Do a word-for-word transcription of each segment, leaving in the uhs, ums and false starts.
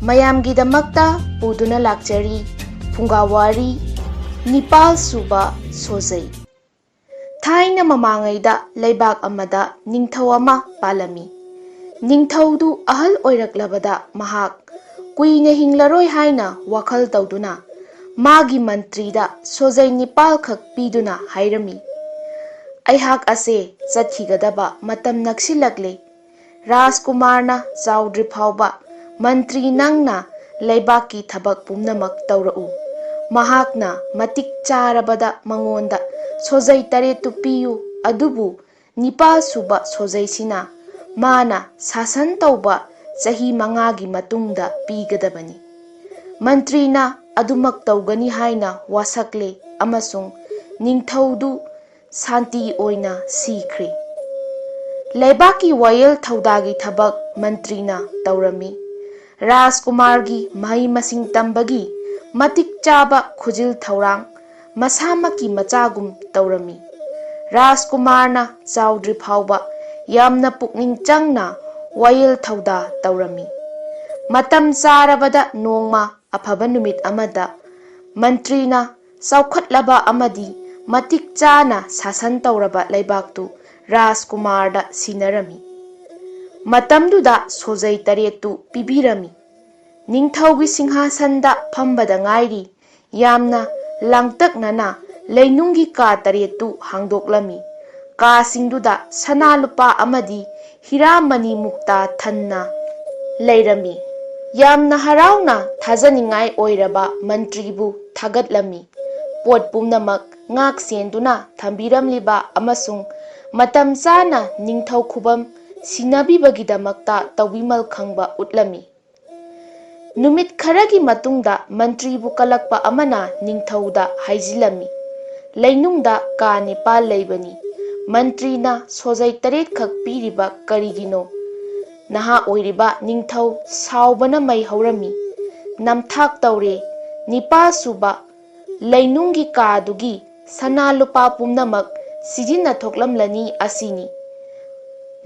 ꯃꯌꯥꯝꯒꯤꯗꯃꯛꯇ ꯄꯨꯗꯨꯅ ꯂꯥꯛꯆꯔꯤ ꯐꯨꯡꯒꯥꯋꯥꯔꯤ ꯅꯤꯄꯥꯜ ꯁꯨꯕ ꯁꯣꯖꯩ꯫ ꯊꯥꯏꯅ ꯃꯃꯥꯡꯉꯩꯗ ꯂꯩꯕꯥꯛ ꯑꯃꯗ ꯅꯤꯡꯊꯧ ꯑꯃ ꯄꯥꯜꯂꯝꯃꯤ꯫ ꯅꯤꯡꯊꯧꯗꯨ ꯑꯍꯜ ꯑꯣꯏꯔꯛꯂꯕꯗ ꯃꯍꯥꯛ ꯀꯨꯏꯅ ꯍꯤꯡꯂꯔꯣꯏ ꯍꯥꯏꯅ ꯋꯥꯈꯜ ꯇꯧꯗꯨꯅ ꯃꯥꯒꯤ ꯃꯟꯇ꯭ꯔꯤꯗ ꯁꯣꯖꯩ ꯅꯤꯄꯥꯜꯈꯛ ꯄꯤꯗꯨꯅ ꯍꯥꯏꯔꯝꯃꯤ, "ꯑꯩꯍꯥꯛ ꯑꯁꯦ ꯆꯠꯈꯤꯒꯗꯕ ꯃꯇꯝ ꯅꯛꯁꯤꯜꯂꯛꯂꯦ꯫ ꯔꯥꯖꯀꯨꯃꯥꯔꯅ ꯆꯥꯎꯗ꯭ꯔꯤ ꯐꯥꯎꯕ ꯃꯟꯇ꯭ꯔꯤ ꯅꯪꯅ ꯂꯩꯕꯥꯛꯀꯤ ꯊꯕꯛ ꯄꯨꯝꯅꯃꯛ ꯇꯧꯔꯛꯎ꯫ ꯃꯍꯥꯛꯅ ꯃꯇꯤꯛ ꯆꯥꯔꯕꯗ ꯃꯉꯣꯟꯗ ꯁꯣꯖꯩ ꯇꯔꯦꯠꯇꯨ ꯄꯤꯌꯨ, ꯑꯗꯨꯕꯨ ꯅꯤꯄꯥꯜ ꯁꯨꯕ ꯁꯣꯖꯩꯁꯤꯅ ꯃꯥꯅ ꯁꯥꯁꯟ ꯇꯧꯕ ꯆꯍꯤ ꯃꯉꯥꯒꯤ ꯃꯇꯨꯡꯗ ꯄꯤꯒꯗꯕꯅꯤ"꯫ ꯃꯟꯇ꯭ꯔꯤꯅ ꯑꯗꯨꯃꯛ ꯇꯧꯒꯅꯤ ꯍꯥꯏꯅ ꯋꯥꯁꯛꯂꯦ ꯑꯃꯁꯨꯡ ꯅꯤꯡꯊꯧꯗꯨ ꯁꯥꯟꯇꯤ ꯑꯣꯏꯅ ꯁꯤꯈ꯭ꯔꯦ꯫ ꯂꯩꯕꯥꯛꯀꯤ ꯋꯥꯌꯦꯜ ꯊꯧꯗꯥꯒꯤ ꯊꯕꯛ ꯃꯟꯇ꯭ꯔꯤꯅ ꯇꯧꯔꯝꯃꯤ꯫ ꯔꯥꯖꯀꯨꯃꯥꯔꯒꯤ ꯃꯍꯩ ꯃꯁꯤꯡ ꯇꯝꯕꯒꯤ ꯃꯇꯤꯛ ꯆꯥꯕ ꯈꯨꯖꯤꯜ ꯊꯧꯔꯥꯡ ꯃꯁꯥꯃꯛꯀꯤ ꯃꯆꯥꯒꯨꯝ ꯇꯧꯔꯝꯃꯤ꯫ ꯔꯥꯖꯀꯨꯃꯥꯔꯅ ꯆꯥꯎꯗ꯭ꯔꯤ ꯐꯥꯎꯕ ꯌꯥꯝꯅ ꯄꯨꯛꯅꯤꯡ ꯆꯪꯅ ꯋꯥꯌꯦꯜ ꯊꯧꯗꯥ ꯇꯧꯔꯝꯃꯤ꯫ ꯃꯇꯝ ꯆꯥꯔꯕꯗ ꯅꯣꯡꯃ ꯑꯐꯕ ꯅꯨꯃꯤꯠ ꯑꯃꯗ ꯃꯟꯇ꯭ꯔꯤꯅ ꯆꯥꯎꯈꯠꯂꯕ ꯑꯃꯗꯤ ꯃꯇꯤꯛ ꯆꯥꯅ ꯁꯥꯁꯟ ꯇꯧꯔꯕ ꯂꯩꯕꯥꯛꯇꯨ ꯔꯥꯖꯀꯨꯃꯥꯔꯗ ꯁꯤꯟꯅꯔꯝꯃꯤ꯫ ꯃꯇꯝꯗꯨꯗ ꯁꯣꯖꯩ ꯇꯔꯦꯠꯇꯨ ꯄꯤꯕꯤꯔꯝꯃꯤ꯫ ꯅꯤꯡꯊꯧꯒꯤ ꯁꯤꯡꯍꯥꯁꯟꯗ ꯐꯝꯕꯗ ꯉꯥꯏꯔꯤ ꯌꯥꯝꯅ ꯂꯥꯡꯇꯛꯅꯅ ꯂꯩꯅꯨꯡꯒꯤ ꯀꯥ ꯇꯔꯦꯠꯇꯨ ꯍꯥꯡꯗꯣꯛꯂꯝꯃꯤ꯫ ꯀꯥꯁꯤꯡꯗꯨꯗ ꯁꯅꯥ ꯂꯨꯄꯥ ꯑꯃꯗꯤ ꯍꯤꯔꯥ ꯃꯅꯤ ꯃꯨꯛꯇꯥ ꯊꯟꯅ ꯂꯩꯔꯝꯃꯤ꯫ ꯌꯥꯝꯅ ꯍꯔꯥꯎꯅ ꯊꯥꯖꯅꯤꯡꯉꯥꯏ ꯑꯣꯏꯔꯕ ꯃꯟꯇ꯭ꯔꯤꯕꯨ ꯊꯥꯒꯠꯂꯝꯃꯤ꯫ ꯄꯣꯠ ꯄꯨꯝꯅꯃꯛ ꯉꯥꯛ ꯁꯦꯟꯗꯨꯅ ꯊꯝꯕꯤꯔꯝꯂꯤꯕ ꯑꯃꯁꯨꯡ ꯃꯇꯝ ꯆꯥꯅ ꯅꯤꯡꯊꯧ ꯈꯨꯕꯝ ꯁꯤꯟꯅꯕꯤꯕꯒꯤꯗꯃꯛꯇ ꯇꯧꯕꯤꯃꯜ ꯈꯪꯕ ꯎꯠꯂꯝꯃꯤ꯫ ꯅꯨꯃꯤꯠ ꯈꯔꯒꯤ ꯃꯇꯨꯡꯗ ꯃꯟꯇ꯭ꯔꯤꯕꯨ ꯀꯂꯛꯄ ꯑꯃꯅ ꯅꯤꯡꯊꯧꯗ ꯍꯥꯏꯖꯤꯜꯂꯝꯃꯤ, "ꯂꯩꯅꯨꯡꯗ ꯀꯥ ꯅꯤꯄꯥꯜ ꯂꯩꯕꯅꯤ꯫ ꯃꯟꯇ꯭ꯔꯤꯅ ꯁꯣꯖꯩ ꯇꯔꯦꯠꯈꯛ ꯄꯤꯔꯤꯕ ꯀꯔꯤꯒꯤꯅꯣ?" ꯅꯍꯥ ꯑꯣꯏꯔꯤꯕ ꯅꯤꯡꯊꯧ ꯁꯥꯎꯕꯅ ꯃꯩ ꯍꯧꯔꯝꯃꯤ꯫ "ꯅꯝꯊꯥꯛ ꯇꯧꯔꯦ꯫ ꯅꯤꯄꯥꯜ ꯁꯨꯕ ꯂꯩꯅꯨꯡꯒꯤ ꯀꯥꯗꯨꯒꯤ ꯁꯅꯥ ꯂꯨꯄꯥ ꯄꯨꯝꯅꯃꯛ ꯁꯤꯖꯤꯟꯅꯊꯣꯛꯂꯝꯂꯅꯤ ꯑꯁꯤꯅꯤ"꯫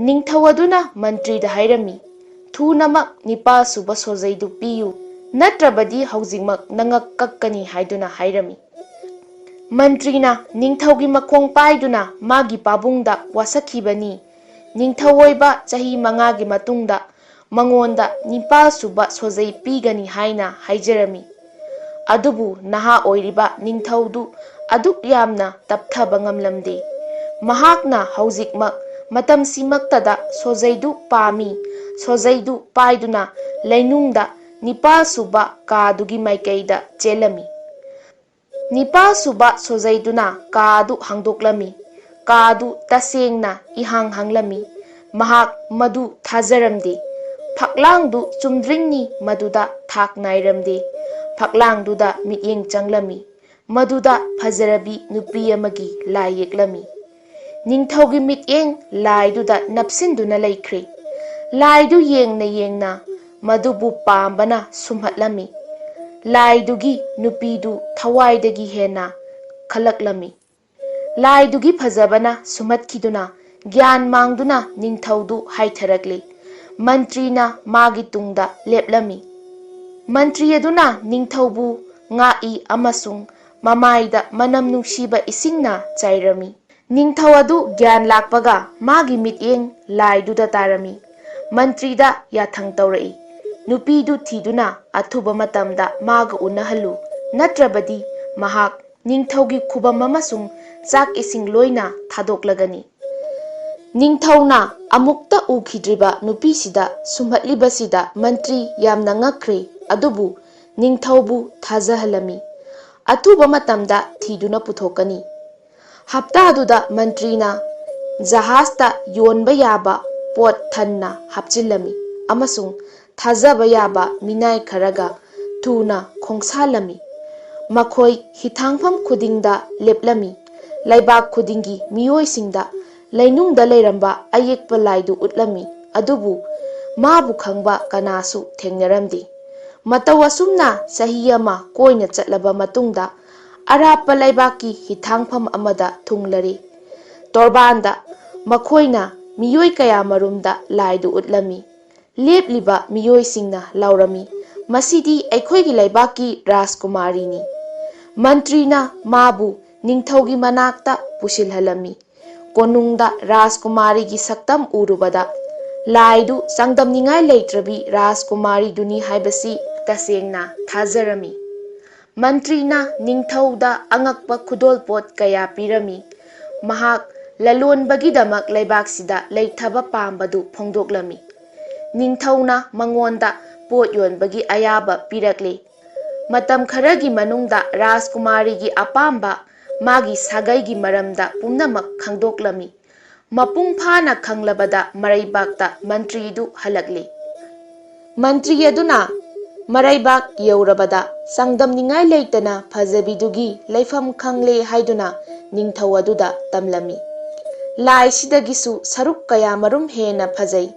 ꯅꯤꯡꯊꯧ ꯑꯗꯨꯅ ꯃꯟꯇ꯭ꯔꯤꯗ ꯍꯥꯏꯔꯝꯃꯤ, ꯊꯨꯅꯃꯛ ꯅꯤꯄꯥꯜ ꯁꯨꯕ ꯁꯣꯖꯩꯗꯨ ꯄꯤꯌꯨ, ꯅꯠꯇ꯭ꯔꯕꯗꯤ ꯍꯧꯖꯤꯛꯃꯛ ꯅꯉꯛ ꯀꯛꯀꯅꯤ" ꯍꯥꯏꯗꯨꯅ ꯍꯥꯏꯔꯝꯃꯤ꯫ ꯃꯟꯇ꯭ꯔꯤꯅ ꯅꯤꯡꯊꯧꯒꯤ ꯃꯈꯣꯡ ꯄꯥꯏꯗꯨꯅ ꯃꯥꯒꯤ ꯄꯥꯕꯨꯡꯗ ꯋꯥꯁꯛꯈꯤꯕꯅꯤ꯫ ꯅꯤꯡꯊꯧ ꯑꯣꯏꯕ ꯆꯍꯤ ꯃꯉꯥꯒꯤ ꯃꯇꯨꯡꯗ ꯃꯉꯣꯟꯗ ꯅꯤꯄꯥꯜ ꯁꯨꯕ ꯁꯣꯖꯩ ꯄꯤꯒꯅꯤ ꯍꯥꯏꯅ ꯍꯥꯏꯖꯔꯝꯃꯤ꯫ ꯑꯗꯨꯕꯨ ꯅꯍꯥ ꯑꯣꯏꯔꯤꯕ ꯅꯤꯡꯊꯧꯗꯨ ꯑꯗꯨꯛ ꯌꯥꯝꯅ ꯇꯞꯊꯕ ꯉꯝꯂꯝꯗꯦ꯫ ꯃꯍꯥꯛꯅ ꯍꯧꯖꯤꯛꯃꯛ ꯃꯇꯝꯁꯤꯃꯛꯇꯗ ꯁꯣꯖꯩꯗꯨ ꯄꯥꯝꯃꯤ, ꯁꯣꯖꯩꯗꯨ ꯄꯥꯏꯗꯨꯅ ꯂꯩꯅꯨꯡꯗ ꯅꯤꯄꯥꯜ ꯁꯨꯕ ꯀꯥꯗꯨꯒꯤ ꯃꯥꯏꯀꯩꯗ ꯆꯦꯜꯂꯝꯃꯤ꯫ ꯅꯤꯄꯥꯜ ꯁꯨꯕ ꯁꯣꯖꯩꯗꯨꯅ ꯀꯥꯗꯨ ꯍꯥꯡꯗꯣꯛꯂꯝꯃꯤ꯫ ꯀꯥꯗꯨ ꯇꯁꯦꯡꯅ ꯏꯍꯥꯡ ꯍꯥꯡꯂꯝꯃꯤ꯫ ꯃꯍꯥꯛ ꯃꯗꯨ ꯊꯥꯖꯔꯝꯗꯦ꯫ ꯐꯛꯂꯥꯡꯗꯨ ꯆꯨꯝꯗ꯭ꯔꯤꯡꯅꯤ ꯃꯗꯨꯗ ꯊꯥꯛ ꯅꯥꯏꯔꯝꯗꯦ꯫ ꯐꯛꯂꯥꯡꯗꯨꯗ ꯃꯤꯠꯌꯦꯡ ꯆꯪꯂꯝꯃꯤ꯫ ꯃꯗꯨꯗ ꯐꯖꯔꯕꯤ ꯅꯨꯄꯤ ꯑꯃꯒꯤ ꯂꯥꯏ ꯌꯦꯛꯂꯝꯃꯤ꯫ ꯅꯤꯡꯊꯧꯒꯤ ꯃꯤꯠꯌꯦꯡ ꯂꯥꯏꯗꯨꯗ ꯅꯞꯁꯤꯟꯗꯨꯅ ꯂꯩꯈ꯭ꯔꯦ꯫ ꯂꯥꯏꯗꯨ ꯌꯦꯡꯅ ꯌꯦꯡꯅ ꯃꯗꯨꯕꯨ ꯄꯥꯝꯕꯅ ꯁꯨꯝꯍꯠꯂꯝꯃꯤ꯫ ꯂꯥꯏꯗꯨꯒꯤ ꯅꯨꯄꯤꯗꯨ ꯊꯋꯥꯏꯗꯒꯤ ꯍꯦꯟꯅ ꯈꯜꯂꯛꯂꯝꯃꯤ꯫ ꯂꯥꯏꯗꯨꯒꯤ ꯐꯖꯕꯅ ꯁꯨꯝꯍꯠꯈꯤꯗꯨꯅ ꯒ꯭ꯌꯥꯟ ꯃꯥꯡꯗꯨꯅ ꯅꯤꯡꯊꯧꯗꯨ ꯍꯥꯏꯊꯔꯛꯂꯤ꯫ ꯃꯟꯇ꯭ꯔꯤꯅ ꯃꯥꯒꯤ ꯇꯨꯡꯗ ꯂꯦꯞꯂꯝꯃꯤ꯫ ꯃꯟꯇ꯭ꯔꯤ ꯑꯗꯨꯅ ꯅꯤꯡꯊꯧꯕꯨ ꯉꯥꯛꯏ ꯑꯃꯁꯨꯡ ꯃꯃꯥꯏꯗ ꯃꯅꯝ ꯅꯨꯡꯁꯤꯕ ꯏꯁꯤꯡꯅ ꯆꯥꯏꯔꯝꯃꯤ꯫ ꯅꯤꯡꯊꯧ ꯑꯗꯨ ꯒ꯭ꯌꯥꯟ ꯂꯥꯛꯄꯒ ꯃꯥꯒꯤ ꯃꯤꯠꯌꯦꯡ ꯂꯥꯏꯗꯨꯗ ꯇꯥꯔꯝꯃꯤ꯫ ꯃꯟꯇ꯭ꯔꯤꯗ ꯌꯥꯊꯪ ꯇꯧꯔꯛꯏ, "ꯅꯨꯄꯤꯗꯨ ꯊꯤꯗꯨꯅ ꯑꯊꯨꯕ ꯃꯇꯝꯗ ꯃꯥꯒ ꯎꯅꯍꯜꯂꯨ, ꯅꯠꯇ꯭ꯔꯕꯗꯤ ꯃꯍꯥꯛ ꯅꯤꯡꯊꯧꯒꯤ ꯈꯨꯕꯝ ꯑꯃꯁꯨꯡ ꯆꯥꯛ ꯏꯁꯤꯡ ꯂꯣꯏꯅ ꯊꯥꯗꯣꯛꯂꯒꯅꯤ꯫" ꯅꯤꯡꯊꯧꯅ ꯑꯃꯨꯛꯇ ꯎꯈꯤꯗ꯭ꯔꯤꯕ ꯅꯨꯄꯤꯁꯤꯗ ꯁꯨꯝꯍꯠꯂꯤꯕꯁꯤꯗ ꯃꯟꯇ꯭ꯔꯤ ꯌꯥꯝꯅ ꯉꯛꯈ꯭ꯔꯦ, ꯑꯗꯨꯕꯨ ꯅꯤꯡꯊꯧꯕꯨ ꯊꯥꯖꯍꯜꯂꯝꯃꯤ꯫ ꯑꯊꯨꯕ ꯃꯇꯝꯗ ꯊꯤꯗꯨꯅ ꯄꯨꯊꯣꯛꯀꯅꯤ꯫ ꯍꯞꯇꯥꯗꯨꯗ ꯃꯟꯇ꯭ꯔꯤꯅ ꯖꯍꯥꯖꯇ ꯌꯣꯟꯕ ꯌꯥꯕ ꯄꯣꯠ ꯊꯟꯅ ꯍꯥꯞꯆꯤꯜꯂꯝꯃꯤ ꯑꯃꯁꯨꯡ ꯊꯥꯖꯕ ꯌꯥꯕ ꯃꯤꯅꯥꯏ ꯈꯔꯒ ꯊꯨꯅ ꯈꯣꯡꯁꯥꯜꯂꯝꯃꯤ꯫ ꯃꯈꯣꯏ ꯍꯤꯊꯥꯡꯐꯝ ꯈꯨꯗꯤꯡꯗ ꯂꯦꯞꯂꯝꯃꯤ꯫ ꯂꯩꯕꯥꯛ ꯈꯨꯗꯤꯡꯒꯤ ꯃꯤꯑꯣꯏꯁꯤꯡꯗ ꯂꯩꯅꯨꯡꯗ ꯂꯩꯔꯝꯕ ꯑꯌꯦꯛꯄ ꯂꯥꯏꯗꯨ ꯎꯠꯂꯝꯃꯤ, ꯑꯗꯨꯕꯨ ꯃꯥꯕꯨ ꯈꯪꯕ ꯀꯅꯥꯁꯨ ꯊꯦꯡꯅꯔꯝꯗꯦ꯫ ꯃꯇꯧ ꯑꯁꯨꯝꯅ ꯆꯍꯤ ꯑꯃ ꯀꯣꯏꯅ ꯆꯠꯂꯕ ꯃꯇꯨꯡꯗ, ꯑꯔꯥꯞꯄ ꯂꯩꯕꯥꯛꯀꯤ ꯍꯤꯊꯥꯡꯐꯝ ꯑꯃꯗ ꯊꯨꯡꯂꯔꯦ꯫ ꯇꯣꯔꯕꯥꯟꯗ ꯃꯈꯣꯏꯅ ꯃꯤꯑꯣꯏ ꯀꯌꯥ ꯃꯔꯨꯝꯗ ꯂꯥꯏꯗꯨ ꯎꯠꯂꯝꯃꯤ꯫ ꯂꯦꯞꯂꯤꯕ ꯃꯤꯑꯣꯏꯁꯤꯡꯅ ꯂꯥꯎꯔꯝꯃꯤ, "ꯃꯁꯤꯗꯤ ꯑꯩꯈꯣꯏꯒꯤ ꯂꯩꯕꯥꯛꯀꯤ ꯔꯥꯖꯀꯨꯃꯥꯔꯤꯅꯤ!" ꯃꯟꯇ꯭ꯔꯤꯅ ꯃꯥꯕꯨ ꯅꯤꯡꯊꯧꯒꯤ ꯃꯅꯥꯛꯇ ꯄꯨꯁꯤꯜꯍꯜꯂꯝꯃꯤ꯫ ꯀꯣꯅꯨꯡꯗ ꯔꯥꯖꯀꯨꯃꯥꯔꯤꯒꯤ ꯁꯛꯇꯝ ꯎꯔꯨꯕꯗ, ꯂꯥꯏꯗꯨ ꯆꯥꯡꯗꯝꯅꯤꯡꯉꯥꯏ ꯂꯩꯇ꯭ꯔꯕꯤ ꯔꯥꯖꯀꯨꯃꯥꯔꯤꯗꯨꯅꯤ ꯍꯥꯏꯕꯁꯤ ꯇꯁꯦꯡꯅ ꯊꯥꯖꯔꯝꯃꯤ꯫ ꯃꯟꯇ꯭ꯔꯤꯅ ꯅꯤꯡꯊꯧꯗ ꯑꯉꯛꯄ ꯈꯨꯗꯣꯜꯄꯣꯠ ꯀꯌꯥ ꯄꯤꯔꯝꯃꯤ꯫ ꯃꯍꯥꯛ ꯂꯂꯣꯟꯕꯒꯤꯗꯃꯛ ꯂꯩꯕꯥꯛꯁꯤꯗ ꯂꯩꯊꯕ ꯄꯥꯝꯕꯗꯨ ꯐꯣꯡꯗꯣꯛꯂꯝꯃꯤ꯫ ꯅꯤꯡꯊꯧꯅ ꯃꯉꯣꯟꯗ ꯄꯣꯠ ꯌꯣꯟꯕꯒꯤ ꯑꯌꯥꯕ ꯄꯤꯔꯛꯂꯦ꯫ ꯃꯇꯝ ꯈꯔꯒꯤ ꯃꯅꯨꯡꯗ ꯔꯥꯖꯀꯨꯃꯥꯔꯤꯒꯤ ꯑꯄꯥꯝꯕ, ꯃꯥꯒꯤ ꯁꯥꯒꯩꯒꯤ ꯃꯔꯝꯗ ꯄꯨꯝꯅꯃꯛ ꯈꯪꯗꯣꯛꯂꯝꯃꯤ꯫ ꯃꯄꯨꯡ ꯐꯥꯅ ꯈꯪꯂꯕꯗ ꯃꯔꯩꯕꯥꯛꯇ ꯃꯟꯇ꯭ꯔꯤꯗꯨ ꯍꯜꯂꯛꯂꯤ꯫ ꯃꯟꯇ꯭ꯔꯤ ꯑꯗꯨꯅ ꯃꯔꯩꯕꯥꯛ ꯌꯧꯔꯕꯗ ꯆꯥꯡꯗꯝꯅꯤꯡꯉꯥꯏ ꯂꯩꯇꯅ ꯐꯖꯕꯤꯗꯨꯒꯤ ꯂꯩꯐꯝ ꯈꯪꯂꯦ ꯍꯥꯏꯗꯨꯅ ꯅꯤꯡꯊꯧ ꯑꯗꯨꯗ ꯇꯝꯂꯝꯃꯤ꯫ "ꯂꯥꯏꯁꯤꯗꯒꯤꯁꯨ ꯁꯔꯨꯛ ꯀꯌꯥꯃꯔꯨꯝ ꯍꯦꯟꯅ ꯐꯖꯩ꯫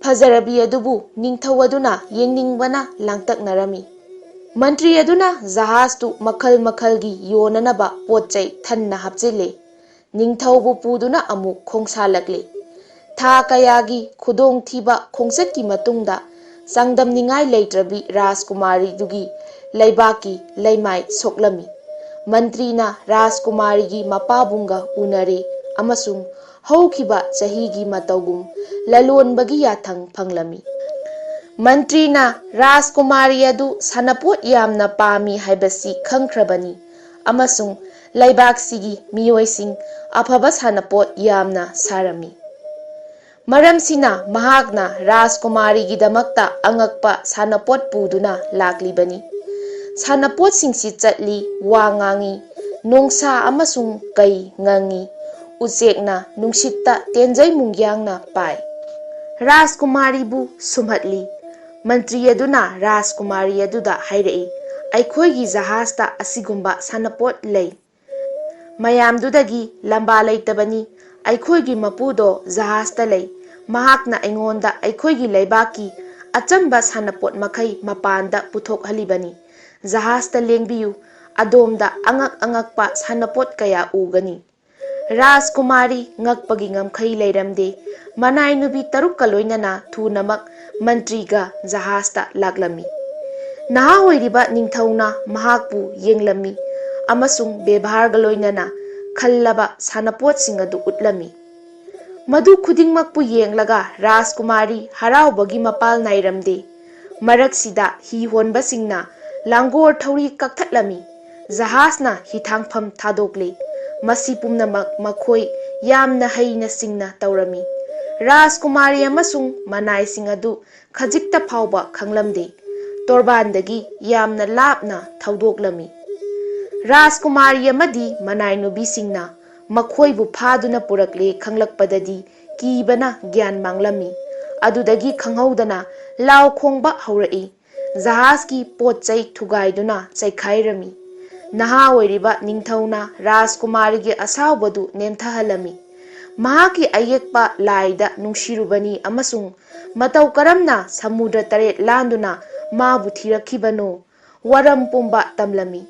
ꯐꯖꯔꯕꯤ ꯑꯗꯨꯕꯨ ꯅꯤꯡꯊꯧ ꯑꯗꯨꯅ ꯌꯦꯡꯅꯤꯡꯕꯅ ꯂꯥꯡꯇꯛꯅꯔꯝꯃꯤ꯫" ꯃꯟꯇ꯭ꯔꯤ ꯑꯗꯨꯅ ꯖꯍꯥꯖꯇꯨ ꯃꯈꯜ ꯃꯈꯜꯒꯤ ꯌꯣꯟꯅꯅꯕ ꯄꯣꯠ ꯆꯩ ꯊꯟꯅ ꯍꯥꯞꯆꯤꯜꯂꯦ꯫ ꯅꯤꯡꯊꯧꯕꯨ ꯄꯨꯗꯨꯅ ꯑꯃꯨꯛ ꯈꯣꯡꯁꯥꯜꯂꯛꯂꯤ꯫ ꯊꯥ ꯀꯌꯥꯒꯤ ꯈꯨꯗꯣꯡꯊꯤꯕ ꯈꯣꯡꯆꯠꯀꯤ ꯃꯇꯨꯡꯗ ꯆꯥꯡꯗꯝꯅꯤꯡꯉꯥꯏ ꯂꯩꯇ꯭ꯔꯕꯤ ꯔꯥꯖꯀꯨꯃꯥꯔꯤꯗꯨꯒꯤ ꯂꯩꯕꯥꯛꯀꯤ ꯂꯩꯃꯥꯏ ꯁꯣꯛꯂꯝꯃꯤ꯫ ꯃꯟꯇ꯭ꯔꯤꯅ ꯔꯥꯖꯀꯨꯃꯥꯔꯤꯒꯤ ꯃꯄꯥꯕꯨꯡꯒ ꯎꯅꯔꯦ ꯑꯃꯁꯨꯡ ꯍꯧꯈꯤꯕ ꯆꯍꯤꯒꯤ ꯃꯇꯧꯒꯨꯝ ꯂꯂꯣꯟꯕꯒꯤ ꯌꯥꯊꯪ ꯐꯪꯂꯝꯃꯤ꯫ ꯃꯟꯇ꯭ꯔꯤꯅ ꯔꯥꯖꯀꯨꯃꯥꯔꯤ ꯑꯗꯨ ꯁꯥꯟꯅꯄꯣꯠ ꯌꯥꯝꯅ ꯄꯥꯝꯃꯤ ꯍꯥꯏꯕꯁꯤ ꯈꯪꯈ꯭ꯔꯕꯅꯤ ꯑꯃꯁꯨꯡ ꯂꯩꯕꯥꯛꯁꯤꯒꯤ ꯃꯤꯑꯣꯏꯁꯤꯡ ꯑꯐꯕ ꯁꯥꯟꯅꯄꯣꯠ ꯌꯥꯝꯅ ꯁꯥꯔꯝꯃꯤ꯫ ꯃꯔꯝꯁꯤꯅ ꯃꯍꯥꯛꯅ ꯔꯥꯖꯀꯨꯃꯥꯔꯤꯒꯤꯗꯃꯛꯇ ꯑꯉꯛꯄ ꯁꯥꯟꯅꯄꯣꯠ ꯄꯨꯗꯨꯅ ꯂꯥꯛꯂꯤꯕꯅꯤ꯫ ꯁꯥꯟꯅꯄꯣꯠꯁꯤꯡꯁꯤ ꯆꯠꯂꯤ, ꯋꯥ ꯉꯥꯡꯏ, ꯅꯣꯡꯁꯥ ꯑꯃꯁꯨꯡ ꯀꯩ ꯉꯪꯏ, ꯎꯆꯦꯛꯅ ꯅꯨꯡꯁꯤꯠꯇ ꯇꯦꯟꯖꯩ ꯃꯨꯡꯌꯥꯡꯅ ꯄꯥꯏ꯫ ꯔꯥꯖꯀꯨꯃꯥꯔꯤꯕꯨ ꯁꯨꯝꯍꯠꯂꯤ꯫ ꯃꯟꯇ꯭ꯔꯤ ꯑꯗꯨꯅ ꯔꯥꯖꯀꯨꯃꯥꯔꯤ ꯑꯗꯨꯗ ꯍꯥꯏꯔꯛꯏ, "ꯑꯩꯈꯣꯏꯒꯤ ꯖꯍꯥꯖꯇ ꯑꯁꯤꯒꯨꯝꯕ ꯁꯥꯟꯅꯄꯣꯠ ꯂꯩ꯫ ꯃꯌꯥꯝꯗꯨꯗꯒꯤ ꯂꯝꯕꯥ ꯂꯩꯇꯕꯅꯤ꯫ ꯑꯩꯈꯣꯏꯒꯤ ꯃꯄꯨꯗꯣ ꯖꯍꯥꯖꯇ ꯂꯩ꯫ ꯃꯍꯥꯛꯅ ꯑꯩꯉꯣꯟꯗ ꯑꯩꯈꯣꯏꯒꯤ ꯂꯩꯕꯥꯛꯀꯤ ꯑꯆꯝꯕ ꯁꯥꯟꯅꯄꯣꯠ ꯃꯈꯩ ꯃꯄꯥꯟꯗ ꯄꯨꯊꯣꯛꯍꯜꯂꯤꯕꯅꯤ꯫ ꯖꯍꯥꯖꯇ ꯂꯦꯡꯕꯤꯌꯨ, ꯑꯗꯣꯝꯗ ꯑꯉꯛ ꯑꯉꯛꯄ ꯁꯥꯟꯅꯄꯣꯠ ꯀꯌꯥ ꯎꯒꯅꯤ꯫" ꯔꯥꯖꯀꯨꯃꯥꯔꯤ ꯉꯛꯄꯒꯤ ꯉꯝꯈꯩ ꯂꯩꯔꯝꯗꯦ꯫ ꯃꯅꯥꯏ ꯅꯨꯄꯤ ꯇꯔꯨꯛꯀ ꯂꯣꯏꯅꯅ ꯊꯨꯅꯃꯛ ꯃꯟꯇ꯭ꯔꯤꯒ ꯖꯍꯥꯖꯇ ꯂꯥꯛꯂꯝꯃꯤ꯫ ꯅꯍꯥ ꯑꯣꯏꯔꯤꯕ ꯅꯤꯡꯊꯧꯅ ꯃꯍꯥꯛꯄꯨ ꯌꯦꯡꯂꯝꯃꯤ ꯑꯃꯁꯨꯡ ꯕꯦꯕꯥꯔꯒ ꯂꯣꯏꯅꯅ ꯈꯜꯂꯕ ꯁꯥꯟꯅꯄꯣꯠꯁꯤꯡ ꯑꯗꯨ ꯎꯠꯂꯝꯃꯤ꯫ ꯃꯗꯨ ꯈꯨꯗꯤꯡꯃꯛꯄꯨ ꯌꯦꯡꯂꯒ ꯔꯥꯖꯀꯨꯃꯥꯔꯤ ꯍꯔꯥꯎꯕꯒꯤ ꯃꯄꯥꯜ ꯅꯥꯏꯔꯝꯗꯦ꯫ ꯃꯔꯛꯁꯤꯗ ꯍꯤ ꯍꯣꯟꯕꯁꯤꯡꯅ ꯂꯥꯡꯒꯣꯔ ꯊꯧꯔꯤ ꯀꯛꯊꯠꯂꯝꯃꯤ꯫ ꯖꯍꯥꯖꯅ ꯍꯤꯊꯥꯡꯐꯝ ꯊꯥꯗꯣꯛꯂꯤ꯫ ꯃꯁꯤ ꯄꯨꯝꯅꯃꯛ ꯃꯈꯣꯏ ꯌꯥꯝꯅ ꯍꯩꯅ ꯁꯤꯡꯅ ꯇꯧꯔꯝꯃꯤ꯫ ꯔꯥꯖꯀꯨꯃꯥꯔꯤ ꯑꯃꯁꯨꯡ ꯃꯅꯥꯏꯁꯤꯡ ꯑꯗꯨ ꯈꯖꯤꯛꯇ ꯐꯥꯎꯕ ꯈꯪꯂꯝꯗꯦ꯫ ꯇꯣꯔꯕꯥꯟꯗꯒꯤ ꯌꯥꯝꯅ ꯂꯥꯞꯅ ꯊꯧꯗꯣꯛꯂꯝꯃꯤ꯫ ꯔꯥꯖꯀꯨꯃꯥꯔꯤ ꯑꯃꯗꯤ ꯃꯅꯥꯏ ꯅꯨꯄꯤꯁꯤꯡꯅ ꯃꯈꯣꯏꯕꯨ ꯐꯥꯗꯨꯅ ꯄꯨꯔꯛꯂꯦ ꯈꯪꯂꯛꯄꯗꯗꯤ ꯀꯤꯕꯅ ꯒ꯭ꯌꯥꯟ ꯃꯥꯡꯂꯝꯃꯤ꯫ ꯑꯗꯨꯗꯒꯤ ꯈꯪꯍꯧꯗꯅ ꯂꯥꯎ ꯈꯣꯡꯕ ꯍꯧꯔꯛꯏ꯫ ꯖꯍꯥꯖꯀꯤ ꯄꯣꯠ ꯆꯩ ꯊꯨꯒꯥꯏꯗꯨꯅ ꯆꯩꯈꯥꯏꯔꯝꯃꯤ꯫ ꯅꯍꯥ ꯑꯣꯏꯔꯤꯕ ꯅꯤꯡꯊꯧꯅ ꯔꯥꯖꯀꯨꯃꯥꯔꯤꯒꯤ ꯑꯁꯥꯎꯕꯗꯨ ꯅꯦꯝꯊꯍꯜꯂꯝꯃꯤ꯫ ꯃꯍꯥꯛꯀꯤ ꯑꯌꯦꯛꯄ ꯂꯥꯏꯗ ꯅꯨꯡꯁꯤꯔꯨꯕꯅꯤ ꯑꯃꯁꯨꯡ ꯃꯇꯧ ꯀꯔꯝꯅ ꯁꯃꯨꯗ꯭ꯔ ꯇꯔꯦꯠ ꯂꯥꯟꯗꯨꯅ ꯃꯥꯕꯨ ꯊꯤꯔꯛꯈꯤꯕꯅꯣ, ꯋꯥꯔꯝ ꯄꯨꯝꯕ ꯇꯝꯂꯝꯃꯤ꯫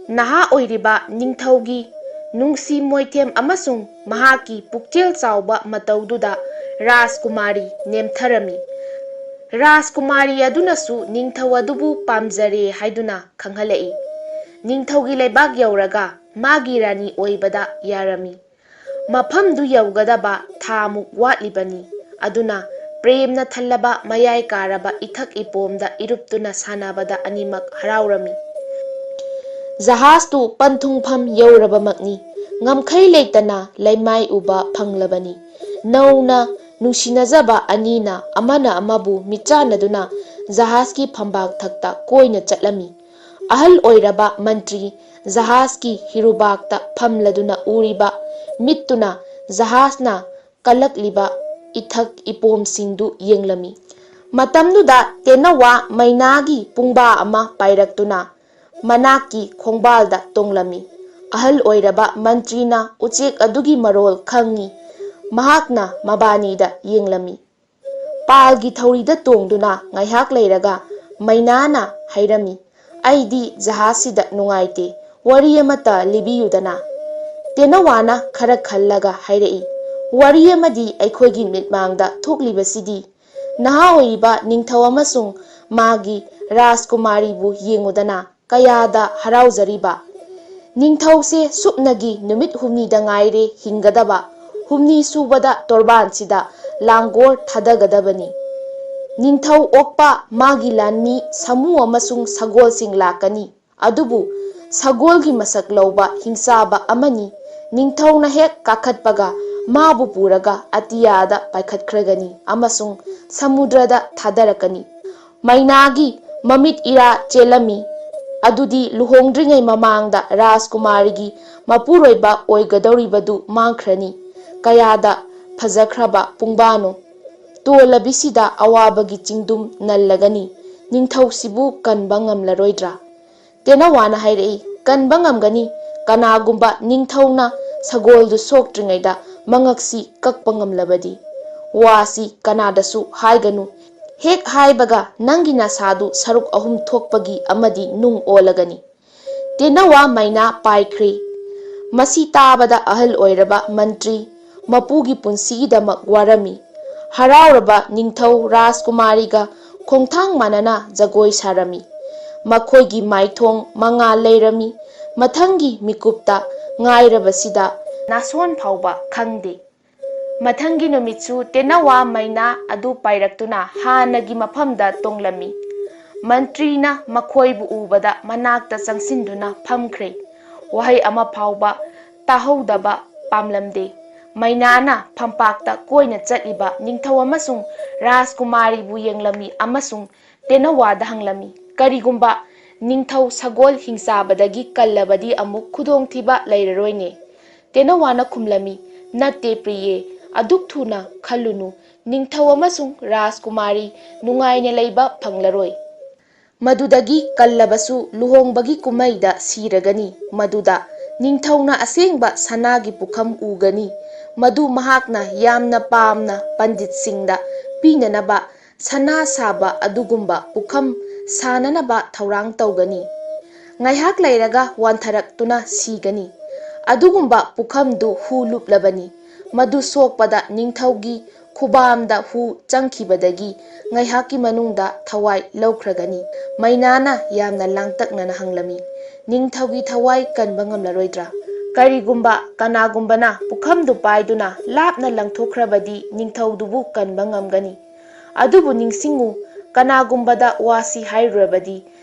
ꯅꯍꯥ ꯑꯣꯏꯔꯤꯕ ꯅꯤꯡꯊꯧꯒꯤ ꯅꯨꯡꯁꯤ ꯃꯣꯏꯊꯦꯝ ꯑꯃꯁꯨꯡ ꯃꯍꯥꯛꯀꯤ ꯄꯨꯛꯆꯦꯜ ꯆꯥꯎꯕ ꯃꯇꯧꯗꯨꯗ ꯔꯥꯖꯀꯨꯃꯥꯔꯤ ꯅꯦꯝꯊꯔꯝꯃꯤ꯫ ꯔꯥꯖꯀꯨꯃꯥꯔꯤ ꯑꯗꯨꯅꯁꯨ ꯅꯤꯡꯊꯧ ꯑꯗꯨꯕꯨ ꯄꯥꯝꯖꯔꯦ ꯍꯥꯏꯗꯨꯅ ꯈꯪꯍꯜꯂꯛꯏ꯫ ꯅꯤꯡꯊꯧꯒꯤ ꯂꯩꯕꯥꯛ ꯌꯧꯔꯒ ꯃꯥꯒꯤ ꯔꯥꯅꯤ ꯑꯣꯏꯕꯗ ꯌꯥꯔꯝꯃꯤ꯫ ꯃꯐꯝꯗꯨ ꯌꯧꯒꯗꯕ ꯊꯥꯃꯨꯛ ꯋꯥꯠꯂꯤꯕꯅꯤ꯫ ꯑꯗꯨꯅ ꯄ꯭ꯔꯦꯝꯅ ꯊꯜꯂꯕ ꯃꯌꯥꯏ ꯀꯥꯔꯕ ꯏꯊꯛ ꯏꯄꯣꯝꯗ ꯏꯔꯨꯞꯇꯨꯅ ꯁꯥꯟꯅꯕꯗ ꯑꯅꯤꯃꯛ ꯍꯔꯥꯎꯔꯝꯃꯤ꯫ ꯖꯍꯥꯖꯇꯨ ꯄꯟꯊꯨꯡꯐꯝ ꯌꯧꯔꯕꯃꯛꯅꯤ꯫ ꯉꯝꯈꯩ ꯂꯩꯇꯅ ꯂꯩꯃꯥꯏ ꯎꯕ ꯐꯪꯂꯕꯅꯤ꯫ ꯅꯧꯅ ꯅꯨꯡꯁꯤꯅꯖꯕ ꯑꯅꯤꯅ ꯑꯃꯅ ꯑꯃꯕꯨ ꯃꯤꯠꯆꯥꯟꯅꯗꯨꯅ ꯖꯍꯥꯖꯀꯤ ꯐꯝꯕꯥꯛ ꯊꯛꯇ ꯀꯣꯏꯅ ꯆꯠꯂꯝꯃꯤ꯫ ꯑꯍꯜ ꯑꯣꯏꯔꯕ ꯃꯟꯇ꯭ꯔꯤ ꯖꯍꯥꯖꯀꯤ ꯍꯤꯔꯨꯕꯥꯛꯇ ꯐꯝꯂꯗꯨꯅ ꯎꯔꯤꯕ ꯃꯤꯠꯇꯨꯅ ꯖꯍꯥꯖꯅ ꯀꯜꯂꯛꯂꯤꯕ ꯏꯊꯛ ꯏꯄꯣꯝꯁꯤꯡꯗꯨ ꯌꯦꯡꯂꯝꯃꯤ꯫ ꯃꯇꯝꯗꯨꯗ ꯇꯦꯅꯋꯥ ꯃꯩꯅꯥꯒꯤ ꯄꯨꯡꯕꯥ ꯑꯃ ꯄꯥꯏꯔꯛꯇꯨꯅ ꯃꯅꯥꯛꯀꯤ ꯈꯣꯡꯕꯥꯜꯗ ꯇꯣꯡꯂꯝꯃꯤ꯫ ꯑꯍꯜ ꯑꯣꯏꯔꯕ ꯃꯟꯇ꯭ꯔꯤꯅ ꯎꯆꯦꯛ ꯑꯗꯨꯒꯤ ꯃꯔꯣꯜ ꯈꯪꯉꯤ꯫ ꯃꯍꯥꯛꯅ ꯃꯕꯥꯅꯤꯗ ꯌꯦꯡꯂꯝꯃꯤ꯫ ꯄꯥꯜꯒꯤ ꯊꯧꯔꯤꯗ ꯇꯣꯡꯗꯨꯅ ꯉꯥꯏꯍꯥꯛ ꯂꯩꯔꯒ ꯃꯩꯅꯥꯅ ꯍꯥꯏꯔꯝꯃꯤ, "ꯑꯩꯗꯤ ꯖꯍꯥꯖꯁꯤꯗ ꯅꯨꯡꯉꯥꯏꯇꯦ, ꯋꯥꯔꯤ ꯑꯃꯠꯇ ꯂꯤꯕꯤꯌꯨꯗꯅ?" ꯇꯦꯅꯋꯥꯅ ꯈꯔ ꯈꯜꯂꯒ ꯍꯥꯏꯔꯛꯏ, "ꯋꯥꯔꯤ ꯑꯃꯗꯤ ꯑꯩꯈꯣꯏꯒꯤ ꯃꯤꯠꯃꯥꯡꯗ ꯊꯣꯛꯂꯤꯕꯁꯤꯗꯤ ꯅꯍꯥ ꯑꯣꯏꯔꯤꯕ ꯅꯤꯡꯊꯧ ꯑꯃꯁꯨꯡ ꯃꯥꯒꯤ ꯔꯥꯖꯀꯨꯃꯥꯔꯤꯕꯨ ꯌꯦꯡꯉꯨꯗꯅ ꯀꯌꯥꯗ ꯍꯔꯥꯎꯖꯔꯤꯕ꯫ ꯅꯤꯡꯊꯧꯁꯦ ꯁꯨꯞꯅꯒꯤ ꯅꯨꯃꯤꯠ ꯍꯨꯝꯅꯤꯗ ꯉꯥꯏꯔꯦ ꯍꯤꯡꯒꯗꯕ꯫ ꯍꯨꯝꯅꯤ ꯁꯨꯕꯗ ꯇꯣꯔꯕꯥꯟꯁꯤꯗ ꯂꯥꯡꯒꯣꯜ ꯊꯥꯗꯒꯗꯕꯅꯤ꯫ ꯅꯤꯡꯊꯧ ꯑꯣꯛꯄ ꯃꯥꯒꯤ ꯂꯥꯟꯃꯤ ꯁꯥꯃꯨ ꯑꯃꯁꯨꯡ ꯁꯒꯣꯜꯁꯤꯡ ꯂꯥꯛꯀꯅꯤ꯫ ꯑꯗꯨꯕꯨ ꯁꯒꯣꯜꯒꯤ ꯃꯁꯛ ꯂꯧꯕ ꯍꯤꯡꯆꯥꯕ ꯑꯃꯅꯤ꯫ ꯅꯤꯡꯊꯧꯅ ꯍꯦꯛ ꯀꯥꯈꯠꯄꯒ ꯃꯥꯕꯨ ꯄꯨꯔꯒ ꯑꯇꯤꯌꯥꯗ ꯄꯥꯏꯈꯠꯈ꯭ꯔꯒꯅꯤ ꯑꯃꯁꯨꯡ ꯁꯃꯨꯗ꯭ꯔꯗ ꯊꯥꯗꯔꯛꯀꯅꯤ꯫ ꯃꯩꯅꯥꯒꯤ ꯃꯃꯤꯠ ꯏꯔꯥ ꯆꯦꯜꯂꯝꯃꯤ꯫ ꯑꯗꯨꯗꯤ ꯂꯨꯍꯣꯡꯗ꯭ꯔꯤꯉꯩ ꯃꯃꯥꯡꯗ ꯔꯥꯖꯀꯨꯃꯥꯔꯤꯒꯤ ꯃꯄꯨꯔꯣꯏꯕ ꯑꯣꯏꯒꯗꯧꯔꯤꯕꯗꯨ ꯃꯥꯡꯈ꯭ꯔꯅꯤ꯫ ꯀꯌꯥꯗ ꯐꯖꯈ꯭ꯔꯕ ꯄꯨꯡꯕꯥꯅꯣ! ꯇꯣꯂꯕꯤꯁꯤꯗ ꯑꯋꯥꯕꯒꯤ ꯆꯤꯡꯗꯨꯝ ꯅꯜꯂꯒꯅꯤ꯫ ꯅꯤꯡꯊꯧꯁꯤꯕꯨ ꯀꯟꯕ ꯉꯝꯂꯔꯣꯏꯗ꯭ꯔꯥ?" ꯇꯦꯅꯋꯥꯅ ꯍꯥꯏꯔꯛꯏ, "ꯀꯟꯕ ꯉꯝꯒꯅꯤ꯫ ꯀꯅꯥꯒꯨꯝꯕ ꯅꯤꯡꯊꯧꯅ ꯁꯒꯣꯜꯗꯨ ꯁꯣꯛꯇ꯭ꯔꯤꯉꯩꯗ ꯃꯉꯛꯁꯤ ꯀꯛꯄ ꯉꯝꯂꯕꯗꯤ꯫ ꯋꯥꯁꯤ ꯀꯅꯥꯗꯁꯨ ꯍꯥꯏꯒꯅꯨ꯫ ꯍꯦꯛ ꯍꯥꯏꯕꯒ ꯅꯪꯒꯤ ꯅꯁꯥꯗꯨ ꯁꯔꯨꯛ ꯑꯍꯨꯝ ꯊꯣꯛꯄꯒꯤ ꯑꯃꯗꯤ ꯅꯨꯡ ꯑꯣꯜꯂꯒꯅꯤ꯫" ꯇꯦꯅꯋꯥ ꯃꯩꯅꯥ ꯄꯥꯏꯈ꯭ꯔꯦ꯫ ꯃꯁꯤ ꯇꯥꯕꯗ ꯑꯍꯜ ꯑꯣꯏꯔꯕ ꯃꯟꯇ꯭ꯔꯤ ꯃꯄꯨꯒꯤ ꯄꯨꯟꯁꯤꯒꯤꯗꯃꯛ ꯋꯥꯔꯝꯃꯤ꯫ ꯍꯔꯥꯎꯔꯕ ꯅꯤꯡꯊꯧ ꯔꯥꯖꯀꯨꯃꯥꯔꯤꯒ ꯈꯣꯡꯊꯥꯡ ꯃꯥꯟꯅꯅ ꯖꯒꯣꯏ ꯁꯥꯔꯝꯃꯤ꯫ ꯃꯈꯣꯏꯒꯤ ꯃꯥꯏꯊꯣꯡ ꯃꯉꯥꯜ ꯂꯩꯔꯝꯃꯤ꯫ ꯃꯊꯪꯒꯤ ꯃꯤꯀꯨꯞꯇ ꯉꯥꯏꯔꯕꯁꯤꯗ ꯅꯥꯁꯣꯟ ꯐꯥꯎꯕ ꯈꯪꯗꯦ꯫ ꯃꯊꯪꯒꯤ ꯅꯨꯃꯤꯠꯁꯨ ꯇꯦꯅꯋꯥ ꯃꯩꯅꯥ ꯑꯗꯨ ꯄꯥꯏꯔꯛꯇꯨꯅ ꯍꯥꯟꯅꯒꯤ ꯃꯐꯝꯗ ꯇꯣꯡꯂꯝꯃꯤ꯫ ꯃꯟꯇ꯭ꯔꯤꯅ ꯃꯈꯣꯏꯕꯨ ꯎꯕꯗ ꯃꯅꯥꯛꯇ ꯆꯪꯁꯤꯟꯗꯨꯅ ꯐꯝꯈ꯭ꯔꯦ꯫ ꯋꯥꯍꯩ ꯑꯃ ꯐꯥꯎꯕ ꯇꯥꯍꯧꯗꯕ ꯄꯥꯝꯂꯝꯗꯦ꯫ ꯃꯩꯅꯥꯅ ꯐꯝꯄꯥꯛꯇ ꯀꯣꯏꯅ ꯆꯠꯂꯤꯕ ꯅꯤꯡꯊꯧ ꯑꯃꯁꯨꯡ ꯔꯥꯖꯀꯨꯃꯥꯔꯤꯕꯨ ꯌꯦꯡꯂꯝꯃꯤ ꯑꯃꯁꯨꯡ ꯇꯦꯅꯋꯥꯗ ꯍꯪꯂꯝꯃꯤ, "ꯀꯔꯤꯒꯨꯝꯕ ꯅꯤꯡꯊꯧ ꯁꯒꯣꯜ ꯍꯤꯡꯆꯥꯕꯗꯒꯤ ꯀꯜꯂꯕꯗꯤ ꯑꯃꯨꯛ ꯈꯨꯗꯣꯡꯊꯤꯕ ꯂꯩꯔꯔꯣꯏꯅꯦ?" ꯇꯦꯅꯋꯥꯅ ꯈꯨꯝꯂꯝꯃꯤ, "ꯅꯠꯇꯦ ꯄ꯭ꯔꯤꯌꯦ, ꯑꯗꯨꯛ ꯊꯨꯅ ꯈꯜꯂꯨꯅꯨ꯫ ꯅꯤꯡꯊꯧ ꯑꯃꯁꯨꯡ ꯔꯥꯖꯀꯨꯃꯥꯔꯤ ꯅꯨꯡꯉꯥꯏꯅ ꯂꯩꯕ ꯐꯪꯂꯔꯣꯏ꯫ ꯃꯗꯨꯗꯒꯤ ꯀꯜꯂꯕꯁꯨ ꯂꯨꯍꯣꯡꯕꯒꯤ ꯀꯨꯝꯍꯩꯗ ꯁꯤꯔꯒꯅꯤ꯫ ꯃꯗꯨꯗ ꯅꯤꯡꯊꯧꯅ ꯑꯁꯦꯡꯕ ꯁꯅꯥꯒꯤ ꯄꯨꯈꯝ ꯎꯒꯅꯤ꯫ ꯃꯗꯨ ꯃꯍꯥꯛꯅ ꯌꯥꯝꯅ ꯄꯥꯝꯅ ꯄꯟꯗꯤꯠꯁꯤꯡꯗ ꯄꯤꯅꯅꯕ ꯁꯅꯥ ꯁꯥꯕ ꯑꯗꯨꯒꯨꯝꯕ ꯄꯨꯈꯝ ꯁꯥꯅꯅꯕ ꯊꯧꯔꯥꯡ ꯇꯧꯒꯅꯤ꯫ ꯉꯥꯏꯍꯥꯛ ꯂꯩꯔꯒ ꯋꯥꯟꯊꯔꯛꯇꯨꯅ ꯁꯤꯒꯅꯤ꯫ ꯑꯗꯨꯒꯨꯝꯕ ꯄꯨꯈꯝꯗꯨ ꯍꯨ ꯂꯨꯞꯂꯕꯅꯤ꯫ ꯃꯗꯨ ꯁꯣꯛꯄꯗ ꯅꯤꯡꯊꯧꯒꯤ ꯈꯨꯕꯥꯝꯗ ꯍꯨ ꯆꯪꯈꯤꯕꯗꯒꯤ ꯉꯥꯏꯍꯥꯛꯀꯤ ꯃꯅꯨꯡꯗ ꯊꯋꯥꯏ ꯂꯧꯈ꯭ꯔꯒꯅꯤ꯫ ꯃꯩꯅꯥꯅ ꯌꯥꯝꯅ ꯂꯥꯡꯇꯛꯅꯅ ꯍꯪꯂꯝꯃꯤ, "ꯅꯤꯡꯊꯧꯒꯤ ꯊꯋꯥꯏ ꯀꯟꯕ ꯉꯝꯂꯔꯣꯏꯗ꯭ꯔꯥ? ꯀꯔꯤꯒꯨꯝꯕ ꯀꯅꯥꯒꯨꯝꯕꯅ ꯄꯨꯈꯝꯗꯨ ꯄꯥꯏꯗꯨꯅ ꯂꯥꯞꯅ ꯂꯪꯊꯣꯛꯈ꯭ꯔꯕꯗꯤ ꯅꯤꯡꯊꯧꯗꯨꯕꯨ ꯀꯟꯕ ꯉꯝꯒꯅꯤ꯫ ꯑꯗꯨꯕꯨ ꯅꯤꯡꯁꯤꯡꯉꯨ, ꯀꯅꯥꯒꯨꯝꯕꯗ ꯋꯥꯁꯤ ꯍꯥꯏꯔꯨꯔꯕꯗꯤ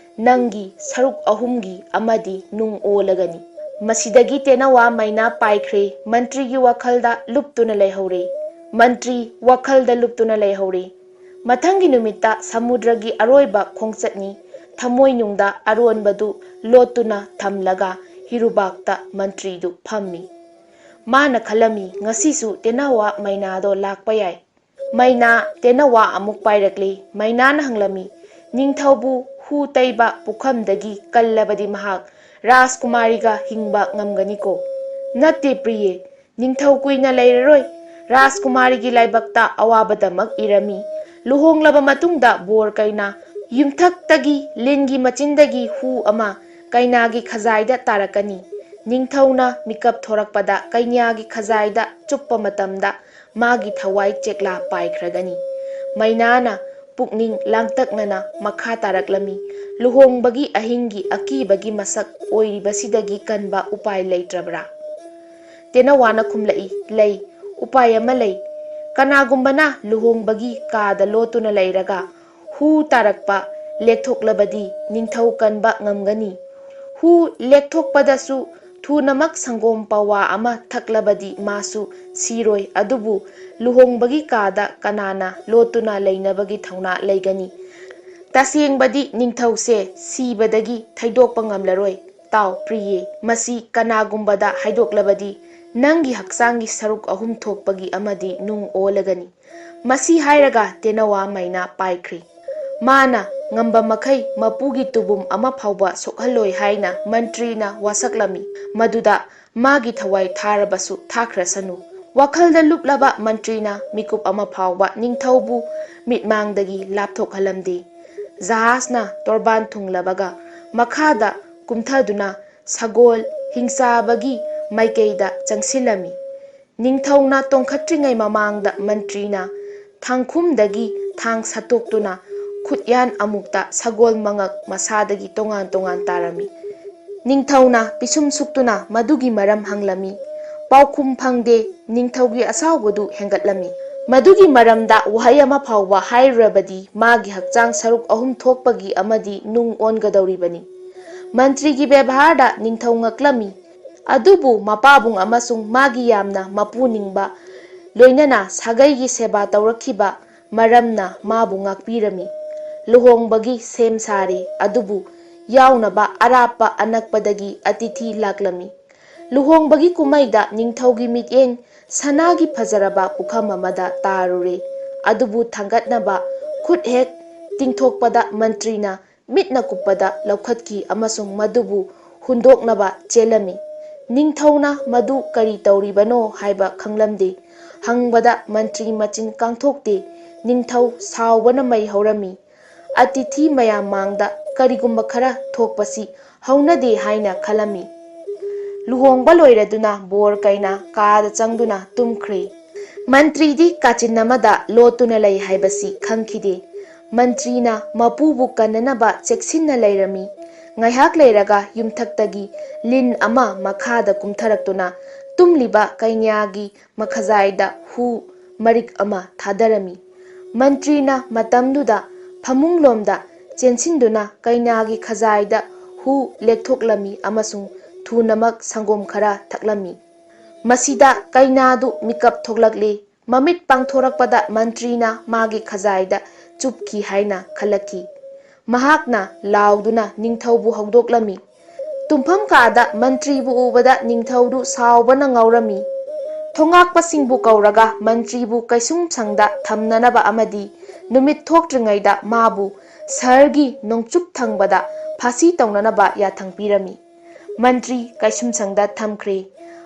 ꯅꯪꯒꯤ ꯁꯔꯨꯛ ꯑꯍꯨꯝꯒꯤ ꯑꯃꯗꯤ ꯅꯨꯡ ꯑꯣꯜꯂꯒꯅꯤ꯫" ꯃꯁꯤꯗꯒꯤ ꯇꯦꯅꯋꯥ ꯃꯩꯅꯥ ꯄꯥꯏꯈ꯭ꯔꯦ, ꯃꯟꯇ꯭ꯔꯤꯒꯤ ꯋꯥꯈꯜꯗ ꯂꯨꯞꯇꯨꯅ ꯂꯩꯍꯧꯔꯦ꯫ ꯃꯟꯇ꯭ꯔꯤ ꯋꯥꯈꯜꯗ ꯂꯨꯞꯇꯨꯅ ꯂꯩꯍꯧꯔꯦ꯫ ꯃꯊꯪꯒꯤ ꯅꯨꯃꯤꯠꯇ ꯁꯃꯨꯗ꯭ꯔꯒꯤ ꯑꯔꯣꯏꯕ ꯈꯣꯡꯆꯠꯅꯤ꯫ ꯊꯃꯣꯏꯅꯨꯡꯗ ꯑꯔꯣꯟꯕꯗꯨ ꯂꯣꯠꯇꯨꯅ ꯊꯝꯂꯒ ꯍꯤꯔꯨꯕꯥꯛꯇ ꯃꯟꯇ꯭ꯔꯤꯗꯨ ꯐꯝꯃꯤ꯫ ꯃꯥꯅ ꯈꯜꯂꯝꯃꯤ, "ꯉꯁꯤꯁꯨ ꯇꯦꯅꯋꯥ ꯃꯩꯅꯥꯗꯣ ꯂꯥꯛꯄ ꯌꯥꯏ꯫" ꯃꯩꯅꯥ ꯇꯦꯅꯋꯥ ꯑꯃꯨꯛ ꯄꯥꯏꯔꯛꯂꯤ꯫ ꯃꯩꯅꯥꯅ ꯍꯪꯂꯝꯃꯤ, "ꯅꯤꯡꯊꯧꯕꯨ ꯍꯨ ꯇꯩꯕ ꯄꯨꯈꯝꯗꯒꯤ ꯀꯜꯂꯕꯗꯤ ꯃꯍꯥꯛ ꯔꯥꯖꯀꯨꯃꯥꯔꯤꯒ ꯍꯤꯡꯕ ꯉꯝꯒꯅꯤꯀꯣ?" "ꯅꯠꯇꯦ ꯄ꯭ꯔꯤꯌꯦ, ꯅꯤꯡꯊꯧ ꯀꯨꯏꯅ ꯂꯩꯔꯔꯣꯏ꯫ ꯔꯥꯖꯀꯨꯃꯥꯔꯤꯒꯤ ꯂꯥꯏꯕꯛꯇ ꯑꯋꯥꯕꯗꯃꯛ ꯏꯔꯝꯃꯤ꯫ ꯂꯨꯍꯣꯡꯂꯕ ꯃꯇꯨꯡꯗ ꯕꯣꯔ ꯀꯩꯅꯥ ꯌꯨꯝꯊꯛꯇꯒꯤ ꯂꯤꯟꯒꯤ ꯃꯆꯤꯟꯗꯒꯤ ꯍꯨ ꯑꯃ ꯀꯩꯅꯥꯒꯤ ꯈꯖꯥꯏꯗ ꯇꯥꯔꯛꯀꯅꯤ꯫ ꯅꯤꯡꯊꯧꯅ ꯃꯤꯀꯞ ꯊꯣꯔꯛꯄꯗ ꯀꯩꯅꯥꯒꯤ ꯈꯖꯥꯏꯗ ꯆꯨꯞꯄ ꯃꯇꯝꯗ ꯃꯥꯒꯤ ꯊꯋꯥꯏ ꯆꯦꯛꯂꯥ ꯄꯥꯏꯈ꯭ꯔꯒꯅꯤ꯫" ꯃꯩꯅꯥꯅ ꯄꯨꯛꯅꯤꯡ ꯂꯥꯡꯇꯛꯅꯅ ꯃꯈꯥ ꯇꯥꯔꯛꯂꯝꯃꯤ, "ꯂꯨꯍꯣꯡꯕꯒꯤ ꯑꯍꯤꯡꯒꯤ ꯑꯀꯤꯕꯒꯤ ꯃꯁꯛ ꯑꯣꯏꯔꯤꯕꯁꯤꯗꯒꯤ ꯀꯟꯕ ꯎꯄꯥꯏ ꯂꯩꯇ꯭ꯔꯕ꯭ꯔꯥ?" ꯇꯦꯅꯋꯥꯅ ꯈꯨꯝꯂꯛꯏ, "ꯂꯩ, ꯎꯄꯥꯏ ꯑꯃ ꯂꯩ꯫ ꯀꯅꯥꯒꯨꯝꯕꯅ ꯂꯨꯍꯣꯡꯕꯒꯤ ꯀꯥꯗ ꯂꯣꯠꯇꯨꯅ ꯂꯩꯔꯒ ꯍꯨ ꯇꯥꯔꯛꯄ ꯂꯦꯛꯊꯣꯛꯂꯕꯗꯤ ꯅꯤꯡꯊꯧ ꯀꯟꯕ ꯉꯝꯒꯅꯤ꯫ ꯍꯨ ꯂꯦꯛꯊꯣꯛꯄꯗꯁꯨ ꯊꯨꯅꯃꯛ ꯁꯪꯒꯣꯝ ꯄꯋꯥ ꯑꯃ ꯊꯛꯂꯕꯗꯤ ꯃꯥꯁꯨ ꯁꯤꯔꯣꯏ, ꯑꯗꯨꯕꯨ ꯂꯨꯍꯣꯡꯕꯒꯤ ꯀꯥꯗ ꯀꯅꯥꯅ ꯂꯣꯠꯇꯨꯅ ꯂꯩꯅꯕꯒꯤ ꯊꯧꯅꯥ ꯂꯩꯒꯅꯤ? ꯇꯁꯦꯡꯕꯗꯤ ꯅꯤꯡꯊꯧꯁꯦ ꯁꯤꯕꯗꯒꯤ ꯊꯩꯗꯣꯛꯄ ꯉꯝꯂꯔꯣꯏ꯫ ꯇꯥꯎ, ꯄ꯭ꯔꯤꯌꯦ, ꯃꯁꯤ ꯀꯅꯥꯒꯨꯝꯕꯗ ꯍꯥꯏꯗꯣꯛꯂꯕꯗꯤ ꯅꯪꯒꯤ ꯍꯛꯆꯥꯡꯒꯤ ꯁꯔꯨꯛ ꯑꯍꯨꯝ ꯊꯣꯛꯄꯒꯤ ꯑꯃꯗꯤ ꯅꯨꯡ ꯑꯣꯜꯂꯒꯅꯤ꯫" ꯃꯁꯤ ꯍꯥꯏꯔꯒ ꯇꯦꯅꯋꯥ ꯃꯩꯅꯥ ꯄꯥꯏꯈ꯭ꯔꯤ꯫ ꯃꯥꯅ ꯉꯝꯕ ꯃꯈꯩ ꯃꯄꯨꯒꯤ ꯇꯨꯕꯨꯝ ꯑꯃ ꯐꯥꯎꯕ ꯁꯣꯛꯍꯜꯂꯣꯏ ꯍꯥꯏꯅ ꯃꯟꯇ꯭ꯔꯤꯅ ꯋꯥꯁꯛꯂꯝꯃꯤ꯫ ꯃꯗꯨꯗ ꯃꯥꯒꯤ ꯊꯋꯥꯏ ꯊꯥꯔꯕꯁꯨ ꯊꯥꯈ꯭ꯔꯁꯅꯨ꯫ ꯋꯥꯈꯜꯗ ꯂꯨꯞꯂꯕ ꯃꯟꯇ꯭ꯔꯤꯅ ꯃꯤꯀꯨꯞ ꯑꯃ ꯐꯥꯎꯕ ꯅꯤꯡꯊꯧꯕꯨ ꯃꯤꯠꯃꯥꯡꯗꯒꯤ ꯂꯥꯞꯊꯣꯛꯍꯜꯂꯝꯗꯦ꯫ ꯖꯍꯥꯖꯅ ꯇꯣꯔꯕꯥꯟ ꯊꯨꯡꯂꯕꯒ ꯃꯈꯥꯗ ꯀꯨꯝꯊꯗꯨꯅ ꯁꯒꯣꯜ ꯍꯤꯡꯆꯥꯕꯒꯤ ꯃꯥꯏꯀꯩꯗ ꯆꯪꯁꯤꯜꯂꯝꯃꯤ꯫ ꯅꯤꯡꯊꯧꯅ ꯇꯣꯡꯈꯠꯇ꯭ꯔꯤꯉꯩ ꯃꯃꯥꯡꯗ ꯃꯟꯇ꯭ꯔꯤꯅ ꯊꯥꯡꯈꯨꯝꯗꯒꯤ ꯊꯥꯡ ꯁꯠꯇꯣꯛꯇꯨꯅ ꯈꯨꯠꯌꯥꯟ ꯑꯃꯨꯛꯇ ꯁꯒꯣꯜ ꯃꯉꯛ ꯃꯁꯥꯗꯒꯤ ꯇꯣꯉꯥꯟ ꯇꯣꯉꯥꯟ ꯇꯥꯔꯝꯃꯤ꯫ ꯅꯤꯡꯊꯧꯅ ꯄꯤꯁꯨꯝ ꯁꯨꯛꯇꯨꯅ ꯃꯗꯨꯒꯤ ꯃꯔꯝ ꯍꯪꯂꯝꯃꯤ꯫ ꯄꯥꯎꯈꯨꯝ ꯐꯪꯗꯦ꯫ ꯅꯤꯡꯊꯧꯒꯤ ꯑꯁꯥꯎꯕꯗꯨ ꯍꯦꯟꯒꯠꯂꯝꯃꯤ꯫ ꯃꯗꯨꯒꯤ ꯃꯔꯝꯗ ꯋꯥꯍꯩ ꯑꯃ ꯐꯥꯎꯕ ꯍꯥꯏꯔꯨꯔꯕꯗꯤ ꯃꯥꯒꯤ ꯍꯛꯆꯥꯡ ꯁꯔꯨꯛ ꯑꯍꯨꯝ ꯊꯣꯛꯄꯒꯤ ꯑꯃꯗꯤ ꯅꯨꯡ ꯑꯣꯟꯒꯗꯧꯔꯤꯕꯅꯤ꯫ ꯃꯟꯇ꯭ꯔꯤꯒꯤ ꯕꯦꯕꯥꯔꯗ ꯅꯤꯡꯊꯧ ꯉꯛꯂꯝꯃꯤ꯫ ꯑꯗꯨꯕꯨ ꯃꯄꯥꯕꯨꯡ ꯑꯃꯁꯨꯡ ꯃꯥꯒꯤ ꯌꯥꯝꯅ ꯃꯄꯨ ꯅꯤꯡꯕ, ꯂꯣꯏꯅꯅ ꯁꯥꯒꯩꯒꯤ ꯁꯦꯕꯥ ꯇꯧꯔꯛꯈꯤꯕ ꯃꯔꯝꯅ ꯃꯥꯕꯨ ꯉꯥꯛꯄꯤꯔꯝꯃꯤ꯫ ꯂꯨꯍꯣꯡꯕꯒꯤ ꯁꯦꯝ ꯁꯥꯔꯦ꯫ ꯑꯗꯨꯕꯨ ꯌꯥꯎꯅꯕ ꯑꯔꯥꯞꯄ ꯑꯅꯛꯄꯗꯒꯤ ꯑꯇꯤꯊꯤ ꯂꯥꯛꯂꯝꯃꯤ꯫ ꯂꯨꯍꯣꯡꯕꯒꯤ ꯀꯨꯝꯍꯩꯗ ꯅꯤꯡꯊꯧꯒꯤ ꯃꯤꯠꯌꯦꯡ ꯁꯅꯥꯒꯤ ꯐꯖꯔꯕ ꯄꯨꯈꯝ ꯑꯃꯗ ꯇꯥꯔꯨꯔꯦ꯫ ꯑꯗꯨꯕꯨ ꯊꯥꯡꯒꯠꯅꯕ ꯈꯨꯠ ꯍꯦꯛ ꯇꯤꯡꯊꯣꯛꯄꯗ ꯃꯟꯇ꯭ꯔꯤꯅ ꯃꯤꯠꯅ ꯀꯨꯞꯄꯗ ꯂꯧꯈꯠꯈꯤ ꯑꯃꯁꯨꯡ ꯃꯗꯨꯕꯨ ꯍꯨꯟꯗꯣꯛꯅꯕ ꯆꯦꯜꯂꯝꯃꯤ꯫ ꯅꯤꯡꯊꯧꯅ ꯃꯗꯨ ꯀꯔꯤ ꯇꯧꯔꯤꯕꯅꯣ ꯍꯥꯏꯕ ꯈꯪꯂꯝꯗꯦ꯫ ꯍꯪꯕꯗ ꯃꯟꯇ꯭ꯔꯤ ꯃꯆꯤꯟ ꯀꯥꯡꯊꯣꯛꯇꯦ꯫ ꯅꯤꯡꯊꯧ ꯁꯥꯎꯕꯅ ꯃꯩ ꯍꯧꯔꯝꯃꯤ꯫ ꯑꯇꯤꯊꯤ ꯃꯌꯥꯝ ꯃꯥꯡꯗ ꯀꯔꯤꯒꯨꯝꯕ ꯈꯔ ꯊꯣꯛꯄꯁꯤ ꯍꯧꯅꯗꯦ ꯍꯥꯏꯅ ꯈꯜꯂꯝꯃꯤ꯫ ꯂꯨꯍꯣꯡꯕ ꯂꯣꯏꯔꯗꯨꯅ ꯕꯣꯔ ꯀꯩꯅ ꯀꯥꯗ ꯆꯪꯗꯨꯅ ꯇꯨꯝꯈ꯭ꯔꯦ꯫ ꯃꯟꯇ꯭ꯔꯤꯗꯤ ꯀꯥꯆꯤꯟ ꯑꯃꯗ ꯂꯣꯠꯇꯨꯅ ꯂꯩ ꯍꯥꯏꯕꯁꯤ ꯈꯪꯈꯤꯗꯦ꯫ ꯃꯟꯇ꯭ꯔꯤꯅ ꯃꯄꯨꯕꯨ ꯀꯟꯅꯅꯕ ꯆꯦꯛꯁꯤꯟꯅ ꯂꯩꯔꯝꯃꯤ꯫ ꯉꯥꯏꯍꯥꯛ ꯂꯩꯔꯒ ꯌꯨꯝꯊꯛꯇꯒꯤ ꯂꯤꯟ ꯑꯃ ꯃꯈꯥꯗ ꯀꯨꯝꯊꯔꯛꯇꯨꯅ ꯇꯨꯝꯂꯤꯕ ꯀꯩꯅ꯭ꯌꯥꯒꯤ ꯃꯈꯖꯥꯏꯗ ꯍꯨ ꯃꯔꯤꯛ ꯑꯃ ꯊꯥꯗꯔꯝꯃꯤ꯫ ꯃꯟꯇ꯭ꯔꯤꯅ ꯃꯇꯝꯗꯨꯗ ꯐꯃꯨꯡꯂꯣꯝꯗ ꯆꯦꯟꯁꯤꯟꯗꯨꯅ ꯀꯩꯅꯥꯒꯤ ꯈꯖꯥꯏꯗ ꯍꯨ ꯂꯦꯛꯊꯣꯛꯂꯝꯃꯤ ꯑꯃꯁꯨꯡ ꯊꯨꯅꯃꯛ ꯁꯪꯒꯣꯝ ꯈꯔ ꯊꯛꯂꯝꯃꯤ꯫ ꯃꯁꯤꯗ ꯀꯩꯅꯥꯗꯨ ꯃꯤꯀꯞ ꯊꯣꯛꯂꯛꯂꯤ꯫ ꯃꯃꯤꯠ ꯄꯥꯡꯊꯣꯔꯛꯄꯗ ꯃꯟꯇ꯭ꯔꯤꯅ ꯃꯥꯒꯤ ꯈꯖꯥꯏꯗ ꯆꯨꯞꯈꯤ ꯍꯥꯏꯅ ꯈꯜꯂꯛꯈꯤ꯫ ꯃꯍꯥꯛꯅ ꯂꯥꯎꯗꯨꯅ ꯅꯤꯡꯊꯧꯕꯨ ꯍꯧꯗꯣꯛꯂꯝꯃꯤ꯫ ꯇꯨꯝꯐꯝ ꯀꯥꯗ ꯃꯟꯇ꯭ꯔꯤꯕꯨ ꯎꯕꯗ ꯅꯤꯡꯊꯧꯗꯨ ꯁꯥꯎꯕꯅ ꯉꯥꯎꯔꯝꯃꯤ꯫ ꯊꯣꯉꯥꯛꯄꯁꯤꯡꯕꯨ ꯀꯧꯔꯒ ꯃꯟꯇ꯭ꯔꯤꯕꯨ ꯀꯩꯁꯨꯝꯁꯪꯗ ꯊꯝꯅꯅꯕ ꯑꯃꯗꯤ ꯅꯨꯃꯤꯠ ꯊꯣꯛꯇ꯭ꯔꯤꯉꯩꯗ ꯃꯥꯕꯨ ꯁꯍꯔꯒꯤ ꯅꯣꯡꯆꯨꯞ ꯊꯪꯕꯗ ꯐꯥꯁꯤ ꯇꯧꯅꯅꯕ ꯌꯥꯊꯪ ꯄꯤꯔꯝꯃꯤ꯫ ꯃꯟꯇ꯭ꯔꯤ ꯀꯩꯁꯨꯝꯁꯪꯗ ꯊꯝꯈ꯭ꯔꯦ꯫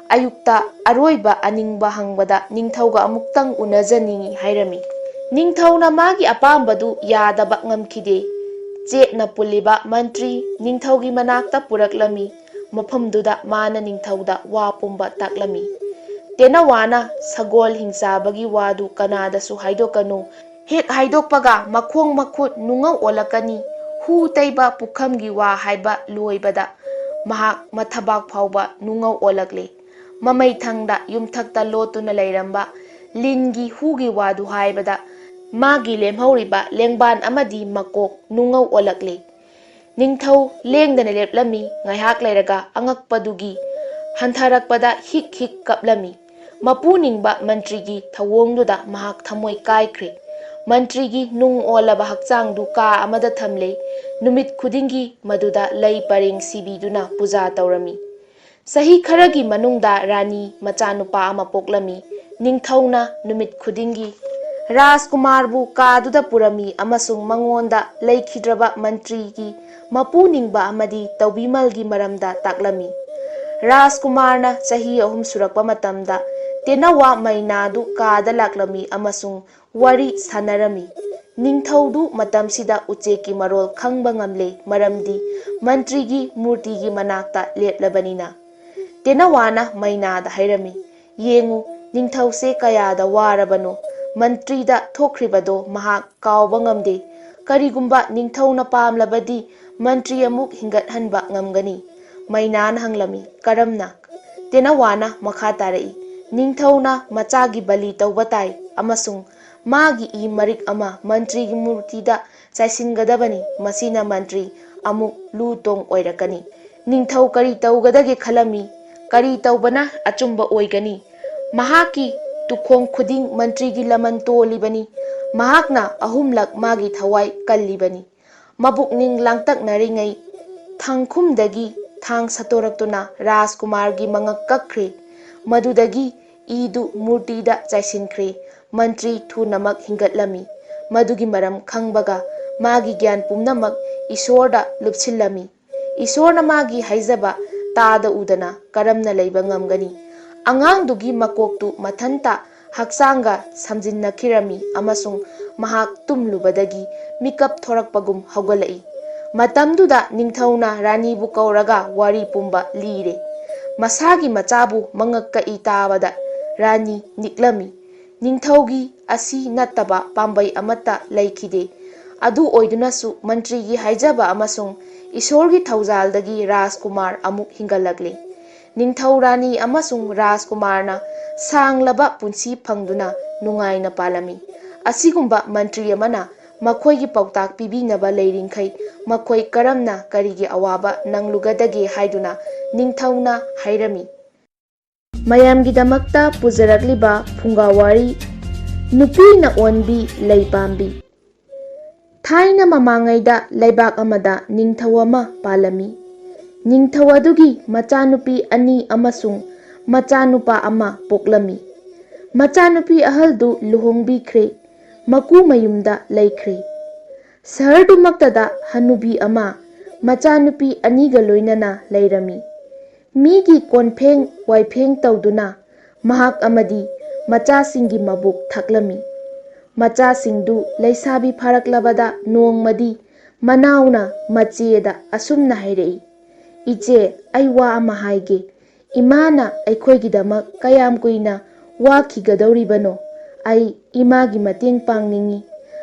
ꯑꯌꯨꯛꯇ ꯑꯔꯣꯏꯕ ꯑꯅꯤꯡꯕ ꯍꯪꯕꯗ ꯅꯤꯡꯊꯧꯒ ꯑꯃꯨꯛꯇꯪ ꯎꯅꯖꯅꯤꯡꯏ ꯍꯥꯏꯔꯝꯃꯤ꯫ ꯅꯤꯡꯊꯧꯅ ꯃꯥꯒꯤ ꯑꯄꯥꯝꯕꯗꯨ ꯌꯥꯗꯕ ꯉꯝꯈꯤꯗꯦ꯫ ꯆꯦꯠꯅ ꯄꯨꯜꯂꯤꯕ ꯃꯟꯇ꯭ꯔꯤ ꯅꯤꯡꯊꯧꯒꯤ ꯃꯅꯥꯛꯇ ꯄꯨꯔꯛꯂꯝꯃꯤ꯫ ꯃꯐꯝꯗꯨꯗ ꯃꯥꯅ ꯅꯤꯡꯊꯧꯗ ꯋꯥ ꯄꯨꯝꯕ ꯇꯥꯛꯂꯝꯃꯤ꯫ ꯇꯦꯅꯋꯥꯅ ꯁꯒꯣꯜ ꯍꯤꯡꯆꯥꯕꯒꯤ ꯋꯥꯗꯨ ꯀꯅꯥꯗꯁꯨ ꯍꯥꯏꯗꯣꯛꯀꯅꯨ, ꯍꯦꯛ ꯍꯥꯏꯗꯣꯛꯄꯒ ꯃꯈꯣꯡ ꯃꯈꯨꯠ ꯅꯨꯡꯉꯧ ꯑꯣꯜꯂꯛꯀꯅꯤ꯫ ꯍꯨ ꯇꯩꯕ ꯄꯨꯈꯝꯒꯤ ꯋꯥ ꯍꯥꯏꯕ ꯂꯣꯏꯕꯗ ꯃꯍꯥꯛ ꯃꯊꯕꯥꯛ ꯐꯥꯎꯕ ꯅꯨꯡꯉꯧ ꯑꯣꯜꯂꯛꯂꯦ꯫ ꯃꯃꯩꯊꯪꯗ ꯌꯨꯝꯊꯛꯇ ꯂꯣꯠꯇꯨꯅ ꯂꯩꯔꯝꯕ ꯂꯤꯟꯒꯤ ꯍꯨꯒꯤ ꯋꯥꯗꯨ ꯍꯥꯏꯕꯗ ꯃꯥꯒꯤ ꯂꯦꯝꯍꯧꯔꯤꯕ ꯂꯦꯡꯕꯥꯟ ꯑꯃꯗꯤ ꯃꯀꯣꯛ ꯅꯨꯡꯉꯧ ꯑꯣꯜꯂꯛꯂꯦ꯫ ꯅꯤꯡꯊꯧ ꯂꯦꯡꯗꯅ ꯂꯦꯞꯂꯝꯃꯤ꯫ ꯉꯥꯏꯍꯥꯛ ꯂꯩꯔꯒ ꯑꯉꯛꯄꯗꯨꯒꯤ ꯍꯟꯊꯔꯛꯄꯗ ꯍꯤꯛ ꯍꯤꯛ ꯀꯞꯂꯝꯃꯤ꯫ ꯃꯄꯨ ꯅꯤꯡꯕ ꯃꯟꯇ꯭ꯔꯤꯒꯤ ꯊꯧꯑꯣꯡꯗꯨꯗ ꯃꯍꯥꯛ ꯊꯃꯣꯏ ꯀꯥꯏꯈ꯭ꯔꯦ꯫ ꯃꯟꯇ꯭ꯔꯤꯒꯤ ꯅꯨꯡ ꯑꯣꯜꯂꯕ ꯍꯛꯆꯥꯡꯗꯨ ꯀꯥ ꯑꯃꯗ ꯊꯝꯂꯦ꯫ ꯅꯨꯃꯤꯠ ꯈꯨꯗꯤꯡꯒꯤ ꯃꯗꯨꯗ ꯂꯩ ꯄꯔꯦꯡ ꯁꯤꯕꯤꯗꯨꯅ ꯄꯨꯖꯥ ꯇꯧꯔꯝꯃꯤ꯫ ꯆꯍꯤ ꯈꯔꯒꯤ ꯃꯅꯨꯡꯗ ꯔꯥꯅꯤ ꯃꯆꯥꯅꯨꯄꯥ ꯑꯃ ꯄꯣꯛꯂꯝꯃꯤ꯫ ꯅꯤꯡꯊꯧꯅ ꯅꯨꯃꯤꯠ ꯈꯨꯗꯤꯡꯒꯤ ꯔꯥꯖꯀꯨꯃꯥꯔꯕꯨ ꯀꯥꯗꯨꯗ ꯄꯨꯔꯝꯃꯤ ꯑꯃꯁꯨꯡ ꯃꯉꯣꯟꯗ ꯂꯩꯈꯤꯗ꯭ꯔꯕ ꯃꯟꯇ꯭ꯔꯤꯒꯤ ꯃꯄꯨ ꯅꯤꯡꯕ ꯑꯃꯗꯤ ꯇꯧꯕꯤꯃꯜꯒꯤ ꯃꯔꯝꯗ ꯇꯥꯛꯂꯝꯃꯤ꯫ ꯔꯥꯖꯀꯨꯃꯥꯔꯅ ꯆꯍꯤ ꯑꯍꯨꯝ ꯁꯨꯔꯛꯄ ꯃꯇꯝꯗ ꯇꯦꯅꯋꯥ ꯃꯩꯅꯥꯗꯨ ꯀꯥꯗ ꯂꯥꯛꯂꯝꯃꯤ ꯑꯃꯁꯨꯡ ꯋꯥꯔꯤ ꯁꯥꯟꯅꯔꯝꯃꯤ꯫ ꯅꯤꯡꯊꯧꯗꯨ ꯃꯇꯝꯁꯤꯗ ꯎꯆꯦꯛꯀꯤ ꯃꯔꯣꯜ ꯈꯪꯕ ꯉꯝꯂꯦ, ꯃꯔꯝꯗꯤ ꯃꯟꯇ꯭ꯔꯤꯒꯤ ꯃꯨꯔꯇꯤꯒꯤ ꯃꯅꯥꯛꯇ ꯂꯦꯞꯂꯕꯅꯤꯅ꯫ ꯇꯦꯅꯋꯥꯅ ꯃꯩꯅꯥꯗ ꯍꯥꯏꯔꯝꯃꯤ, "ꯌꯦꯡꯉꯨ, ꯅꯤꯡꯊꯧꯁꯦ ꯀꯌꯥꯗ ꯋꯥꯔꯕꯅꯣ꯫ ꯃꯟꯇ꯭ꯔꯤꯗ ꯊꯣꯛꯈ꯭ꯔꯤꯕꯗꯣ ꯃꯍꯥꯛ ꯀꯥꯎꯕ ꯉꯝꯗꯦ꯫ ꯀꯔꯤꯒꯨꯝꯕ ꯅꯤꯡꯊꯧꯅ ꯄꯥꯝꯂꯕꯗꯤ ꯃꯟꯇ꯭ꯔꯤ ꯑꯃꯨꯛ ꯍꯤꯡꯒꯠꯍꯟꯕ ꯉꯝꯒꯅꯤ꯫" ꯃꯩꯅꯥꯅ ꯍꯪꯂꯝꯃꯤ, "ꯀꯔꯝꯅ?" ꯇꯦꯅꯋꯥꯅ ꯃꯈꯥ ꯇꯥꯔꯛꯏ, "ꯅꯤꯡꯊꯧꯅ ꯃꯆꯥꯒꯤ ꯕꯂꯤ ꯇꯧꯕ ꯇꯥꯏ ꯑꯃꯁꯨꯡ ꯃꯥꯒꯤ ꯏ ꯃꯔꯤꯛ ꯑꯃ ꯃꯟꯇ꯭ꯔꯤꯒꯤ ꯃꯨꯔꯇꯤꯗ ꯆꯥꯏꯁꯤꯟꯒꯗꯕꯅꯤ꯫ ꯃꯁꯤꯅ ꯃꯟꯇ꯭ꯔꯤ ꯑꯃꯨꯛ ꯂꯨ ꯇꯣꯡ ꯑꯣꯏꯔꯛꯀꯅꯤ꯫" ꯅꯤꯡꯊꯧ ꯀꯔꯤ ꯇꯧꯒꯗꯒꯦ ꯈꯜꯂꯝꯃꯤ? ꯀꯔꯤ ꯇꯧꯕꯅ ꯑꯆꯨꯝꯕ ꯑꯣꯏꯒꯅꯤ? ꯃꯍꯥꯛꯀꯤ ꯇꯨꯈꯣꯡ ꯈꯨꯗꯤꯡ ꯃꯟꯇ꯭ꯔꯤꯒꯤ ꯂꯃꯟ ꯇꯣꯜꯂꯤꯕꯅꯤ꯫ ꯃꯍꯥꯛꯅ ꯑꯍꯨꯝꯂꯛ ꯃꯥꯒꯤ ꯊꯋꯥꯏ ꯀꯜꯂꯤꯕꯅꯤ꯫ ꯃꯕꯨꯛꯅꯤꯡ ꯂꯥꯡꯇꯛꯅꯔꯤꯉꯩ ꯊꯥꯡꯈꯨꯝꯗꯒꯤ ꯊꯥꯡ ꯁꯠꯇꯣꯔꯛꯇꯨꯅ ꯔꯥꯖꯀꯨꯃꯥꯔꯒꯤ ꯃꯉꯛ ꯀꯛꯈ꯭ꯔꯦ꯫ ꯃꯗꯨꯗꯒꯤ ꯏꯗꯨ ꯃꯨꯔꯇꯤꯗ ꯆꯥꯏꯁꯤꯟꯈ꯭ꯔꯦ꯫ ꯃꯟꯇ꯭ꯔꯤ ꯊꯨꯅꯃꯛ ꯍꯤꯡꯒꯠꯂꯝꯃꯤ꯫ ꯃꯗꯨꯒꯤ ꯃꯔꯝ ꯈꯪꯕꯒ ꯃꯥꯒꯤ ꯒ꯭ꯌꯥꯟ ꯄꯨꯝꯅꯃꯛ ꯏꯁꯣꯔꯗ ꯂꯨꯞꯁꯤꯜꯂꯝꯃꯤ꯫ ꯏꯁꯣꯔꯅ ꯃꯥꯒꯤ ꯍꯥꯏꯖꯕ ꯇꯥꯗ ꯎꯗꯅ ꯀꯔꯝꯅ ꯂꯩꯕ ꯉꯝꯒꯅꯤ? ꯑꯉꯥꯡꯗꯨꯒꯤ ꯃꯀꯣꯛꯇꯨ ꯃꯊꯟꯇ ꯍꯛꯆꯥꯡꯒ ꯁꯝꯖꯤꯟꯅꯈꯤꯔꯝꯃꯤ ꯑꯃꯁꯨꯡ ꯃꯍꯥꯛ ꯇꯨꯝꯂꯨꯕꯗꯒꯤ ꯃꯤꯀꯞ ꯊꯣꯔꯛꯄꯒꯨꯝ ꯍꯧꯒꯠꯂꯛꯏ꯫ ꯃꯇꯝꯗꯨꯗ ꯅꯤꯡꯊꯧꯅ ꯔꯥꯅꯤꯕꯨ ꯀꯧꯔꯒ ꯋꯥꯔꯤ ꯄꯨꯝꯕ ꯂꯤꯔꯦ꯫ ꯃꯁꯥꯒꯤ ꯃꯆꯥꯕꯨ ꯃꯉꯛ ꯀꯛꯏ ꯇꯥꯕꯗ ꯔꯥꯅꯤ ꯅꯤꯛꯂꯝꯃꯤ꯫ ꯅꯤꯡꯊꯧꯒꯤ ꯑꯁꯤ ꯅꯠꯇꯕ ꯄꯥꯝꯕꯩ ꯑꯃꯠꯇ ꯂꯩꯈꯤꯗꯦ꯫ ꯑꯗꯨ ꯑꯣꯏꯗꯨꯅꯁꯨ ꯃꯟꯇ꯭ꯔꯤꯒꯤ ꯍꯥꯏꯖꯕ ꯑꯃꯁꯨꯡ ꯏꯁꯣꯔꯒꯤ ꯊꯧꯖꯥꯜꯗꯒꯤ ꯔꯥꯖꯀꯨꯃꯥꯔ ꯑꯃꯨꯛ ꯍꯤꯡꯒꯠꯂꯛꯂꯦ꯫ ꯅꯤꯡꯊꯧ ꯔꯥꯅꯤ ꯑꯃꯁꯨꯡ ꯔꯥꯖꯀꯨꯃꯥꯔꯅ ꯁꯥꯡꯂꯕ ꯄꯨꯟꯁꯤ ꯐꯪꯗꯨꯅ ꯅꯨꯡꯉꯥꯏꯅ ꯄꯥꯜꯂꯝꯃꯤ꯫ ꯑꯁꯤꯒꯨꯝꯕ ꯃꯟꯇ꯭ꯔꯤ ꯑꯃꯅ ꯃꯈꯣꯏꯒꯤ ꯄꯥꯎꯇꯥꯛ ꯄꯤꯕꯤꯅꯕ ꯂꯩꯔꯤꯡꯈꯩ ꯃꯈꯣꯏ ꯀꯔꯝꯅ ꯀꯔꯤꯒꯤ ꯑꯋꯥꯕ ꯅꯪꯂꯨꯒꯗꯒꯦ ꯍꯥꯏꯗꯨꯅ ꯅꯤꯡꯊꯧꯅ ꯍꯥꯏꯔꯝꯃꯤ꯫ ꯃꯌꯥꯝꯒꯤꯗꯃꯛꯇ ꯄꯨꯖꯔꯛꯂꯤꯕ ꯐꯨꯡꯒꯥ ꯋꯥꯔꯤ, ꯅꯨꯄꯤꯅ ꯑꯣꯟꯕꯤ ꯂꯩ ꯄꯥꯝꯕꯤ꯫ ꯊꯥꯏꯅ ꯃꯃꯥꯡꯉꯩꯗ ꯂꯩꯕꯥꯛ ꯑꯃꯗ ꯅꯤꯡꯊꯧ ꯑꯃ ꯄꯥꯜꯂꯝꯃꯤ꯫ ꯅꯤꯡꯊꯧ ꯑꯗꯨꯒꯤ ꯃꯆꯥꯅꯨꯄꯤ ꯑꯅꯤ ꯑꯃꯁꯨꯡ ꯃꯆꯥꯅꯨꯄꯥ ꯑꯃ ꯄꯣꯛꯂꯝꯃꯤ꯫ ꯃꯆꯥꯅꯨꯄꯤ ꯑꯍꯜꯗꯨ ꯂꯨꯍꯣꯡꯕꯤꯈ꯭ꯔꯦ, ꯃꯀꯨ ꯃꯌꯨꯝꯗ ꯂꯩꯈ꯭ꯔꯦ꯫ ꯁꯍꯔꯗꯨꯃꯛꯇꯗ ꯍꯅꯨꯕꯤ ꯑꯃ ꯃꯆꯥꯅꯨꯄꯤ ꯑꯅꯤꯒ ꯂꯣꯏꯅꯅ ꯂꯩꯔꯝꯃꯤ꯫ ꯃꯤꯒꯤ ꯀꯣꯟꯐꯦꯡ ꯋꯥꯏꯐꯦꯡ ꯇꯧꯗꯨꯅ ꯃꯍꯥꯛ ꯑꯃꯗꯤ ꯃꯆꯥꯁꯤꯡꯒꯤ ꯃꯕꯨꯛ ꯊꯛꯂꯝꯃꯤ꯫ ꯃꯆꯥꯁꯤꯡꯗꯨ ꯂꯩꯁꯥꯕꯤ ꯐꯥꯔꯛꯂꯕꯗ ꯅꯣꯡꯃꯗꯤ ꯃꯅꯥꯎꯅ ꯃꯆꯦꯗ ꯑꯁꯨꯝꯅ ꯍꯥꯏꯔꯛꯏ, "ꯏꯆꯦ, ꯑꯩ ꯋꯥ ꯑꯃ ꯍꯥꯏꯒꯦ꯫ ꯏꯃꯥꯅ ꯑꯩꯈꯣꯏꯒꯤꯗꯃꯛ ꯀꯌꯥꯝ ꯀꯨꯏꯅ ꯋꯥꯈꯤꯒꯗꯧꯔꯤꯕꯅꯣ? ꯑꯩ ꯏꯃꯥꯒꯤ ꯃꯇꯦꯡ ꯄꯥꯡꯅꯤꯡꯏ꯫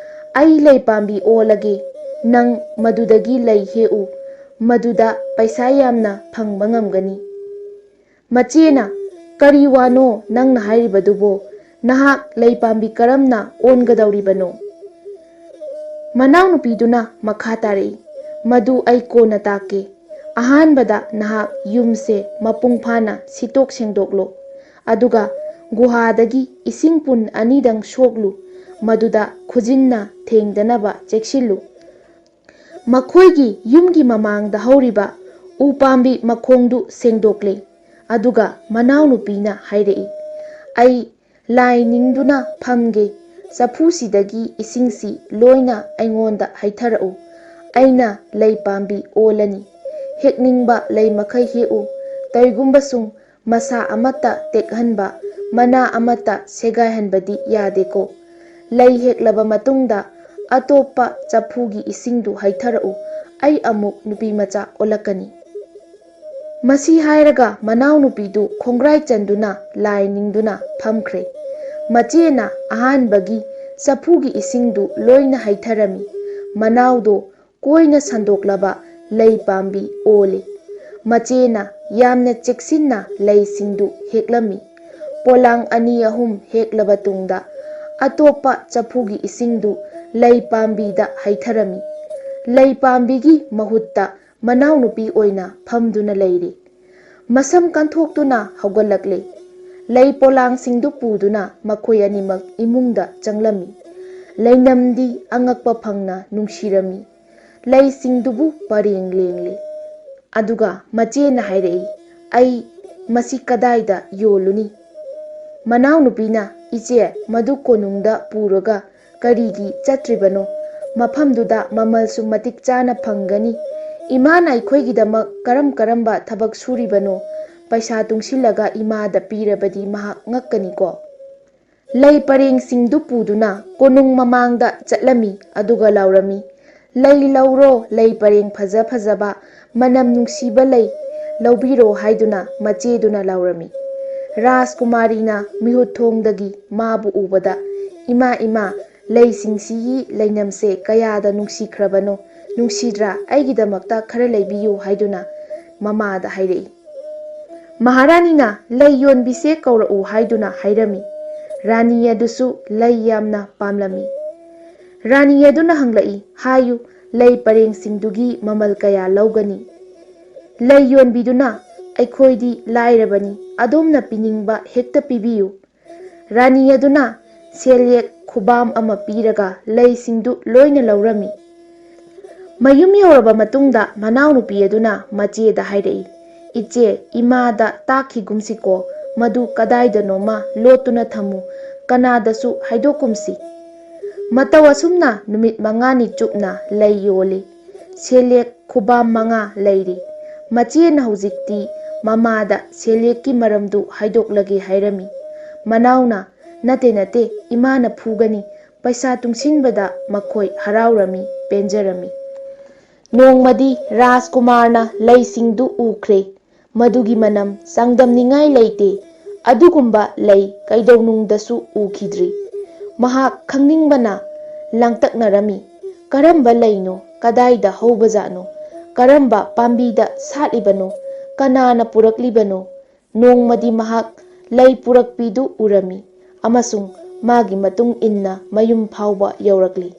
ꯑꯩ ꯂꯩ ꯄꯥꯝꯕꯤ ꯑꯣꯜꯂꯒꯦ꯫ ꯅꯪ ꯃꯗꯨꯗꯒꯤ ꯂꯩ ꯍꯦꯛꯎ꯫ ꯃꯗꯨꯗ ꯄꯩꯁꯥ ꯌꯥꯝꯅ ꯐꯪꯕ ꯉꯝꯒꯅꯤ꯫" ꯃꯆꯦꯅ, "ꯀꯔꯤ ꯋꯥꯅꯣ ꯅꯪꯅ ꯍꯥꯏꯔꯤꯕꯗꯨꯕꯣ? ꯅꯍꯥꯛ ꯂꯩ ꯄꯥꯝꯕꯤ ꯀꯔꯝꯅ ꯑꯣꯟꯒꯗꯧꯔꯤꯕꯅꯣ?" ꯃꯅꯥꯎꯅꯨꯄꯤꯗꯨꯅ ꯃꯈꯥ ꯇꯥꯔꯛꯏ, "ꯃꯗꯨ ꯑꯩ ꯀꯣꯟꯅ ꯇꯥꯛꯀꯦ꯫ ꯑꯍꯥꯟꯕꯗ ꯅꯍꯥꯛ ꯌꯨꯝꯁꯦ ꯃꯄꯨꯡ ꯐꯥꯅ ꯁꯤꯠꯇꯣꯛ ꯁꯦꯡꯗꯣꯛꯂꯣ꯫ ꯑꯗꯨꯒ ꯒꯨꯍꯥꯗꯒꯤ ꯏꯁꯤꯡ ꯄꯨꯟ ꯑꯅꯤꯗꯪ ꯁꯣꯛꯂꯨ꯫ ꯃꯗꯨꯗ ꯈꯨꯖꯤꯟꯅ ꯊꯦꯡꯗꯅꯕ ꯆꯦꯛꯁꯤꯜꯂꯨ꯫" ꯃꯈꯣꯏꯒꯤ ꯌꯨꯝꯒꯤ ꯃꯃꯥꯡꯗ ꯍꯧꯔꯤꯕ ꯎ ꯄꯥꯝꯕꯤ ꯃꯈꯣꯡꯗꯨ ꯁꯦꯡꯗꯣꯛꯂꯦ꯫ ꯑꯗꯨꯒ ꯃꯅꯥꯎꯅꯨꯄꯤꯅ ꯍꯥꯏꯔꯛꯏ, "ꯑꯩ ꯂꯥꯏ ꯅꯤꯡꯗꯨꯅ ꯐꯝꯒꯦ꯫ ꯆꯐꯨꯁꯤꯗꯒꯤ ꯏꯁꯤꯡꯁꯤ ꯂꯣꯏꯅ ꯑꯩꯉꯣꯟꯗ ꯍꯩꯊꯔꯛꯎ꯫ ꯑꯩꯅ ꯂꯩ ꯄꯥꯝꯕꯤ ꯑꯣꯜꯂꯅꯤ꯫ ꯍꯦꯛꯅꯤꯡꯕ ꯂꯩ ꯃꯈꯩ ꯍꯦꯛꯎ꯫ ꯀꯔꯤꯒꯨꯝꯕ ꯁꯨꯝ ꯃꯁꯥ ꯑꯃꯠꯇ ꯇꯦꯛꯍꯟꯕ, ꯃꯅꯥ ꯑꯃꯠꯇ ꯁꯦꯒꯥꯏꯍꯟꯕꯗꯤ ꯌꯥꯗꯦꯀꯣ꯫ ꯂꯩ ꯍꯦꯛꯂꯕ ꯃꯇꯨꯡꯗ ꯑꯇꯣꯞꯄ ꯆꯐꯨꯒꯤ ꯏꯁꯤꯡꯗꯨ ꯍꯩꯊꯔꯛꯎ꯫ ꯑꯩ ꯑꯃꯨꯛ ꯅꯨꯄꯤ ꯃꯆꯥ ꯑꯣꯜꯂꯛꯀꯅꯤ꯫ ꯃꯁꯤ ꯍꯥꯏꯔꯒ ꯃꯅꯥꯎꯅꯨꯄꯤꯗꯨ ꯈꯣꯡꯒ꯭ꯔꯥꯏ ꯆꯟꯗꯨꯅ ꯂꯥꯏ ꯅꯤꯡꯗꯨꯅ ꯐꯝꯈ꯭ꯔꯦ꯫ ꯃꯆꯦꯅ ꯑꯍꯥꯟꯕꯒꯤ ꯆꯐꯨꯒꯤ ꯏꯁꯤꯡꯗꯨ ꯂꯣꯏꯅ ꯍꯩꯊꯔꯝꯃꯤ꯫ ꯃꯅꯥꯎꯗꯣ ꯀꯣꯏꯅ ꯁꯟꯗꯣꯛꯂꯕ ꯂꯩ ꯄꯥꯝꯕꯤ ꯑꯣꯜꯂꯤ꯫ ꯃꯆꯦꯅ ꯌꯥꯝꯅ ꯆꯦꯛꯁꯤꯟꯅ ꯂꯩꯁꯤꯡꯗꯨ ꯍꯦꯛꯂꯝꯃꯤ꯫ ꯄꯣꯂꯥꯡ ꯑꯅꯤ ꯑꯍꯨꯝ ꯍꯦꯛꯂꯕ ꯇꯨꯡꯗ ꯑꯇꯣꯞꯄ ꯆꯐꯨꯒꯤ ꯏꯁꯤꯡꯗꯨ ꯂꯩ ꯄꯥꯝꯕꯤꯗ ꯍꯩꯊꯔꯝꯃꯤ꯫ ꯂꯩ ꯄꯥꯝꯕꯤꯒꯤ ꯃꯍꯨꯠꯇ ꯃꯅꯥꯎꯅꯨꯄꯤ ꯑꯣꯏꯅ ꯐꯝꯗꯨꯅ ꯂꯩꯔꯤ꯫ ꯃꯁꯝ ꯀꯟꯊꯣꯛꯇꯨꯅ ꯍꯧꯒꯠꯂꯛꯂꯦ꯫ ꯂꯩ ꯄꯣꯂꯥꯡꯁꯤꯡꯗꯨ ꯄꯨꯗꯨꯅ ꯃꯈꯣꯏ ꯑꯅꯤꯃꯛ ꯏꯃꯨꯡꯗ ꯆꯪꯂꯝꯃꯤ꯫ ꯂꯩꯅꯝꯗꯤ ꯑꯉꯛꯄ ꯐꯪꯅ ꯅꯨꯡꯁꯤꯔꯝꯃꯤ꯫ ꯂꯩꯁꯤꯡꯗꯨꯕꯨ ꯄꯔꯦꯡ ꯂꯦꯡꯂꯤ꯫ ꯑꯗꯨꯒ ꯃꯆꯦꯅ ꯍꯥꯏꯔꯛꯏ, "ꯑꯩ ꯃꯁꯤ ꯀꯗꯥꯏꯗ ꯌꯣꯜꯂꯨꯅꯤ?" ꯃꯅꯥꯎꯅꯨꯄꯤꯅ, "ꯏꯆꯦ, ꯃꯗꯨ ꯀꯣꯅꯨꯡꯗ ꯄꯨꯔꯒ ꯀꯔꯤꯒꯤ ꯆꯠꯇ꯭ꯔꯤꯕꯅꯣ? ꯃꯐꯝꯗꯨꯗ ꯃꯃꯜꯁꯨ ꯃꯇꯤꯛ ꯆꯥꯅ ꯐꯪꯒꯅꯤ꯫ ꯏꯃꯥꯅ ꯑꯩꯈꯣꯏꯒꯤꯗꯃꯛ ꯀꯔꯝ ꯀꯔꯝꯕ ꯊꯕꯛ ꯁꯨꯔꯤꯕꯅꯣ? ꯄꯩꯁꯥ ꯇꯨꯡꯁꯤꯜꯂꯒ ꯏꯃꯥꯗ ꯄꯤꯔꯕꯗꯤ ꯃꯍꯥꯛ ꯉꯛꯀꯅꯤꯀꯣ?" ꯂꯩ ꯄꯔꯦꯡꯁꯤꯡꯗꯨ ꯄꯨꯗꯨꯅ ꯀꯣꯅꯨꯡ ꯃꯃꯥꯡꯗ ꯆꯠꯂꯝꯃꯤ, ꯑꯗꯨꯒ ꯂꯥꯎꯔꯝꯃꯤ, "ꯂꯩ ꯂꯧꯔꯣ, ꯂꯩ ꯄꯔꯦꯡ ꯐꯖ ꯐꯖꯕ, ꯃꯅꯝ ꯅꯨꯡꯁꯤꯕ ꯂꯩ ꯂꯧꯕꯤꯔꯣ" ꯍꯥꯏꯗꯨꯅ ꯃꯆꯦꯗꯨꯅ ꯂꯥꯎꯔꯝꯃꯤ꯫ ꯔꯥꯖꯀꯨꯃꯥꯔꯤꯅ ꯃꯤꯍꯨꯠ ꯊꯣꯡꯗꯒꯤ ꯃꯥꯕꯨ ꯎꯕꯗ, "ꯏꯃꯥ, ꯏꯃꯥ, ꯂꯩꯁꯤꯡꯁꯤꯒꯤ ꯂꯩꯅꯝꯁꯦ ꯀꯌꯥꯗ ꯅꯨꯡꯁꯤꯈ꯭ꯔꯕꯅꯣ! ꯅꯨꯡꯁꯤꯗ꯭ꯔꯥ? ꯑꯩꯒꯤꯗꯃꯛꯇ ꯈꯔ ꯂꯩꯕꯤꯌꯨ" ꯍꯥꯏꯗꯨꯅ ꯃꯃꯥꯗ ꯍꯥꯏꯔꯛꯏ꯫ ꯃꯍꯥꯔꯥꯅꯤꯅ ꯂꯩ ꯌꯣꯟꯕꯤꯁꯦ ꯀꯧꯔꯛꯎ ꯍꯥꯏꯗꯨꯅ ꯍꯥꯏꯔꯝꯃꯤ꯫ ꯔꯥꯅꯤ ꯑꯗꯨꯁꯨ ꯂꯩ ꯌꯥꯝꯅ ꯄꯥꯝꯂꯝꯃꯤ꯫ ꯔꯥꯅꯤ ꯑꯗꯨꯅ ꯍꯪꯂꯛꯏ, "ꯍꯥꯏꯌꯨ, ꯂꯩ ꯄꯔꯦꯡꯁꯤꯡꯗꯨꯒꯤ ꯃꯃꯜ ꯀꯌꯥ ꯂꯧꯒꯅꯤ?" ꯂꯩ ꯌꯣꯟꯕꯤꯗꯨꯅ, "ꯑꯩꯈꯣꯏꯗꯤ ꯂꯥꯏꯔꯕꯅꯤ, ꯑꯗꯣꯝꯅ ꯄꯤꯅꯤꯡꯕ ꯍꯦꯛꯇ ꯄꯤꯕꯤꯌꯨ"꯫ ꯔꯥꯅꯤ ꯑꯗꯨꯅ ꯁꯦꯜꯌꯦꯛ ꯈꯨꯕꯥꯝ ꯑꯃ ꯄꯤꯔꯒ ꯂꯩꯁꯤꯡꯗꯨ ꯂꯣꯏꯅ ꯂꯧꯔꯝꯃꯤ꯫ ꯃꯌꯨꯝ ꯌꯧꯔꯕ ꯃꯇꯨꯡꯗ ꯃꯅꯥꯎꯅꯨꯄꯤ ꯑꯗꯨꯅ ꯃꯆꯦꯗ ꯍꯥꯏꯔꯛꯏ, "ꯏꯆꯦ, ꯏꯃꯥꯗ ꯇꯥꯛꯈꯤꯒꯨꯝꯁꯤꯀꯣ, ꯃꯗꯨ ꯀꯗꯥꯏꯗꯅꯣꯃ ꯂꯣꯠꯇꯨꯅ ꯊꯝꯃꯨ, ꯀꯅꯥꯗꯁꯨ ꯍꯥꯏꯗꯣꯛꯀꯨꯝꯁꯤ"꯫ ꯃꯇꯧ ꯑꯁꯨꯝꯅ ꯅꯨꯃꯤꯠ ꯃꯉꯥꯅꯤ ꯆꯨꯞꯅ ꯂꯩ ꯌꯣꯜꯂꯤ꯫ ꯁꯦꯜꯌꯦꯛ ꯈꯨꯕꯥꯝ ꯃꯉꯥ ꯂꯩꯔꯤ꯫ ꯃꯆꯦꯅ ꯍꯧꯖꯤꯛꯇꯤ ꯃꯃꯥꯗ ꯁꯦꯜꯌꯦꯛꯀꯤ ꯃꯔꯝꯗꯨ ꯍꯥꯏꯗꯣꯛꯂꯒꯦ ꯍꯥꯏꯔꯝꯃꯤ꯫ ꯃꯅꯥꯎꯅ, "ꯅꯠꯇꯦ, ꯅꯠꯇꯦ, ꯏꯃꯥꯅ ꯐꯨꯒꯅꯤ"꯫ ꯄꯩꯁꯥ ꯇꯨꯡꯁꯤꯟꯕꯗ ꯃꯈꯣꯏ ꯍꯔꯥꯎꯔꯝꯃꯤ, ꯄꯦꯟꯖꯔꯝꯃꯤ꯫ ꯅꯣꯡꯃꯗꯤ ꯔꯥꯖꯀꯨꯃꯥꯔꯅ ꯂꯩꯁꯤꯡꯗꯨ ꯎꯈ꯭ꯔꯦ꯫ ꯃꯗꯨꯒꯤ ꯃꯅꯝ ꯆꯥꯡꯗꯝꯅꯤꯡꯉꯥꯏ ꯂꯩꯇꯦ꯫ ꯑꯗꯨꯒꯨꯝꯕ ꯂꯩ ꯀꯩꯗꯧꯅꯨꯡꯗꯁꯨ ꯎꯈꯤꯗ꯭ꯔꯤ꯫ ꯃꯍꯥꯛ ꯈꯪꯅꯤꯡꯕꯅ ꯂꯥꯡꯇꯛꯅꯔꯝꯃꯤ꯫ ꯀꯔꯝꯕ ꯂꯩꯅꯣ? ꯀꯗꯥꯏꯗ ꯍꯧꯕꯖꯥꯠꯅꯣ? ꯀꯔꯝꯕ ꯄꯥꯝꯕꯤꯗ ꯁꯥꯠꯂꯤꯕꯅꯣ? ꯀꯅꯥꯅ ꯄꯨꯔꯛꯂꯤꯕꯅꯣ? ꯅꯣꯡꯃꯗꯤ ꯃꯍꯥꯛ ꯂꯩ ꯄꯨꯔꯛꯄꯤꯗꯨ ꯎꯔꯝꯃꯤ ꯑꯃꯁꯨꯡ ꯃꯥꯒꯤ ꯃꯇꯨꯡ ꯏꯟꯅ ꯃꯌꯨꯝ ꯐꯥꯎꯕ ꯌꯧꯔꯛꯂꯤ꯫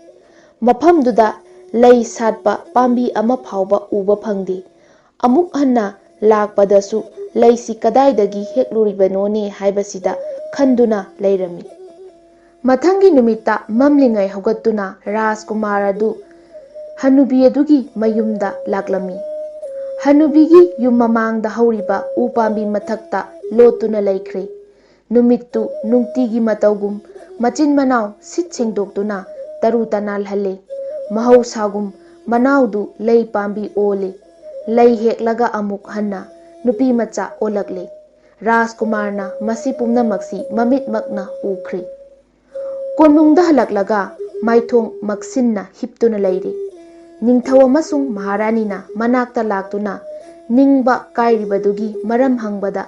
ꯃꯐꯝꯗꯨꯗ ꯂꯩ ꯁꯥꯠꯄ ꯄꯥꯝꯕꯤ ꯑꯃ ꯐꯥꯎꯕ ꯎꯕ ꯐꯪꯗꯦ꯫ ꯑꯃꯨꯛ ꯍꯟꯅ ꯂꯥꯛꯄꯗꯁꯨ ꯂꯩꯁꯤ ꯀꯗꯥꯏꯗꯒꯤ ꯍꯦꯛꯂꯨꯔꯤꯕꯅꯣꯅꯦ ꯍꯥꯏꯕꯁꯤꯗ ꯈꯟꯗꯨꯅ ꯂꯩꯔꯝꯃꯤ꯫ ꯃꯊꯪꯒꯤ ꯅꯨꯃꯤꯠꯇ ꯃꯝꯂꯤꯉꯩ ꯍꯧꯒꯠꯇꯨꯅ ꯔꯥꯖꯀꯨꯃꯥꯔ ꯑꯗꯨ ꯍꯅꯨꯕꯤ ꯑꯗꯨꯒꯤ ꯃꯌꯨꯝꯗ ꯂꯥꯛꯂꯝꯃꯤ꯫ ꯍꯅꯨꯕꯤꯒꯤ ꯌꯨꯝ ꯃꯃꯥꯡꯗ ꯍꯧꯔꯤꯕ ꯎ ꯄꯥꯝꯕꯤ ꯃꯊꯛꯇ ꯂꯣꯠꯇꯨꯅ ꯂꯩꯈ꯭ꯔꯦ꯫ ꯅꯨꯃꯤꯠꯇꯨ ꯅꯨꯡꯇꯤꯒꯤ ꯃꯇꯧꯒꯨꯝ ꯃꯆꯤꯟ ꯃꯅꯥꯎ ꯁꯤꯠ ꯁꯦꯡꯗꯣꯛꯇꯨꯅ ꯇꯔꯨ ꯇꯅꯥꯜꯍꯜꯂꯦ꯫ ꯃꯍꯧꯁꯥꯒꯨꯝ ꯃꯅꯥꯎꯗꯨ ꯂꯩ ꯄꯥꯝꯕꯤ ꯑꯣꯜꯂꯦ꯫ ꯂꯩ ꯍꯦꯛꯂꯒ ꯑꯃꯨꯛ ꯍꯟꯅ ꯅꯨꯄꯤ ꯃꯆꯥ ꯑꯣꯜꯂꯛꯂꯦ꯫ ꯔꯥꯖꯀꯨꯃꯥꯔꯅ ꯃꯁꯤ ꯄꯨꯝꯅꯃꯛꯁꯤ ꯃꯃꯤꯠꯃꯛꯅ ꯎꯈ꯭ꯔꯦ꯫ ꯀꯣꯅꯨꯡꯗ ꯍꯜꯂꯛꯂꯒ ꯃꯥꯏꯊꯣꯡ ꯃꯛꯁꯤꯟꯅ ꯍꯤꯞꯇꯨꯅ ꯂꯩꯔꯤ꯫ ꯅꯤꯡꯊꯧ ꯑꯃꯁꯨꯡ ꯃꯍꯥꯔꯥꯅꯤꯅ ꯃꯅꯥꯛꯇ ꯂꯥꯛꯇꯨꯅ ꯅꯤꯡꯕ ꯀꯥꯏꯔꯤꯕꯗꯨꯒꯤ ꯃꯔꯝ ꯍꯪꯕꯗ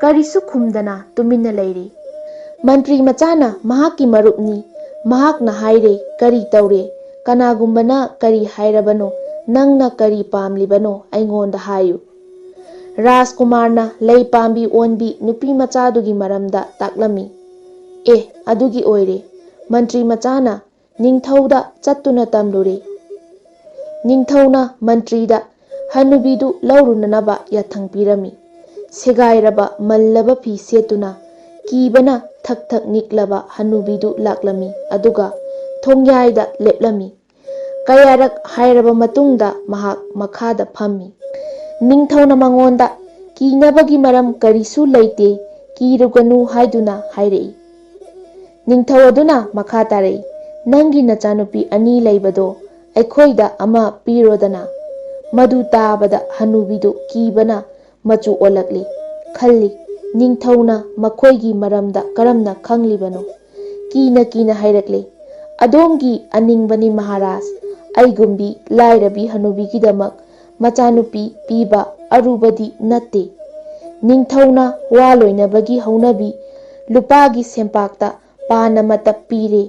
ꯀꯔꯤꯁꯨ ꯈꯨꯝꯗꯅ ꯇꯨꯃꯤꯟꯅ ꯂꯩꯔꯤ꯫ ꯃꯟꯇ꯭ꯔꯤ ꯃꯆꯥꯅ ꯃꯍꯥꯛꯀꯤ ꯃꯔꯨꯞꯅꯤ꯫ ꯃꯍꯥꯛꯅ ꯍꯥꯏꯔꯦ, "ꯀꯔꯤ ꯇꯧꯔꯦ? ꯀꯅꯥꯒꯨꯝꯕꯅ ꯀꯔꯤ ꯍꯥꯏꯔꯕꯅꯣ? ꯅꯪꯅ ꯀꯔꯤ ꯄꯥꯝꯂꯤꯕꯅꯣ? ꯑꯩꯉꯣꯟꯗ ꯍꯥꯏꯌꯨ꯫" ꯔꯥꯖꯀꯨꯃꯥꯔꯅ ꯂꯩ ꯄꯥꯝꯕꯤ ꯑꯣꯟꯕꯤ ꯅꯨꯄꯤ ꯃꯆꯥꯗꯨꯒꯤ ꯃꯔꯝꯗ ꯇꯥꯛꯂꯝꯃꯤ꯫ "ꯑꯦ, ꯑꯗꯨꯒꯤ ꯑꯣꯏꯔꯦ꯫" ꯃꯟꯇ꯭ꯔꯤ ꯃꯆꯥꯅ ꯅꯤꯡꯊꯧꯗ ꯆꯠꯇꯨꯅ ꯇꯝꯂꯨꯔꯦ꯫ ꯅꯤꯡꯊꯧꯅ ꯃꯟꯇ꯭ꯔꯤꯗ ꯍꯅꯨꯕꯤꯗꯨ ꯂꯧꯔꯨꯅꯅꯕ ꯌꯥꯊꯪ ꯄꯤꯔꯝꯃꯤ꯫ ꯁꯦꯒꯥꯏꯔꯕ ꯃꯜꯂꯕ ꯐꯤ ꯁꯦꯠꯇꯨꯅ ꯀꯤꯕꯅ ꯊꯛ ꯊꯛ ꯅꯤꯛꯂꯕ ꯍꯅꯨꯕꯤꯗꯨ ꯂꯥꯛꯂꯝꯃꯤ, ꯑꯗꯨꯒ ꯊꯣꯡꯌꯥꯏꯗ ꯂꯦꯞꯂꯝꯃꯤ꯫ ꯀꯌꯥꯔꯛ ꯍꯥꯏꯔꯕ ꯃꯇꯨꯡꯗ ꯃꯍꯥꯛ ꯃꯈꯥꯗ ꯐꯝꯃꯤ꯫ ꯅꯤꯡꯊꯧꯅ ꯃꯉꯣꯟꯗ "ꯀꯤꯅꯕꯒꯤ ꯃꯔꯝ ꯀꯔꯤꯁꯨ ꯂꯩꯇꯦ, ꯀꯤꯔꯨꯒꯅꯨ" ꯍꯥꯏꯗꯨꯅ ꯍꯥꯏꯔꯛꯏ꯫ ꯅꯤꯡꯊꯧ ꯑꯗꯨꯅ ꯃꯈꯥ ꯇꯥꯔꯛꯏ, "ꯅꯪꯒꯤ ꯅꯆꯥꯅꯨꯄꯤ ꯑꯅꯤ ꯂꯩꯕꯗꯣ ꯑꯩꯈꯣꯏꯗ ꯑꯃ ꯄꯤꯔꯣꯗꯅ꯫" ꯃꯗꯨ ꯇꯥꯕꯗ ꯍꯅꯨꯕꯤꯗꯨ ꯀꯤꯕꯅ ꯃꯆꯨ ꯑꯣꯜꯂꯛꯂꯤ꯫ ꯈꯜꯂꯤ, "ꯅꯤꯡꯊꯧꯅ ꯃꯈꯣꯏꯒꯤ ꯃꯔꯝꯗ ꯀꯔꯝꯅ ꯈꯪꯂꯤꯕꯅꯣ?" ꯀꯤꯅ ꯀꯤꯅ ꯍꯥꯏꯔꯛꯂꯤ, "ꯑꯗꯣꯝꯒꯤ ꯑꯅꯤꯡꯕꯅꯤ ꯃꯍꯥꯔꯥꯖ, ꯑꯩꯒꯨꯝꯕꯤ ꯂꯥꯏꯔꯕꯤ ꯍꯅꯨꯕꯤꯒꯤꯗꯃꯛ ꯃꯆꯥꯅꯨꯄꯤ ꯄꯤꯕ ꯑꯔꯨꯕꯗꯤ ꯅꯠꯇꯦ꯫ ꯅꯤꯡꯊꯧꯅ ꯋꯥ ꯂꯣꯏꯅꯕꯒꯤ ꯍꯧꯅꯕꯤ ꯂꯨꯄꯥꯒꯤ ꯁꯦꯝꯄꯥꯛꯇ ꯄꯥꯅ ꯃꯇꯞ ꯄꯤꯔꯦ꯫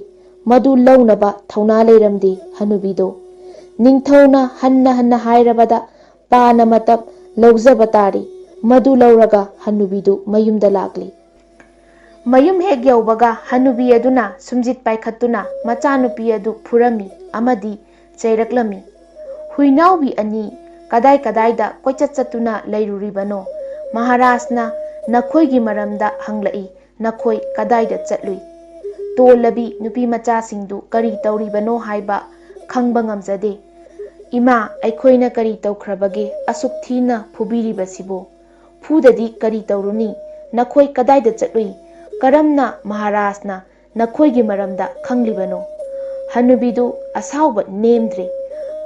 ꯃꯗꯨ ꯂꯧꯅꯕ ꯊꯧꯅꯥ ꯂꯩꯔꯝꯗꯦ ꯍꯅꯨꯕꯤꯗꯣ꯫ ꯅꯤꯡꯊꯧꯅ ꯍꯟꯅ ꯍꯟꯅ ꯍꯥꯏꯔꯕꯗ ꯄꯥꯅ ꯃꯇꯞ ꯂꯧꯖꯕ ꯇꯥꯔꯦ꯫ ꯃꯗꯨ ꯂꯧꯔꯒ ꯍꯅꯨꯕꯤꯗꯨ ꯃꯌꯨꯝꯗ ꯂꯥꯛꯂꯤ꯫ ꯃꯌꯨꯝ ꯍꯦꯛ ꯌꯧꯕꯒ ꯍꯅꯨꯕꯤ ꯑꯗꯨꯅ ꯁꯨꯝꯖꯤꯠ ꯄꯥꯏꯈꯠꯇꯨꯅ ꯃꯆꯥꯅꯨꯄꯤ ꯑꯗꯨ ꯐꯨꯔꯝꯃꯤ ꯑꯃꯗꯤ ꯆꯩꯔꯛꯂꯝꯃꯤ꯫ "ꯍꯨꯏꯅꯥꯎꯕꯤ ꯑꯅꯤ ꯀꯗꯥꯏ ꯀꯗꯥꯏꯗ ꯀꯣꯏꯆꯠ ꯆꯠꯇꯨꯅ ꯂꯩꯔꯨꯔꯤꯕꯅꯣ? ꯃꯍꯥꯔꯥꯖꯅ ꯅꯈꯣꯏꯒꯤ ꯃꯔꯝꯗ ꯍꯪꯂꯛꯏ, ꯅꯈꯣꯏ ꯀꯗꯥꯏꯗ ꯆꯠꯂꯨꯏ? ꯇꯣꯜꯂꯕꯤ ꯅꯨꯄꯤ ꯃꯆꯥꯁꯤꯡꯗꯨ ꯀꯔꯤ ꯇꯧꯔꯤꯕꯅꯣ ꯍꯥꯏꯕ ꯈꯪꯕ ꯉꯝꯖꯗꯦ꯫ ꯏꯃꯥ, ꯑꯩꯈꯣꯏꯅ ꯀꯔꯤ ꯇꯧꯈ꯭ꯔꯕꯒꯦ ꯑꯁꯨꯛ ꯊꯤꯅ ꯐꯨꯕꯤꯔꯤꯕꯁꯤꯕꯨ? ꯐꯨꯗꯗꯤ ꯀꯔꯤ ꯇꯧꯔꯨꯅꯤ? ꯅꯈꯣꯏ ꯀꯗꯥꯏꯗ ꯆꯠꯂꯨꯏ? ꯀꯔꯝꯅ ꯃꯍꯥꯔꯥꯖꯅ ꯅꯈꯣꯏꯒꯤ ꯃꯔꯝꯗ ꯈꯪꯂꯤꯕꯅꯣ?" ꯍꯅꯨꯕꯤꯗꯨ ꯑꯁꯥꯎꯕ ꯅꯦꯝꯗ꯭ꯔꯦ꯫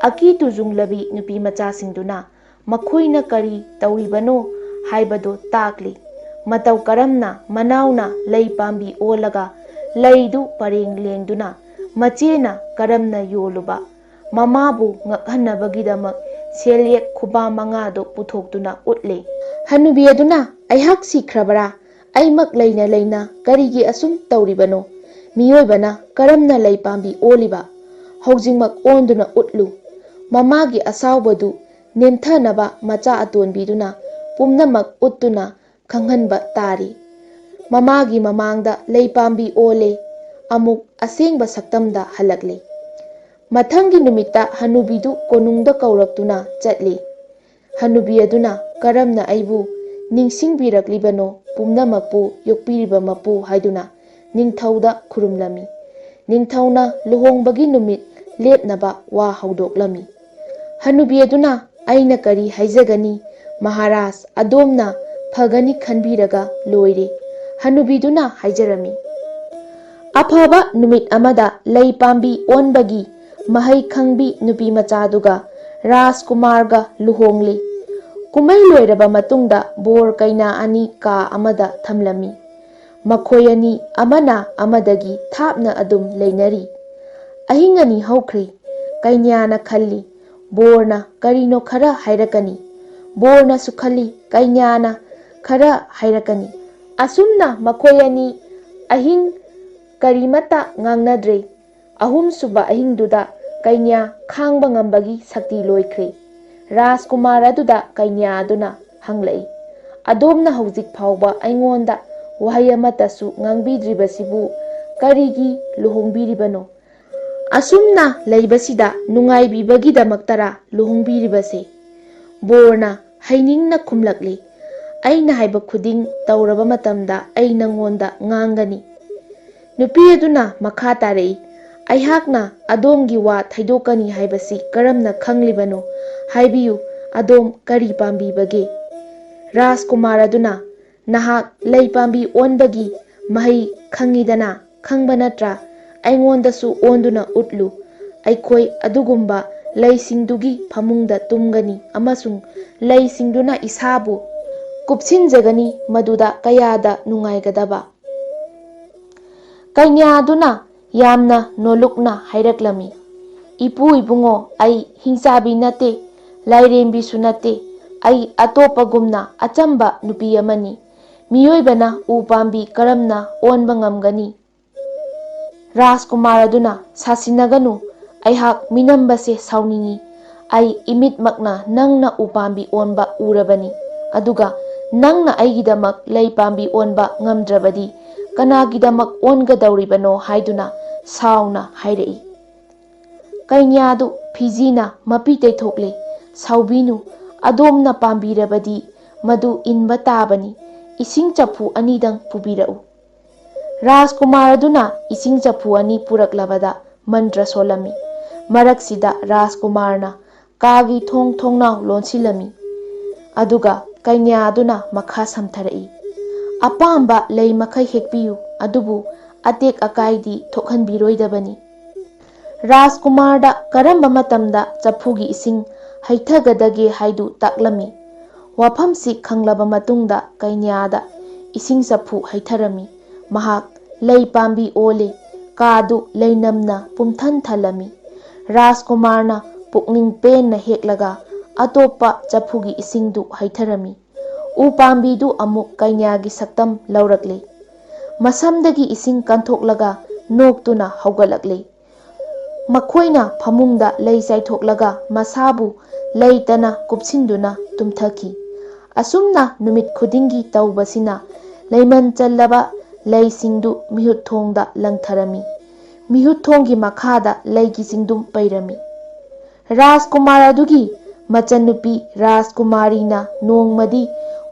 ꯑꯀꯤ ꯇꯨꯖꯨꯡꯂꯕꯤ ꯅꯨꯄꯤ ꯃꯆꯥꯁꯤꯡꯗꯨꯅ ꯃꯈꯣꯏꯅ ꯀꯔꯤ ꯇꯧꯔꯤꯕꯅꯣ ꯍꯥꯏꯕꯗꯨ ꯇꯥꯛꯂꯤ꯫ ꯃꯇꯧ ꯀꯔꯝꯅ ꯃꯅꯥꯎꯅ ꯂꯩ ꯄꯥꯝꯕꯤ ꯑꯣꯜꯂꯒ ꯂꯩꯗꯨ ꯄꯔꯦꯡ ꯂꯦꯡꯗꯨꯅ ꯃꯆꯦꯅ ꯀꯔꯝꯅ ꯌꯣꯜꯂꯨꯕ, ꯃꯃꯥꯕꯨ ꯉꯛꯍꯟꯅꯕꯒꯤꯗꯃꯛ ꯁꯦꯜꯌꯦꯛ ꯈꯨꯕꯥ ꯃꯉꯥꯗꯨ ꯄꯨꯊꯣꯛꯇꯨꯅ ꯎꯠꯂꯦ꯫ ꯍꯅꯨꯕꯤ ꯑꯗꯨꯅ, "ꯑꯩꯍꯥꯛ ꯁꯤꯈ꯭ꯔꯕꯔꯥ? ꯑꯩꯃꯛ ꯂꯩꯅ ꯂꯩꯅ ꯀꯔꯤꯒꯤ ꯑꯁꯨꯝ ꯇꯧꯔꯤꯕꯅꯣ? ꯃꯤꯑꯣꯏꯕꯅ ꯀꯔꯝꯅ ꯂꯩ ꯄꯥꯝꯕꯤ ꯑꯣꯜꯂꯤꯕ? ꯍꯧꯖꯤꯛꯃꯛ ꯑꯣꯟꯗꯨꯅ ꯎꯠꯂꯨ꯫" ꯃꯃꯥꯒꯤ ꯑꯁꯥꯎꯕꯗꯨ ꯅꯦꯝꯊꯅꯕ ꯃꯆꯥ ꯑꯇꯣꯟꯕꯤꯗꯨꯅ ꯄꯨꯝꯅꯃꯛ ꯎꯠꯇꯨꯅ ꯈꯪꯍꯟꯕ ꯇꯥꯔꯤ꯫ ꯃꯃꯥꯒꯤ ꯃꯃꯥꯡꯗ ꯂꯩ ꯄꯥꯝꯕꯤ ꯑꯣꯜꯂꯦ, ꯑꯃꯨꯛ ꯑꯁꯦꯡꯕ ꯁꯛꯇꯝꯗ ꯍꯜꯂꯛꯂꯦ꯫ ꯃꯊꯪꯒꯤ ꯅꯨꯃꯤꯠꯇ ꯍꯅꯨꯕꯤꯗꯨ ꯀꯣꯅꯨꯡꯗ ꯀꯧꯔꯛꯇꯨꯅ ꯆꯠꯂꯤ꯫ ꯍꯅꯨꯕꯤ ꯑꯗꯨꯅ ꯀꯔꯝꯅ ꯑꯩꯕꯨ ꯅꯤꯡꯁꯤꯡꯕꯤꯔꯛꯂꯤꯕꯅꯣ, ꯄꯨꯝꯅꯃꯛꯄꯨ ꯌꯣꯛꯄꯤꯔꯤꯕ ꯃꯄꯨ ꯍꯥꯏꯗꯨꯅ ꯅꯤꯡꯊꯧꯗ ꯈꯨꯔꯨꯝꯂꯝꯃꯤ꯫ ꯅꯤꯡꯊꯧꯅ ꯂꯨꯍꯣꯡꯕꯒꯤ ꯅꯨꯃꯤꯠ ꯂꯦꯞꯅꯕ ꯋꯥ ꯍꯧꯗꯣꯛꯂꯝꯃꯤ꯫ ꯍꯅꯨꯕꯤ ꯑꯗꯨꯅ, "ꯑꯩꯅ ꯀꯔꯤ ꯍꯥꯏꯖꯒꯅꯤ? ꯃꯍꯥꯔꯥꯖ, ꯑꯗꯣꯝꯅ ꯐꯒꯅꯤ ꯈꯟꯕꯤꯔꯒ ꯂꯣꯏꯔꯦ꯫" ꯍꯅꯨꯕꯤꯗꯨꯅ ꯍꯥꯏꯖꯔꯝꯃꯤ꯫ ꯑꯐꯕ ꯅꯨꯃꯤꯠ ꯑꯃꯗ ꯂꯩ ꯄꯥꯝꯕꯤ ꯑꯣꯟꯕꯒꯤ ꯃꯍꯩ ꯈꯪꯕꯤ ꯅꯨꯄꯤ ꯃꯆꯥꯗꯨꯒ ꯔꯥꯖꯀꯨꯃꯥꯔꯒ ꯂꯨꯍꯣꯡꯂꯤ꯫ ꯀꯨꯝꯍꯩ ꯂꯣꯏꯔꯕ ꯃꯇꯨꯡꯗ ꯕꯣꯔ ꯀꯩꯅꯥ ꯑꯅꯤ ꯀꯥ ꯑꯃꯗ ꯊꯝꯂꯝꯃꯤ꯫ ꯃꯈꯣꯏ ꯑꯅꯤ ꯑꯃꯅ ꯑꯃꯗꯒꯤ ꯊꯥꯞꯅ ꯑꯗꯨꯝ ꯂꯩꯅꯔꯤ꯫ ꯑꯍꯤꯡ ꯑꯅꯤ ꯍꯧꯈ꯭ꯔꯦ꯫ ꯀꯩꯅ꯭ꯌꯥꯅ ꯈꯜꯂꯤ, ꯕꯣꯔꯅ ꯀꯔꯤꯅꯣ ꯈꯔ ꯍꯥꯏꯔꯛꯀꯅꯤ꯫ ꯕꯣꯔꯅꯁꯨ ꯈꯜꯂꯤ, ꯀꯩꯅ꯭ꯌꯥꯅ ꯈꯔ ꯍꯥꯏꯔꯛꯀꯅꯤ꯫ ꯑꯁꯨꯝꯅ ꯃꯈꯣꯏ ꯑꯅꯤ ꯑꯍꯤꯡ ꯀꯔꯤꯃꯠꯇ ꯉꯥꯡꯅꯗ꯭ꯔꯦ꯫ ꯑꯍꯨꯝꯁꯨꯕ ꯑꯍꯤꯡꯗꯨꯗ ꯀꯩꯅ꯭ꯌꯥ ꯈꯥꯡꯕ ꯉꯝꯕꯒꯤ ꯁꯛꯇꯤ ꯂꯣꯏꯈ꯭ꯔꯦ꯫ ꯔꯥꯖꯀꯨꯃꯥꯔ ꯑꯗꯨꯗ ꯀꯩꯅ꯭ꯌꯥ ꯑꯗꯨꯅ ꯍꯪꯂꯛꯏ, "ꯑꯗꯣꯝꯅ ꯍꯧꯖꯤꯛ ꯐꯥꯎꯕ ꯑꯩꯉꯣꯟꯗ ꯋꯥꯍꯩ ꯑꯃꯠꯇꯁꯨ ꯉꯥꯡꯕꯤꯗ꯭ꯔꯤꯕꯁꯤꯕꯨ ꯀꯔꯤꯒꯤ ꯂꯨꯍꯣꯡꯕꯤꯔꯤꯕꯅꯣ? ꯑꯁꯨꯝꯅ ꯂꯩꯕꯁꯤꯗ ꯅꯨꯡꯉꯥꯏꯕꯤꯕꯒꯤꯗꯃꯛꯇꯔꯥ ꯂꯨꯍꯣꯡꯕꯤꯔꯤꯕꯁꯦ?" ꯕꯣꯔꯅ ꯍꯩꯅꯤꯡꯅ ꯈꯨꯝꯂꯛꯂꯤ, "ꯑꯩꯅ ꯍꯥꯏꯕ ꯈꯨꯗꯤꯡ ꯇꯧꯔꯕ ꯃꯇꯝꯗ ꯑꯩ ꯅꯪꯉꯣꯟꯗ ꯉꯥꯡꯒꯅꯤ꯫" ꯅꯨꯄꯤ ꯑꯗꯨꯅ ꯃꯈꯥ ꯇꯥꯔꯛꯏ, "ꯑꯩꯍꯥꯛꯅ ꯑꯗꯣꯝꯒꯤ ꯋꯥ ꯊꯩꯗꯣꯛꯀꯅꯤ ꯍꯥꯏꯕꯁꯤ ꯀꯔꯝꯅ ꯈꯪꯂꯤꯕꯅꯣ? ꯍꯥꯏꯕꯤꯌꯨ, ꯑꯗꯣꯝ ꯀꯔꯤ ꯄꯥꯝꯕꯤꯕꯒꯦ?" ꯔꯥꯖꯀꯨꯃꯥꯔ ꯑꯗꯨꯅ, "ꯅꯍꯥꯛ ꯂꯩ ꯄꯥꯝꯕꯤ ꯑꯣꯟꯕꯒꯤ ꯃꯍꯩ ꯈꯪꯉꯤꯗꯅ, ꯈꯪꯕ ꯅꯠꯇ꯭ꯔꯥ? ꯑꯩꯉꯣꯟꯗꯁꯨ ꯑꯣꯟꯗꯨꯅ ꯎꯠꯂꯨ꯫ ꯑꯩꯈꯣꯏ ꯑꯗꯨꯒꯨꯝꯕ ꯂꯩꯁꯤꯡꯗꯨꯒꯤ ꯐꯃꯨꯡꯗ ꯇꯨꯝꯒꯅꯤ ꯑꯃꯁꯨꯡ ꯂꯩꯁꯤꯡꯗꯨꯅ ꯏꯁꯥꯕꯨ ꯀꯨꯞꯁꯤꯟꯖꯒꯅꯤ, ꯃꯗꯨꯗ ꯀꯌꯥꯗ ꯅꯨꯡꯉꯥꯏꯒꯗꯕ!" ꯀꯩꯅ꯭ꯌꯥ ꯑꯗꯨꯅ ꯌꯥꯝꯅ ꯅꯣꯂꯨꯛꯅ ꯍꯥꯏꯔꯛꯂꯝꯃꯤ, "ꯏꯄꯨ ꯏꯕꯨꯡꯉꯣ, ꯑꯩ ꯍꯤꯡꯆꯥꯕꯤ ꯅꯠꯇꯦ, ꯂꯥꯏꯔꯦꯝꯕꯤꯁꯨ ꯅꯠꯇꯦ꯫ ꯑꯩ ꯑꯇꯣꯞꯄꯒꯨꯝꯅ ꯑꯆꯝꯕ ꯅꯨꯄꯤ ꯑꯃꯅꯤ꯫ ꯃꯤꯑꯣꯏꯕꯅ ꯎ ꯄꯥꯝꯕꯤ ꯀꯔꯝꯅ ꯑꯣꯟꯕ ꯉꯝꯒꯅꯤ?" ꯔꯥꯖꯀꯨꯃꯥꯔ ꯑꯗꯨꯅ, "ꯁꯥꯁꯤꯟꯅꯒꯅꯨ, ꯑꯩꯍꯥꯛ ꯃꯤꯅꯝꯕꯁꯦ ꯁꯥꯎꯅꯤꯡꯏ꯫ ꯑꯩ ꯏꯃꯤꯠꯃꯛꯅ ꯅꯪꯅ ꯎꯄꯥꯝꯕꯤ ꯑꯣꯟꯕ ꯎꯔꯕꯅꯤ꯫ ꯑꯗꯨꯒ ꯅꯪꯅ ꯑꯩꯒꯤꯗꯃꯛ ꯂꯩ ꯄꯥꯝꯕꯤ ꯑꯣꯟꯕ ꯉꯝꯗ꯭ꯔꯕꯗꯤ ꯀꯅꯥꯒꯤꯗꯃꯛ ꯑꯣꯟꯒꯗꯧꯔꯤꯕꯅꯣ?" ꯍꯥꯏꯗꯨꯅ ꯁꯥꯎꯅ ꯍꯥꯏꯔꯛꯏ꯫ ꯀꯩꯅ꯭ꯌꯥꯗꯨ ꯐꯤꯖꯤꯅ ꯃꯄꯤ ꯇꯩꯊꯣꯛꯂꯦ꯫ "ꯁꯥꯎꯕꯤꯅꯨ, ꯑꯗꯣꯝꯅ ꯄꯥꯝꯕꯤꯔꯕꯗꯤ ꯃꯗꯨ ꯏꯟꯕ ꯇꯥꯕꯅꯤ꯫ ꯏꯁꯤꯡ ꯆꯐꯨ ꯑꯅꯤꯗꯪ ꯄꯨꯕꯤꯔꯛꯎ꯫" ꯔꯥꯖꯀꯨꯃꯥꯔ ꯑꯗꯨꯅ ꯏꯁꯤꯡ ꯆꯐꯨ ꯑꯅꯤ ꯄꯨꯔꯛꯂꯕꯗ ꯃꯟꯇ꯭ꯔ ꯁꯣꯜꯂꯝꯃꯤ꯫ ꯃꯔꯛꯁꯤꯗ ꯔꯥꯖꯀꯨꯃꯥꯔꯅ ꯀꯥꯒꯤ ꯊꯣꯡ ꯊꯣꯡꯅꯥꯎ ꯂꯣꯟꯁꯤꯜꯂꯝꯃꯤ꯫ ꯑꯗꯨꯒ ꯀꯩꯅ꯭ꯌꯥ ꯑꯗꯨꯅ ꯃꯈꯥ ꯁꯝꯊꯔꯛꯏ, "ꯑꯄꯥꯝꯕ ꯂꯩ ꯃꯈꯩ ꯍꯦꯛꯄꯤꯌꯨ, ꯑꯗꯨꯕꯨ ꯑꯇꯦꯛ ꯑꯀꯥꯏꯗꯤ ꯊꯣꯛꯍꯟꯕꯤꯔꯣꯏꯗꯕꯅꯤ꯫" ꯔꯥꯖꯀꯨꯃꯥꯔꯗ ꯀꯔꯝꯕ ꯃꯇꯝꯗ ꯆꯐꯨꯒꯤ ꯏꯁꯤꯡ ꯍꯩꯊꯒꯗꯒꯦ ꯍꯥꯏꯗꯨ ꯇꯥꯛꯂꯝꯃꯤ꯫ ꯋꯥꯐꯝꯁꯤ ꯈꯪꯂꯕ ꯃꯇꯨꯡꯗ ꯀꯩꯅ꯭ꯌꯥꯗ ꯏꯁꯤꯡ ꯆꯐꯨ ꯍꯩꯊꯔꯝꯃꯤ꯫ ꯃꯍꯥꯛ ꯂꯩ ꯄꯥꯝꯕꯤ ꯑꯣꯜꯂꯤ꯫ ꯀꯥꯗꯨ ꯂꯩꯅꯝꯅ ꯄꯨꯝꯊꯟ ꯊꯜꯂꯝꯃꯤ꯫ ꯔꯥꯖꯀꯨꯃꯥꯔꯅ ꯄꯨꯛꯅꯤꯡ ꯄꯦꯟꯅ ꯍꯦꯛꯂꯒ ꯑꯇꯣꯞꯄ ꯆꯐꯨꯒꯤ ꯏꯁꯤꯡꯗꯨ ꯍꯩꯊꯔꯝꯃꯤ꯫ ꯎ ꯄꯥꯝꯕꯤꯗꯨ ꯑꯃꯨꯛ ꯀꯩꯅ꯭ꯌꯥꯒꯤ ꯁꯛꯇꯝ ꯂꯧꯔꯛꯂꯦ꯫ ꯃꯁꯝꯗꯒꯤ ꯏꯁꯤꯡ ꯀꯟꯊꯣꯛꯂꯒ ꯅꯣꯛꯇꯨꯅ ꯍꯧꯒꯠꯂꯛꯂꯦ꯫ ꯃꯈꯣꯏꯅ ꯐꯃꯨꯡꯗ ꯂꯩ ꯆꯥꯏꯊꯣꯛꯂꯒ ꯃꯁꯥꯕꯨ ꯂꯩꯇꯅ ꯀꯨꯞꯁꯤꯟꯗꯨꯅ ꯇꯨꯝꯊꯈꯤ꯫ ꯑꯁꯨꯝꯅ ꯅꯨꯃꯤꯠ ꯈꯨꯗꯤꯡꯒꯤ ꯇꯧꯕꯁꯤꯅ ꯂꯩꯃꯟ ꯆꯜꯂꯕ ꯂꯩꯁꯤꯡꯗꯨ ꯃꯤꯍꯨꯠ ꯊꯣꯡꯗ ꯂꯪꯊꯔꯝꯃꯤ꯫ ꯃꯤꯍꯨꯠ ꯊꯣꯡꯒꯤ ꯃꯈꯥꯗ ꯂꯩꯒꯤ ꯆꯤꯡꯗꯨꯝ ꯄꯩꯔꯝꯃꯤ꯫ ꯔꯥꯖꯀꯨꯃꯥꯔ ꯑꯗꯨꯒꯤ ꯃꯆꯟꯅꯨꯄꯤ ꯔꯥꯖꯀꯨꯃꯥꯔꯤꯅ ꯅꯣꯡꯃꯗꯤ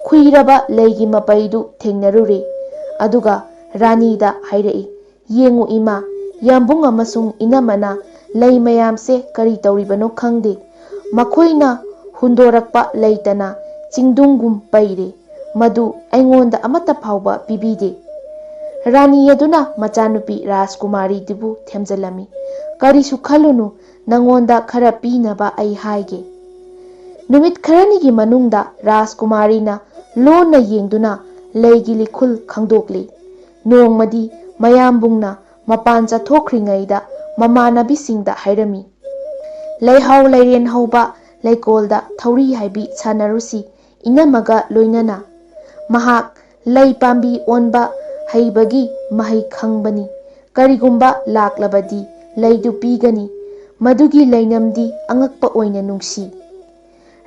ꯈꯨꯏꯔꯕ ꯂꯩꯒꯤ ꯃꯄꯩꯗꯨ ꯊꯦꯡꯅꯔꯨꯔꯦ꯫ ꯑꯗꯨꯒ ꯔꯥꯅꯤꯗ ꯍꯥꯏꯔꯛꯏ, "ꯌꯦꯡꯉꯨ ꯏꯃꯥ, ꯌꯥꯝꯕꯨꯡ ꯑꯃꯁꯨꯡ ꯏꯅꯝꯃꯅ ꯂꯩ ꯃꯌꯥꯝꯁꯦ ꯀꯔꯤ ꯇꯧꯔꯤꯕꯅꯣ ꯈꯪꯗꯦ꯫ ꯃꯈꯣꯏꯅ ꯍꯨꯟꯗꯣꯔꯛꯄ ꯂꯩꯇꯅ ꯆꯤꯡꯗꯨꯝꯒꯨꯝ ꯄꯩꯔꯦ꯫ ꯃꯗꯨ ꯑꯩꯉꯣꯟꯗ ꯑꯃꯠꯇ ꯐꯥꯎꯕ ꯄꯤꯕꯤꯗꯦ꯫" ꯔꯥꯅꯤ ꯑꯗꯨꯅ ꯃꯆꯥꯅꯨꯄꯤ ꯔꯥꯖꯀꯨꯃꯥꯔꯤꯗꯨꯕꯨ ꯊꯦꯝꯖꯤꯜꯂꯝꯃꯤ, "ꯀꯔꯤꯁꯨ ꯈꯜꯂꯨꯅꯨ, ꯅꯉꯣꯟꯗ ꯈꯔ ꯄꯤꯅꯕ ꯑꯩ ꯍꯥꯏꯒꯦ꯫" ꯅꯨꯃꯤꯠ ꯈꯔꯅꯤꯒꯤ ꯃꯅꯨꯡꯗ ꯔꯥꯖꯀꯨꯃꯥꯔꯤꯅ ꯂꯣꯟꯅ ꯌꯦꯡꯗꯨꯅ ꯂꯩꯒꯤ ꯂꯤꯈꯨꯜ ꯈꯪꯗꯣꯛꯂꯤ꯫ ꯅꯣꯡꯃꯗꯤ ꯃꯌꯥꯝꯕꯨꯡꯅ ꯃꯄꯥꯟ ꯆꯠꯊꯣꯛꯈ꯭ꯔꯤꯉꯩꯗ ꯃꯃꯥꯟꯅꯕꯤꯁꯤꯡꯗ ꯍꯥꯏꯔꯝꯃꯤ, "ꯂꯩꯍꯥꯎ ꯂꯩꯔꯦꯟ ꯍꯧꯕ ꯂꯩꯀꯣꯜꯗ ꯊꯧꯔꯤ ꯍꯥꯏꯕꯤ ꯁꯥꯟꯅꯔꯨꯁꯤ, ꯏꯅꯝꯃꯒ ꯂꯣꯏꯅꯅ꯫ ꯃꯍꯥꯛ ꯂꯩ ꯄꯥꯝꯕꯤ ꯑꯣꯟꯕ ꯍꯩꯕꯒꯤ ꯃꯍꯩ ꯈꯪꯕꯅꯤ꯫ ꯀꯔꯤꯒꯨꯝꯕ ꯂꯥꯛꯂꯕꯗꯤ ꯂꯩꯗꯨ ꯄꯤꯒꯅꯤ꯫ ꯃꯗꯨꯒꯤ ꯂꯩꯅꯝꯗꯤ ꯑꯉꯛꯄ ꯑꯣꯏꯅ ꯅꯨꯡꯁꯤ꯫"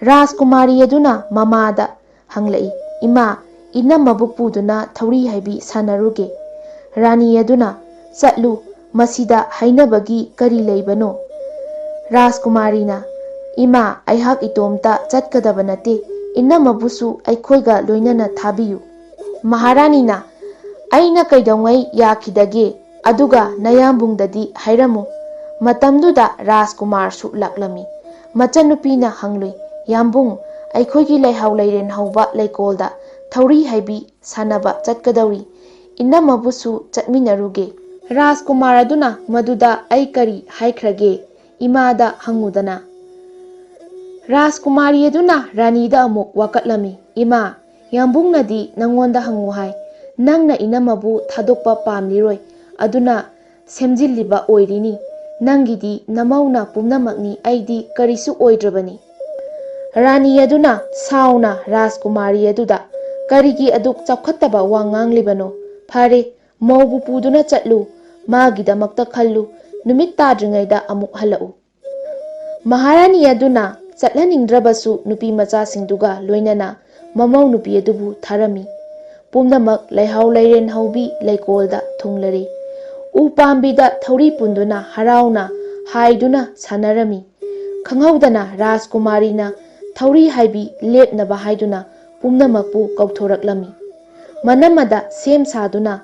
ꯔꯥꯖꯀꯨꯃꯥꯔꯤ ꯑꯗꯨꯅ ꯃꯃꯥꯗ ꯍꯪꯂꯛꯏ, "ꯏꯃꯥ, ꯏꯅꯝꯃꯕꯨ ꯄꯨꯗꯨꯅ ꯊꯧꯔꯤ ꯍꯥꯏꯕꯤ ꯁꯥꯟꯅꯔꯨꯒꯦ꯫" ꯔꯥꯅꯤ ꯑꯗꯨꯅ, "ꯆꯠꯂꯨ, ꯃꯁꯤꯗ ꯍꯥꯏꯅꯕꯒꯤ ꯀꯔꯤ ꯂꯩꯕꯅꯣ?" ꯔꯥꯖꯀꯨꯃꯥꯔꯤꯅ, "ꯏꯃꯥ, ꯑꯩꯍꯥꯛ ꯏꯇꯣꯝꯇ ꯆꯠꯀꯗꯕ ꯅꯠꯇꯦ, ꯏꯅꯝꯃꯕꯨꯁꯨ ꯑꯩꯈꯣꯏꯒ ꯂꯣꯏꯅꯅ ꯊꯥꯕꯤꯌꯨ꯫" ꯃꯍꯥꯔꯥꯅꯤꯅ, "ꯑꯩꯅ ꯀꯩꯗꯧꯉꯩ ꯌꯥꯈꯤꯗꯒꯦ? ꯑꯗꯨꯒ ꯅꯌꯥꯝꯕꯨꯡꯗꯗꯤ ꯍꯥꯏꯔꯝꯃꯨ꯫" ꯃꯇꯝꯗꯨꯗ ꯔꯥꯖꯀꯨꯃꯥꯔꯁꯨ ꯂꯥꯛꯂꯝꯃꯤ꯫ ꯃꯆꯟꯅꯨꯄꯤꯅ ꯍꯪꯂꯨꯏ, "ꯌꯥꯝꯕꯨꯡ, ꯑꯩꯈꯣꯏꯒꯤ ꯂꯩꯍꯥꯎ ꯂꯩꯔꯦꯟ ꯍꯧꯕ ꯂꯩꯀꯣꯜꯗ ꯊꯧꯔꯤ ꯍꯥꯏꯕꯤ ꯁꯥꯟꯅꯕ ꯆꯠꯀꯗꯧꯔꯤ꯫ ꯏꯅꯝꯃꯕꯨꯁꯨ ꯆꯠꯃꯤꯟꯅꯔꯨꯒꯦ꯫" ꯔꯥꯖꯀꯨꯃꯥꯔ ꯑꯗꯨꯅ, "ꯃꯗꯨꯗ ꯑꯩ ꯀꯔꯤ ꯍꯥꯏꯈ꯭ꯔꯒꯦ? ꯏꯃꯥꯗ ꯍꯪꯉꯨꯗꯅ꯫" ꯔꯥꯖꯀꯨꯃꯥꯔꯤ ꯑꯗꯨꯅ ꯔꯥꯅꯤꯗ ꯑꯃꯨꯛ ꯋꯥꯀꯠꯂꯝꯃꯤ, "ꯏꯃꯥ, ꯌꯥꯝꯕꯨꯡꯅꯗꯤ ꯅꯉꯣꯟꯗ ꯍꯪꯉꯨ ꯍꯥꯏ꯫ ꯅꯪꯅ ꯏꯅꯝꯃꯕꯨ ꯊꯥꯗꯣꯛꯄ ꯄꯥꯝꯂꯤꯔꯣꯏ꯫ ꯑꯗꯨꯅ ꯁꯦꯝꯖꯤꯜꯂꯤꯕ ꯑꯣꯏꯔꯤꯅꯤ꯫ "ꯅꯪꯒꯤꯗꯤ ꯅꯃꯧꯅ ꯄꯨꯝꯅꯃꯛꯅꯤ, ꯑꯩꯗꯤ ꯀꯔꯤꯁꯨ ꯑꯣꯏꯗ꯭ꯔꯕꯅꯤ"꯫ ꯔꯥꯅꯤ ꯑꯗꯨꯅ ꯁꯥꯎꯅ ꯔꯥꯖꯀꯨꯃꯥꯔꯤ ꯑꯗꯨꯗ, "ꯀꯔꯤꯒꯤ ꯑꯗꯨꯛ ꯆꯥꯎꯈꯠꯇꯕ ꯋꯥ ꯉꯥꯡꯂꯤꯕꯅꯣ? ꯐꯔꯦ, ꯃꯧꯕꯨ ꯄꯨꯗꯨꯅ ꯆꯠꯂꯨ, ꯃꯥꯒꯤꯗꯃꯛꯇ ꯈꯜꯂꯨ, ꯅꯨꯃꯤꯠ ꯇꯥꯗ꯭ꯔꯤꯉꯩꯗ ꯑꯃꯨꯛ ꯍꯜꯂꯛꯎ"꯫ ꯃꯍꯥꯔꯥꯅꯤ ꯑꯗꯨꯅ ꯆꯠꯍꯟꯅꯤꯡꯗ꯭ꯔꯕꯁꯨ ꯅꯨꯄꯤ ꯃꯆꯥꯁꯤꯡꯗꯨꯒ ꯂꯣꯏꯅꯅ ꯃꯃꯧ ꯅꯨꯄꯤ ꯑꯗꯨꯕꯨ ꯊꯥꯔꯝꯃꯤ꯫ ꯄꯨꯝꯅꯃꯛ ꯂꯩꯍꯥꯎ ꯂꯩꯔꯦꯟ ꯍꯧꯕꯤ ꯂꯩꯀꯣꯜꯗ ꯊꯨꯡꯂꯔꯦ꯫ ꯎ ꯄꯥꯝꯕꯤꯗ ꯊꯧꯔꯤ ꯄꯨꯟꯗꯨꯅ ꯍꯔꯥꯎꯅ ꯍꯥꯏꯗꯨꯅ ꯁꯥꯟꯅꯔꯝꯃꯤ꯫ ꯈꯪꯍꯧꯗꯅ ꯔꯥꯖꯀꯨꯃꯥꯔꯤꯅ ꯊꯧꯔꯤ ꯍꯥꯏꯕꯤ ꯂꯦꯞꯅꯕ ꯍꯥꯏꯗꯨꯅ ꯄꯨꯝꯅꯃꯛꯄꯨ ꯀꯧꯊꯣꯔꯛꯂꯝꯃꯤ꯫ ꯃꯅꯝꯃꯗ ꯁꯦꯝ ꯁꯥꯗꯨꯅ,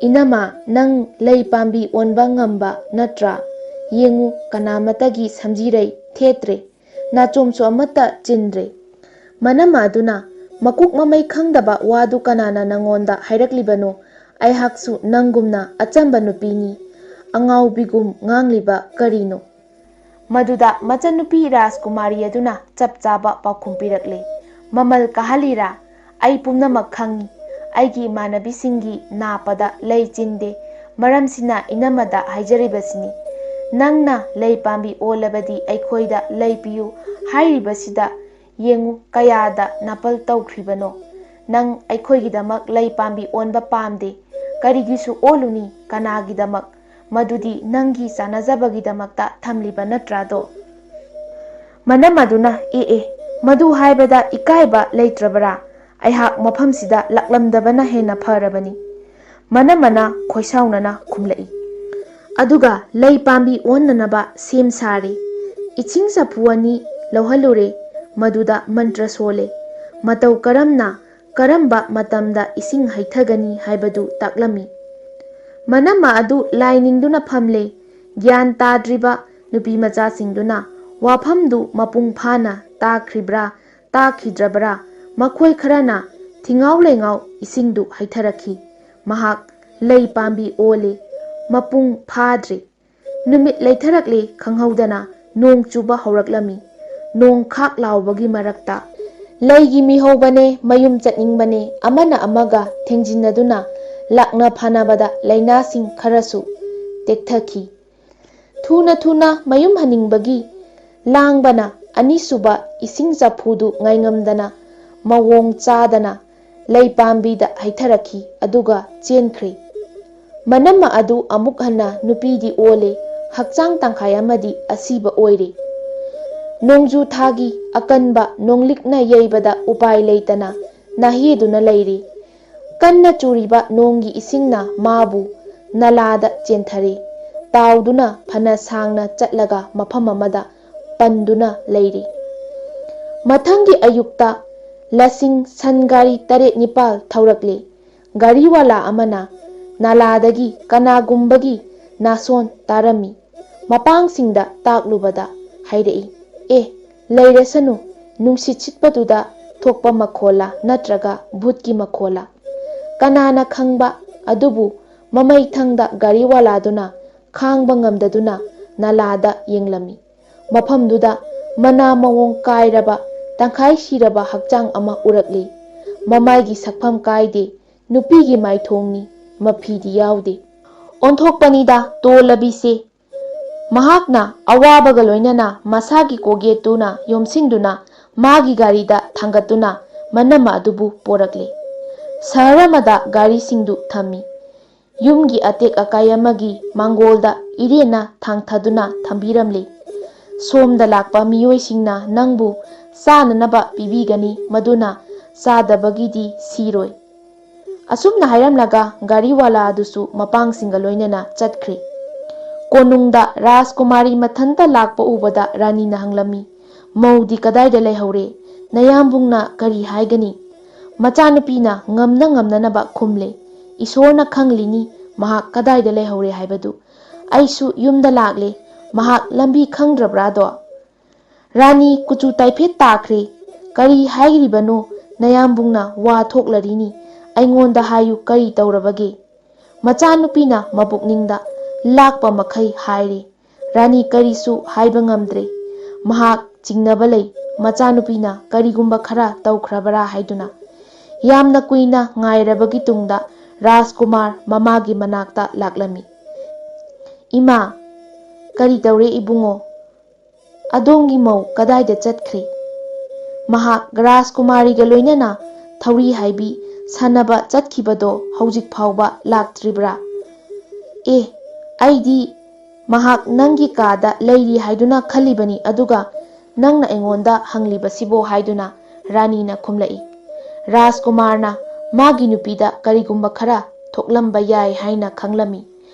"ꯏꯅꯝꯃ, ꯅꯪ ꯂꯩ ꯄꯥꯝꯕꯤ ꯑꯣꯟꯕ ꯉꯝꯕ ꯅꯠꯇ꯭ꯔꯥ? ꯌꯦꯡꯉꯨ, ꯀꯅꯥꯃꯠꯇꯒꯤ ꯁꯝꯖꯤꯔꯩ ꯊꯦꯠꯇ꯭ꯔꯦ, ꯅꯥꯆꯣꯝꯁꯨ ꯑꯃꯠꯇ ꯆꯤꯟꯗ꯭ꯔꯦ"꯫ ꯃꯅꯝꯃ ꯑꯗꯨꯅ, "ꯃꯀꯣꯛ ꯃꯃꯩ ꯈꯪꯗꯕ ꯋꯥꯗꯨ ꯀꯅꯥꯅ ꯅꯪꯉꯣꯟꯗ ꯍꯥꯏꯔꯛꯂꯤꯕꯅꯣ? ꯑꯩꯍꯥꯛꯁꯨ ꯅꯪꯒꯨꯝꯅ ꯑꯆꯝꯕ ꯅꯨꯄꯤꯅꯤ, ꯑꯉꯥꯎꯕꯤꯒꯨꯝ ꯉꯥꯡꯂꯤꯕ ꯀꯔꯤꯅꯣ?" ꯃꯗꯨꯗ ꯃꯆꯟꯅꯨꯄꯤ ꯔꯥꯖꯀꯨꯃꯥꯔꯤ ꯑꯗꯨꯅ ꯆꯞ ꯆꯥꯕ ꯄꯥꯎꯈꯨꯝ ꯄꯤꯔꯛꯂꯦ꯫ "ꯃꯃꯜ ꯀꯥꯍꯜꯂꯤꯔꯥ? ꯑꯩ ꯄꯨꯝꯅꯃꯛ ꯈꯪꯏ꯫ ꯑꯩꯒꯤ ꯏꯃꯥꯟꯅꯕꯤꯁꯤꯡꯒꯤ ꯅꯥꯞꯄꯗ ꯂꯩ ꯆꯤꯟꯗꯦ꯫ ꯃꯔꯝꯁꯤꯅ ꯏꯅꯝꯃꯗ ꯍꯥꯏꯖꯔꯤꯕꯁꯤꯅꯤ꯫ ꯅꯪꯅ ꯂꯩ ꯄꯥꯝꯕꯤ ꯑꯣꯜꯂꯕꯗꯤ ꯑꯩꯈꯣꯏꯗ ꯂꯩ ꯄꯤꯌꯨ ꯍꯥꯏꯔꯤꯕꯁꯤꯗ ꯌꯦꯡꯉꯨ ꯀꯌꯥꯗ ꯅꯥꯄꯜ ꯇꯧꯈ꯭ꯔꯤꯕꯅꯣ꯫ ꯅꯪ ꯑꯩꯈꯣꯏꯒꯤꯗꯃꯛ ꯂꯩ ꯄꯥꯝꯕꯤ ꯑꯣꯟꯕ ꯄꯥꯝꯗꯦ꯫ ꯀꯔꯤꯒꯤꯁꯨ ꯑꯣꯜꯂꯨꯅꯤ? ꯀꯅꯥꯒꯤꯗꯃꯛ? ꯃꯗꯨꯗꯤ ꯅꯪꯒꯤ ꯆꯥꯟꯅꯖꯕꯒꯤꯗꯃꯛꯇ ꯊꯝꯂꯤꯕ ꯅꯠꯇ꯭ꯔꯥꯗꯣ?" ꯃꯅꯝ ꯑꯗꯨꯅ, "ꯑꯦ ꯑꯦ, ꯃꯗꯨ ꯍꯥꯏꯕꯗ ꯏꯀꯥꯏꯕ ꯂꯩꯇ꯭ꯔꯕꯔꯥ? ꯑꯩꯍꯥꯛ ꯃꯐꯝꯁꯤꯗ ꯂꯥꯛꯂꯝꯗꯕꯅ ꯍꯦꯟꯅ ꯐꯔꯕꯅꯤ"꯫ ꯃꯅꯝ ꯑꯃꯅ ꯈꯣꯏꯁꯥꯎꯅꯅ ꯈꯨꯝꯂꯛꯏ꯫ ꯑꯗꯨꯒ ꯂꯩ ꯄꯥꯝꯕꯤ ꯑꯣꯟꯅꯅꯕ ꯁꯦꯝ ꯁꯥꯔꯦ꯫ ꯏꯁꯤꯡ ꯆꯐꯨ ꯑꯅꯤ ꯂꯧꯍꯜꯂꯨꯔꯦ꯫ ꯃꯗꯨꯗ ꯃꯟꯇ꯭ꯔ ꯁꯣꯜꯂꯦ꯫ ꯃꯇꯧ ꯀꯔꯝꯅ, ꯀꯔꯝꯕ ꯃꯇꯝꯗ ꯏꯁꯤꯡ ꯍꯩꯊꯒꯅꯤ ꯍꯥꯏꯕꯗꯨ ꯇꯥꯛꯂꯝꯃꯤ꯫ ꯃꯅꯝꯃ ꯑꯗꯨ ꯂꯥꯏ ꯅꯤꯡꯗꯨꯅ ꯐꯝꯂꯦ꯫ ꯒ꯭ꯌꯥꯟ ꯇꯥꯗ꯭ꯔꯤꯕ ꯅꯨꯄꯤ ꯃꯆꯥꯁꯤꯡꯗꯨꯅ ꯋꯥꯐꯝꯗꯨ ꯃꯄꯨꯡ ꯐꯥꯅ ꯇꯥꯈ꯭ꯔꯤꯕ꯭ꯔꯥ, ꯇꯥꯈꯤꯗ꯭ꯔꯕ꯭ꯔꯥ, ꯃꯈꯣꯏ ꯈꯔꯅ ꯊꯤꯉꯥꯎ ꯂꯩꯉꯥꯎ ꯏꯁꯤꯡꯗꯨ ꯍꯩꯊꯔꯛꯈꯤ꯫ ꯃꯍꯥꯛ ꯂꯩ ꯄꯥꯝꯕꯤ ꯑꯣꯜꯂꯦ꯫ ꯃꯄꯨꯡ ꯐꯥꯗ꯭ꯔꯦ꯫ ꯅꯨꯃꯤꯠ ꯂꯩꯊꯔꯛꯂꯦ ꯈꯪꯍꯧꯗꯅ ꯅꯣꯡ ꯆꯨꯕ ꯍꯧꯔꯛꯂꯝꯃꯤ꯫ ꯅꯣꯡ ꯈꯥꯛ ꯂꯥꯎꯕꯒꯤ ꯃꯔꯛꯇ ꯂꯩꯒꯤ ꯃꯤꯍꯧꯕꯅꯦ, ꯃꯌꯨꯝ ꯆꯠꯅꯤꯡꯕꯅꯦ, ꯑꯃꯅ ꯑꯃꯒ ꯊꯦꯡꯖꯤꯟꯅꯗꯨꯅ ꯂꯥꯛꯅ ꯐꯥꯅꯕꯗ ꯂꯩꯅꯥꯁꯤꯡ ꯈꯔꯁꯨ ꯇꯦꯛꯊꯈꯤ꯫ ꯊꯨꯅ ꯊꯨꯅ ꯃꯌꯨꯝ ꯍꯟꯅꯤꯡꯕꯒꯤ ꯂꯥꯡꯕꯅ ꯑꯅꯤꯁꯨꯕ ꯏꯁꯤꯡ ꯆꯐꯨꯗꯨ ꯉꯥꯏꯉꯝꯗꯅ ꯃꯑꯣꯡ ꯆꯥꯗꯅ ꯂꯩ ꯄꯥꯝꯕꯤꯗ ꯍꯩꯊꯔꯛꯈꯤ, ꯑꯗꯨꯒ ꯆꯦꯟꯈ꯭ꯔꯦ꯫ ꯃꯅꯝꯃ ꯑꯗꯨ ꯑꯃꯨꯛ ꯍꯟꯅ ꯅꯨꯄꯤꯗꯤ ꯑꯣꯜꯂꯦ, ꯍꯛꯆꯥꯡ ꯇꯪꯈꯥꯏ ꯑꯃꯗꯤ ꯑꯁꯤꯕ ꯑꯣꯏꯔꯦ꯫ ꯅꯣꯡꯖꯨ ꯊꯥꯒꯤ ꯑꯀꯟꯕ ꯅꯣꯡꯂꯤꯛꯅ ꯌꯩꯕꯗ ꯎꯄꯥꯏ ꯂꯩꯇꯅ ꯅꯥꯍꯦꯗꯨꯅ ꯂꯩꯔꯦ꯫ ꯀꯟꯅ ꯆꯨꯔꯤꯕ ꯅꯣꯡꯒꯤ ꯏꯁꯤꯡꯅ ꯃꯥꯕꯨ ꯅꯂꯥꯗ ꯆꯦꯟꯊꯔꯦ꯫ ꯇꯥꯎꯗꯨꯅ ꯐꯅ ꯁꯥꯡꯅ ꯆꯠꯂꯒ ꯃꯐꯝ ꯑꯃꯗ ꯄꯟꯗꯨꯅ ꯂꯩꯔꯦ꯫ ꯃꯊꯪꯒꯤ ꯑꯌꯨꯛꯇ ꯂꯁꯤꯡ ꯁꯟ ꯒꯥꯔꯤ ꯇꯔꯦꯠ ꯅꯤꯄꯥꯜ ꯊꯧꯔꯛꯂꯦ꯫ ꯒꯥꯔꯤꯋꯥꯂꯥ ꯑꯃꯅ ꯅꯂꯥꯗꯒꯤ ꯀꯅꯥꯒꯨꯝꯕꯒꯤ ꯅꯥꯁꯣꯟ ꯇꯥꯔꯝꯃꯤ꯫ ꯃꯄꯥꯡꯁꯤꯡꯗ ꯇꯥꯛꯂꯨꯕꯗ ꯍꯥꯏꯔꯛꯏ, "ꯑꯦ, ꯂꯩꯔꯁꯅꯨ, ꯅꯨꯡꯁꯤꯠ ꯁꯤꯠꯄꯗꯨꯗ ꯊꯣꯛꯄ ꯃꯈꯣꯜꯂ ꯅꯠꯇ꯭ꯔꯒ ꯚꯨꯠꯀꯤ ꯃꯈꯣꯜꯂ?" ꯀꯅꯥꯅ ꯈꯪꯕ? ꯑꯗꯨꯕꯨ ꯃꯃꯩꯊꯪꯗ ꯒꯥꯔꯤꯋꯥꯂꯥꯗꯨꯅ ꯈꯥꯡꯕ ꯉꯝꯗꯗꯨꯅ ꯅꯂꯥꯗ ꯌꯦꯡꯂꯝꯃꯤ꯫ ꯃꯐꯝꯗꯨꯗ ꯃꯅꯥ ꯃꯑꯣꯡ ꯀꯥꯏꯔꯕ, ꯇꯪꯈꯥꯏ ꯁꯤꯔꯕ ꯍꯛꯆꯥꯡ ꯑꯃ ꯎꯔꯛꯂꯤ꯫ ꯃꯃꯥꯏꯒꯤ ꯁꯛꯐꯝ ꯀꯥꯏꯗꯦ, ꯅꯨꯄꯤꯒꯤ ꯃꯥꯏꯊꯣꯡꯅꯤ, ꯃꯐꯤꯗꯤ ꯌꯥꯎꯗꯦ꯫ ꯑꯣꯟꯊꯣꯛꯄꯅꯤꯗ ꯇꯣꯜꯂꯕꯤꯁꯦ꯫ ꯃꯍꯥꯛꯅ ꯑꯋꯥꯕꯒ ꯂꯣꯏꯅꯅ ꯃꯁꯥꯒꯤ ꯀꯣꯛꯌꯦꯠꯇꯨꯅ ꯌꯣꯝꯁꯤꯟꯗꯨꯅ ꯃꯥꯒꯤ ꯒꯥꯔꯤꯗ ꯊꯥꯡꯒꯠꯇꯨꯅ ꯃꯅꯝꯃ ꯑꯗꯨꯕꯨ ꯄꯣꯔꯛꯂꯦ꯫ ꯁꯍꯔ ꯑꯃꯗ ꯒꯥꯔꯤꯁꯤꯡꯗꯨ ꯊꯝꯃꯤ꯫ ꯌꯨꯝꯒꯤ ꯑꯇꯦꯛ ꯑꯀꯥꯏ ꯑꯃꯒꯤ ꯃꯥꯡꯒꯣꯜꯗ ꯏꯔꯦꯟꯅ ꯊꯥꯡꯊꯗꯨꯅ ꯊꯝꯕꯤꯔꯝꯂꯦ꯫ "ꯁꯣꯝꯗ ꯂꯥꯛꯄ ꯃꯤꯑꯣꯏꯁꯤꯡꯅ ꯅꯪꯕꯨ ꯆꯥꯅꯅꯕ ꯄꯤꯕꯤꯒꯅꯤ, ꯃꯗꯨꯅ ꯆꯥꯗꯕꯒꯤꯗꯤ ꯁꯤꯔꯣꯏ꯫" ꯑꯁꯨꯝꯅ ꯍꯥꯏꯔꯝꯂꯒ ꯒꯥꯔꯤꯋꯥꯂꯥ ꯑꯗꯨꯁꯨ ꯃꯄꯥꯡꯁꯤꯡꯒ ꯂꯣꯏꯅꯅ ꯆꯠꯈ꯭ꯔꯦ꯫ ꯀꯣꯅꯨꯡꯗ ꯔꯥꯖꯀꯨꯃꯥꯔꯤ ꯃꯊꯟꯇ ꯂꯥꯛꯄ ꯎꯕꯗ ꯔꯥꯅꯤꯅ ꯍꯪꯂꯝꯃꯤ, "ꯃꯧꯗꯤ ꯀꯗꯥꯏꯗ ꯂꯩꯍꯧꯔꯦ? ꯅꯌꯥꯝꯕꯨꯡꯅ ꯀꯔꯤ ꯍꯥꯏꯒꯅꯤ?" ꯃꯆꯥꯅꯨꯄꯤꯅ ꯉꯝꯅ ꯉꯝꯅꯅꯕ ꯈꯨꯝꯂꯦ, "ꯏꯁꯣꯔꯅ ꯈꯪꯂꯤꯅꯤ ꯃꯍꯥꯛ ꯀꯗꯥꯏꯗ ꯂꯩꯍꯧꯔꯦ ꯍꯥꯏꯕꯗꯨ꯫ ꯑꯩꯁꯨ ꯌꯨꯝꯗ ꯂꯥꯛꯂꯦ, ꯃꯍꯥꯛ ꯂꯝꯕꯤ ꯈꯪꯗ꯭ꯔꯕ꯭ꯔꯥꯗꯣ?" ꯔꯥꯅꯤ ꯀꯨꯆꯨ ꯇꯥꯏꯐꯦꯠ ꯇꯥꯈ꯭ꯔꯦ꯫ "ꯀꯔꯤ ꯍꯥꯏꯔꯤꯕꯅꯣ? ꯅꯌꯥꯝꯕꯨꯡꯅ ꯋꯥ ꯊꯣꯛꯂꯔꯤꯅꯤ꯫ ꯑꯩꯉꯣꯟꯗ ꯍꯥꯏꯌꯨ, ꯀꯔꯤ ꯇꯧꯔꯕꯒꯦ?" ꯃꯆꯥꯅꯨꯄꯤꯅ ꯃꯄꯨꯛꯅꯤꯡꯗ ꯂꯥꯛꯄ ꯃꯈꯩ ꯍꯥꯏꯔꯦ꯫ ꯔꯥꯅꯤ ꯀꯔꯤꯁꯨ ꯍꯥꯏꯕ ꯉꯝꯗ꯭ꯔꯦ꯫ ꯃꯍꯥꯛ ꯆꯤꯡꯅꯕ ꯂꯩ꯫ ꯃꯆꯥꯅꯨꯄꯤꯅ ꯀꯔꯤꯒꯨꯝꯕ ꯈꯔ ꯇꯧꯈ꯭ꯔꯕꯔꯥ ꯍꯥꯏꯗꯨꯅ꯫ ꯌꯥꯝꯅ ꯀꯨꯏꯅ ꯉꯥꯏꯔꯕꯒꯤ ꯇꯨꯡꯗ ꯔꯥꯖꯀꯨꯃꯥꯔ ꯃꯃꯥꯒꯤ ꯃꯅꯥꯛꯇ ꯂꯥꯛꯂꯝꯃꯤ꯫ "ꯏꯃꯥ, "ꯀꯔꯤ ꯇꯧꯔꯦ ꯏꯕꯨꯡꯉꯣ? ꯑꯗꯣꯝꯒꯤ ꯃꯧ ꯀꯗꯥꯏꯗ ꯆꯠꯈ꯭ꯔꯦ? ꯃꯍꯥꯛ ꯔꯥꯖꯀꯨꯃꯥꯔꯤꯒ ꯂꯣꯏꯅꯅ ꯊꯧꯔꯤ ꯍꯥꯏꯕꯤ ꯁꯥꯟꯅꯕ ꯆꯠꯈꯤꯕꯗꯣ ꯍꯧꯖꯤꯛ ꯐꯥꯎꯕ ꯂꯥꯛꯇ꯭ꯔꯤꯕ꯭ꯔꯥ?" "ꯑꯦ, ꯑꯩꯗꯤ ꯃꯍꯥꯛ ꯅꯪꯒꯤ ꯀꯥꯗ ꯂꯩꯔꯤ ꯍꯥꯏꯗꯨꯅ ꯈꯜꯂꯤꯕꯅꯤ, ꯑꯗꯨꯒ ꯅꯪꯅ ꯑꯩꯉꯣꯟꯗ ꯍꯪꯂꯤꯕꯁꯤꯕꯣ?" ꯍꯥꯏꯗꯨꯅ ꯔꯥꯅꯤꯅ ꯈꯨꯝꯂꯛꯏ꯫ ꯔꯥꯖꯀꯨꯃꯥꯔꯅ ꯃꯥꯒꯤ ꯅꯨꯄꯤꯗ ꯀꯔꯤꯒꯨꯝꯕ ꯈꯔ ꯊꯣꯛꯂꯝꯕ ꯌꯥꯏ ꯍꯥꯏꯅ ꯈꯪꯂꯝꯃꯤ꯫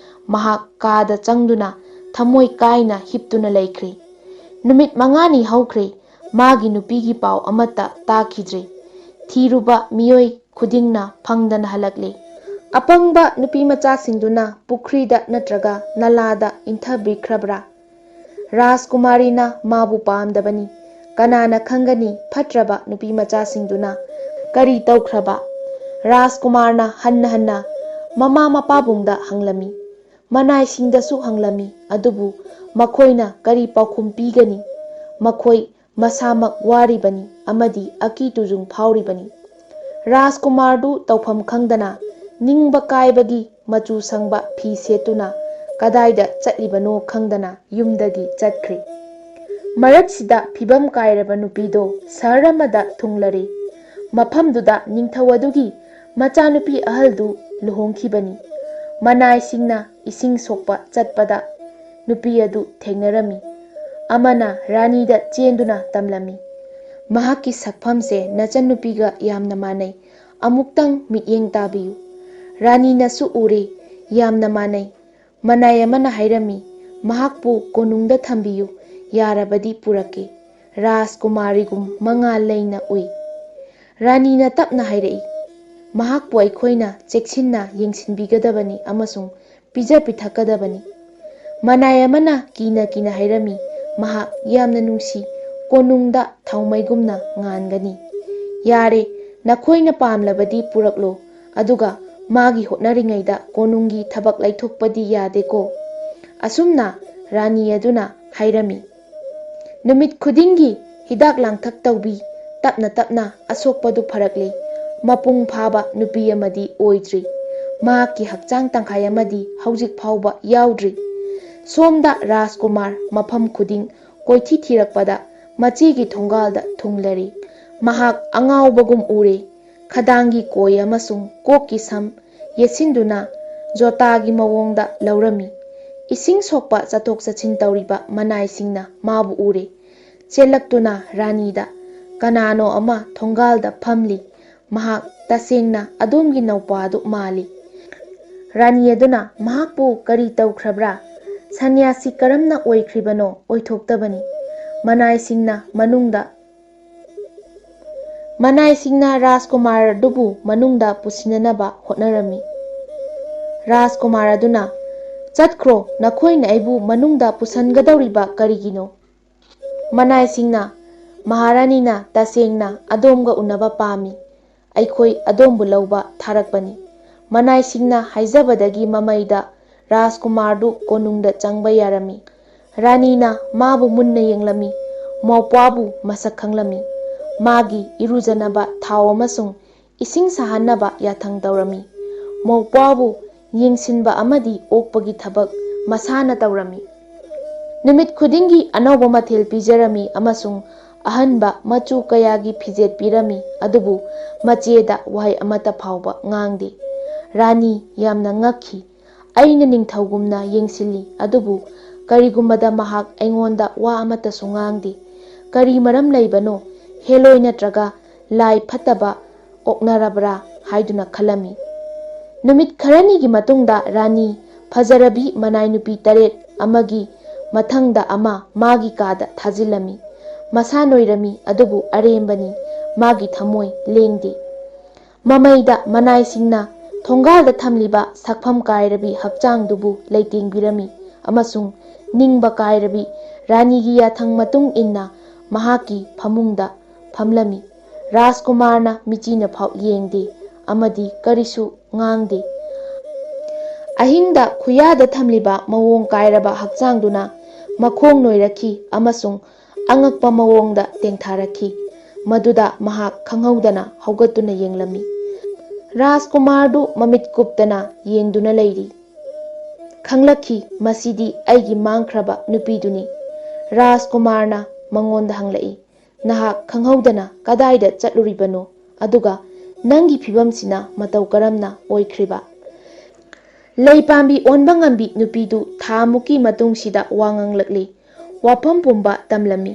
ꯃꯍꯥꯛ ꯀꯥꯗ ꯆꯪꯗꯨꯅ ꯊꯃꯣꯏ ꯀꯥꯏꯅ ꯍꯤꯞꯇꯨꯅ ꯂꯩꯈ꯭ꯔꯦ꯫ ꯅꯨꯃꯤꯠ ꯃꯉꯥꯅꯤ ꯍꯧꯈ꯭ꯔꯦ, ꯃꯥꯒꯤ ꯅꯨꯄꯤꯒꯤ ꯄꯥꯎ ꯑꯃꯠꯇ ꯇꯥꯈꯤꯗ꯭ꯔꯦ꯫ ꯊꯤꯔꯨꯕ ꯃꯤꯑꯣꯏ ꯈꯨꯗꯤꯡꯅ ꯐꯪꯗꯅ ꯍꯜꯂꯛꯂꯦ꯫ ꯑꯄꯪꯕ ꯅꯨꯄꯤ ꯃꯆꯥꯁꯤꯡꯗꯨꯅ ꯄꯨꯈ꯭ꯔꯤꯗ ꯅꯠꯇ꯭ꯔꯒ ꯅꯂꯥꯗ ꯏꯟꯊꯕꯤꯈ꯭ꯔꯕ꯭ꯔꯥ? ꯔꯥꯖꯀꯨꯃꯥꯔꯤꯅ ꯃꯥꯕꯨ ꯄꯥꯝꯗꯕꯅꯤ꯫ ꯀꯅꯥꯅ ꯈꯪꯒꯅꯤ, ꯐꯠꯇ꯭ꯔꯕ ꯅꯨꯄꯤ ꯃꯆꯥꯁꯤꯡꯗꯨꯅ ꯀꯔꯤ ꯇꯧꯈ꯭ꯔꯕ? ꯔꯥꯖꯀꯨꯃꯥꯔꯅ ꯍꯟꯅ ꯍꯟꯅ ꯃꯃꯥ ꯃꯄꯥꯕꯨꯡꯗ ꯍꯪꯂꯝꯃꯤ꯫ ꯃꯅꯥꯏꯁꯤꯡꯗꯁꯨ ꯍꯪꯂꯝꯃꯤ, ꯑꯗꯨꯕꯨ ꯃꯈꯣꯏꯅ ꯀꯔꯤ ꯄꯥꯎꯈꯨꯝ ꯄꯤꯒꯅꯤ? ꯃꯈꯣꯏ ꯃꯁꯥꯃꯛ ꯋꯥꯔꯤꯕꯅꯤ ꯑꯃꯗꯤ ꯑꯀꯤ ꯇꯨꯖꯨꯡ ꯐꯥꯎꯔꯤꯕꯅꯤ꯫ ꯔꯥꯖꯀꯨꯃꯥꯔꯗꯨ ꯇꯧꯐꯝ ꯈꯪꯗꯅ, ꯅꯤꯡꯕ ꯀꯥꯏꯕꯒꯤ ꯃꯆꯨ ꯁꯪꯕ ꯐꯤ ꯁꯦꯠꯇꯨꯅ ꯀꯗꯥꯏꯗ ꯆꯠꯂꯤꯕꯅꯣ ꯈꯪꯗꯅ ꯌꯨꯝꯗꯒꯤ ꯆꯠꯈ꯭ꯔꯦ꯫ ꯃꯔꯛꯁꯤꯗ ꯐꯤꯕꯝ ꯀꯥꯏꯔꯕ ꯅꯨꯄꯤꯗꯣ ꯁꯍꯔ ꯑꯃꯗ ꯊꯨꯡꯂꯔꯦ꯫ ꯃꯐꯝꯗꯨꯗ ꯅꯤꯡꯊꯧ ꯑꯗꯨꯒꯤ ꯃꯆꯥꯅꯨꯄꯤ ꯑꯍꯜꯗꯨ ꯂꯨꯍꯣꯡꯈꯤꯕꯅꯤ꯫ ꯃꯅꯥꯏꯁꯤꯡꯅ ꯏꯁꯤꯡ ꯁꯣꯛꯄ ꯆꯠꯄꯗ ꯅꯨꯄꯤ ꯑꯗꯨ ꯊꯦꯡꯅꯔꯝꯃꯤ꯫ ꯑꯃꯅ ꯔꯥꯅꯤꯗ ꯆꯦꯟꯗꯨꯅ ꯇꯝꯂꯝꯃꯤ, "ꯃꯍꯥꯛꯀꯤ ꯁꯛꯐꯝꯁꯦ ꯅꯆꯟꯅꯨꯄꯤꯒ ꯌꯥꯝꯅ ꯃꯥꯟꯅꯩ꯫ ꯑꯃꯨꯛꯇꯪ ꯃꯤꯠꯌꯦꯡ ꯇꯥꯕꯤꯌꯨ꯫" ꯔꯥꯅꯤꯅꯁꯨ ꯎꯔꯦ, ꯌꯥꯝꯅ ꯃꯥꯟꯅꯩ꯫ ꯃꯅꯥꯏ ꯑꯃꯅ ꯍꯥꯏꯔꯝꯃꯤ, "ꯃꯍꯥꯛꯄꯨ ꯀꯣꯅꯨꯡꯗ ꯊꯝꯕꯤꯌꯨ, ꯌꯥꯔꯕꯗꯤ ꯄꯨꯔꯛꯀꯦ꯫" ꯔꯥꯖꯀꯨꯃꯥꯔꯤꯒꯨꯝ ꯃꯉꯥꯜ ꯂꯩꯅ ꯎꯏ꯫ ꯔꯥꯅꯤꯅ ꯇꯞꯅ ꯍꯥꯏꯔꯛꯏ, "ꯃꯍꯥꯛꯄꯨ ꯑꯩꯈꯣꯏꯅ ꯆꯦꯛꯁꯤꯟꯅ ꯌꯦꯡꯁꯤꯟꯕꯤꯒꯗꯕꯅꯤ ꯑꯃꯁꯨꯡ ꯄꯤꯖ ꯄꯤꯊꯛꯀꯗꯕꯅꯤ꯫" ꯃꯅꯥꯏ ꯑꯃꯅ ꯀꯤꯅ ꯀꯤꯅ ꯍꯥꯏꯔꯝꯃꯤ, "ꯃꯍꯥꯛ ꯌꯥꯝꯅ ꯅꯨꯡꯁꯤ, ꯀꯣꯅꯨꯡꯗ ꯊꯥꯎꯃꯩꯒꯨꯝꯅ ꯉꯥꯟꯒꯅꯤ꯫" "ꯌꯥꯔꯦ, ꯅꯈꯣꯏꯅ ꯄꯥꯝꯂꯕꯗꯤ ꯄꯨꯔꯛꯂꯣ, ꯑꯗꯨꯒ ꯃꯥꯒꯤ ꯍꯣꯠꯅꯔꯤꯉꯩꯗ ꯀꯣꯅꯨꯡꯒꯤ ꯊꯕꯛ ꯂꯩꯊꯣꯛꯄꯗꯤ ꯌꯥꯗꯦꯀꯣ꯫" ꯑꯁꯨꯝꯅ ꯔꯥꯅꯤ ꯑꯗꯨꯅ ꯍꯥꯏꯔꯝꯃꯤ꯫ ꯅꯨꯃꯤꯠ ꯈꯨꯗꯤꯡꯒꯤ ꯍꯤꯗꯥꯛ ꯂꯥꯡꯊꯛ ꯇꯧꯕꯤ, ꯇꯞꯅ ꯇꯞꯅ ꯑꯁꯣꯛꯄꯗꯨ ꯐꯔꯛꯂꯦ꯫ ꯃꯄꯨꯡ ꯐꯥꯕ ꯅꯨꯄꯤ ꯑꯃꯗꯤ ꯑꯣꯏꯗ꯭ꯔꯤ꯫ ꯃꯍꯥꯛꯀꯤ ꯍꯛꯆꯥꯡ ꯇꯪꯈꯥꯏ ꯑꯃꯗꯤ ꯍꯧꯖꯤꯛ ꯐꯥꯎꯕ ꯌꯥꯎꯗ꯭ꯔꯤ꯫ ꯁꯣꯝꯗ ꯔꯥꯖꯀꯨꯃꯥꯔ ꯃꯐꯝ ꯈꯨꯗꯤꯡ ꯀꯣꯏꯊꯤ ꯊꯤꯔꯛꯄꯗ ꯃꯆꯦꯒꯤ ꯊꯣꯡꯒꯥꯜꯗ ꯊꯨꯡꯂꯔꯦ꯫ ꯃꯍꯥꯛ ꯑꯉꯥꯎꯕꯒꯨꯝ ꯎꯔꯦ꯫ ꯈꯗꯥꯡꯒꯤ ꯀꯣꯏ ꯑꯃꯁꯨꯡ ꯀꯣꯛꯀꯤ ꯁꯝ ꯌꯦꯠꯁꯤꯟꯗꯨꯅ ꯖꯣꯇꯥꯒꯤ ꯃꯑꯣꯡꯗ ꯂꯧꯔꯝꯃꯤ꯫ ꯏꯁꯤꯡ ꯁꯣꯛꯄ ꯆꯠꯊꯣꯛ ꯆꯠꯁꯤꯟ ꯇꯧꯔꯤꯕ ꯃꯅꯥꯏꯁꯤꯡꯅ ꯃꯥꯕꯨ ꯎꯔꯦ꯫ ꯆꯦꯜꯂꯛꯇꯨꯅ ꯔꯥꯅꯤꯗ, "ꯀꯅꯥꯅꯣ ꯑꯃ ꯊꯣꯡꯒꯥꯜꯗ ꯐꯝꯂꯤ꯫ ꯃꯍꯥꯛ ꯇꯁꯦꯡꯅ ꯑꯗꯣꯝꯒꯤ ꯅꯧꯄꯥꯗꯨ ꯃꯥꯜꯂꯤ꯫" ꯔꯥꯅꯤ ꯑꯗꯨꯅ, "ꯃꯍꯥꯛꯄꯨ ꯀꯔꯤ ꯇꯧꯈ꯭ꯔꯕ꯭ꯔꯥ? ꯁꯟꯌꯥꯁꯤ ꯀꯔꯝꯅ ꯑꯣꯏꯈ꯭ꯔꯤꯕꯅꯣ? ꯑꯣꯏꯊꯣꯛꯇꯕꯅꯤ꯫" ꯃꯅꯥꯏꯁꯤꯡꯅ ꯃꯅꯨꯡꯗ, ꯃꯅꯥꯏꯁꯤꯡꯅ ꯔꯥꯖꯀꯨꯃꯥꯔ ꯑꯗꯨꯕꯨ ꯃꯅꯨꯡꯗ ꯄꯨꯁꯤꯟꯅꯅꯕ ꯍꯣꯠꯅꯔꯝꯃꯤ꯫ ꯔꯥꯖꯀꯨꯃꯥꯔ ꯑꯗꯨꯅ, "ꯆꯠꯈ꯭ꯔꯣ, ꯅꯈꯣꯏꯅ ꯑꯩꯕꯨ ꯃꯅꯨꯡꯗ ꯄꯨꯁꯟꯒꯗꯧꯔꯤꯕ ꯀꯔꯤꯒꯤꯅꯣ?" ꯃꯅꯥꯏꯁꯤꯡꯅ, "ꯃꯍꯥꯔꯥꯅꯤꯅ ꯇꯁꯦꯡꯅ ꯑꯗꯣꯝꯒ ꯎꯅꯕ ꯄꯥꯝꯃꯤ꯫ ꯑꯩꯈꯣꯏ ꯑꯗꯣꯝꯕꯨ ꯂꯧꯕ ꯊꯥꯔꯛꯄꯅꯤ꯫" ꯃꯅꯥꯏꯁꯤꯡꯅ ꯍꯥꯏꯖꯕꯗꯒꯤ ꯃꯃꯩꯗ ꯔꯥꯖꯀꯨꯃꯥꯔꯗꯨ ꯀꯣꯅꯨꯡꯗ ꯆꯪꯕ ꯌꯥꯔꯝꯃꯤ꯫ ꯔꯥꯅꯤꯅ ꯃꯥꯕꯨ ꯃꯨꯟꯅ ꯌꯦꯡꯂꯝꯃꯤ꯫ ꯃꯧꯄ꯭ꯋꯥꯕꯨ ꯃꯁꯛ ꯈꯪꯂꯝꯃꯤ꯫ ꯃꯥꯒꯤ ꯏꯔꯨꯖꯅꯕ ꯊꯥꯎ ꯑꯃꯁꯨꯡ ꯏꯁꯤꯡ ꯁꯥꯍꯟꯅꯕ ꯌꯥꯊꯪ ꯇꯧꯔꯝꯃꯤ꯫ ꯃꯧꯄ꯭ꯋꯥꯕꯨ ꯌꯦꯡꯁꯤꯟꯕ ꯑꯃꯗꯤ ꯑꯣꯛꯄꯒꯤ ꯊꯕꯛ ꯃꯁꯥꯅ ꯇꯧꯔꯝꯃꯤ꯫ ꯅꯨꯃꯤꯠ ꯈꯨꯗꯤꯡꯒꯤ ꯑꯅꯧꯕ ꯃꯊꯦꯜ ꯄꯤꯖꯔꯝꯃꯤ ꯑꯃꯁꯨꯡ ꯑꯍꯟꯕ ꯃꯆꯨ ꯀꯌꯥꯒꯤ ꯐꯤꯖꯦꯠ ꯄꯤꯔꯝꯃꯤ, ꯑꯗꯨꯕꯨ ꯃꯆꯦꯗ ꯋꯥꯍꯩ ꯑꯃꯠꯇ ꯐꯥꯎꯕ ꯉꯥꯡꯗꯦ꯫ ꯔꯥꯅꯤ ꯌꯥꯝꯅ ꯉꯛꯈꯤ꯫ "ꯑꯩꯅ ꯅꯤꯡꯊꯧꯒꯨꯝꯅ ꯌꯦꯡꯁꯤꯜꯂꯤ, ꯑꯗꯨꯕꯨ ꯀꯔꯤꯒꯨꯝꯕꯗ ꯃꯍꯥꯛ ꯑꯩꯉꯣꯟꯗ ꯋꯥ ꯑꯃꯠꯇꯁꯨ ꯉꯥꯡꯗꯦ꯫ ꯀꯔꯤ ꯃꯔꯝ ꯂꯩꯕꯅꯣ? ꯍꯦꯂꯣꯏ ꯅꯠꯇ꯭ꯔꯒ ꯂꯥꯏ ꯐꯠꯇꯕ ꯑꯣꯛꯅꯔꯕ꯭ꯔꯥ?" ꯍꯥꯏꯗꯨꯅ ꯈꯜꯂꯝꯃꯤ꯫ ꯅꯨꯃꯤꯠ ꯈꯔꯅꯤꯒꯤ ꯃꯇꯨꯡꯗ ꯔꯥꯅꯤ ꯐꯖꯔꯕꯤ ꯃꯅꯥꯏ ꯅꯨꯄꯤ ꯇꯔꯦꯠ ꯑꯃꯒꯤ ꯃꯊꯪꯗ ꯑꯃ ꯃꯥꯒꯤ ꯀꯥꯗ ꯊꯥꯖꯤꯜꯂꯝꯃꯤ꯫ ꯃꯁꯥ ꯅꯣꯏꯔꯝꯃꯤ, ꯑꯗꯨꯕꯨ ꯑꯔꯦꯝꯕꯅꯤ꯫ ꯃꯥꯒꯤ ꯊꯃꯣꯏ ꯂꯦꯡꯗꯦ꯫ ꯃꯃꯩꯗ ꯃꯅꯥꯏꯁꯤꯡꯅ ꯊꯣꯡꯒꯥꯜꯗ ꯊꯝꯂꯤꯕ ꯁꯛꯐꯝ ꯀꯥꯏꯔꯕꯤ ꯍꯛꯆꯥꯡꯗꯨꯕꯨ ꯂꯩꯇꯦꯡꯕꯤꯔꯝꯃꯤ ꯑꯃꯁꯨꯡ ꯅꯤꯡꯕ ꯀꯥꯏꯔꯕꯤ ꯔꯥꯅꯤꯒꯤ ꯌꯥꯊꯪ ꯃꯇꯨꯡ ꯏꯟꯅ ꯃꯍꯥꯛꯀꯤ ꯐꯃꯨꯡꯗ ꯐꯝꯂꯝꯃꯤ꯫ ꯔꯥꯖꯀꯨꯃꯥꯔꯅ ꯃꯤꯆꯤꯅ ꯐꯥꯎ ꯌꯦꯡꯗꯦ ꯑꯃꯗꯤ ꯀꯔꯤꯁꯨ ꯉꯥꯡꯗꯦ꯫ ꯑꯍꯤꯡꯗ ꯈꯨꯌꯥꯗ ꯊꯝꯂꯤꯕ ꯃꯑꯣꯡ ꯀꯥꯏꯔꯕ ꯍꯛꯆꯥꯡꯗꯨꯅ ꯃꯈꯣꯡ ꯅꯣꯏꯔꯛꯈꯤ ꯑꯃꯁꯨꯡ ꯑꯉꯛꯄ ꯃꯑꯣꯡꯗ ꯇꯦꯡꯊꯥꯔꯛꯈꯤ꯫ ꯃꯗꯨꯗ ꯃꯍꯥꯛ ꯈꯪꯍꯧꯗꯅ ꯍꯧꯒꯠꯇꯨꯅ ꯌꯦꯡꯂꯝꯃꯤ꯫ ꯔꯥꯖꯀꯨꯃꯥꯔꯗꯨ ꯃꯃꯤꯠ ꯀꯨꯞꯇꯅ ꯌꯦꯡꯗꯨꯅ ꯂꯩꯔꯤ꯫ ꯈꯪꯂꯛꯈꯤ, ꯃꯁꯤꯗꯤ ꯑꯩꯒꯤ ꯃꯥꯡꯈ꯭ꯔꯕ ꯅꯨꯄꯤꯗꯨꯅꯤ꯫ ꯔꯥꯖꯀꯨꯃꯥꯔꯅ ꯃꯉꯣꯟꯗ ꯍꯪꯂꯛꯏ, "ꯅꯍꯥꯛ ꯈꯪꯍꯧꯗꯅ ꯀꯗꯥꯏꯗ ꯆꯠꯂꯨꯔꯤꯕꯅꯣ? ꯑꯗꯨꯒ ꯅꯪꯒꯤ ꯐꯤꯕꯝꯁꯤꯅ ꯃꯇꯧ ꯀꯔꯝꯅ ꯑꯣꯏꯈ꯭ꯔꯤꯕ?" ꯂꯩ ꯄꯥꯝꯕꯤ ꯑꯣꯟꯕ ꯉꯝꯕꯤ ꯅꯨꯄꯤꯗꯨ ꯊꯥ ꯃꯨꯛꯀꯤ ꯃꯇꯨꯡꯁꯤꯗ ꯋꯥ ꯉꯥꯡꯂꯛꯂꯤ꯫ ꯋꯥꯐꯝ ꯄꯨꯝꯕ ꯇꯝꯂꯝꯃꯤ꯫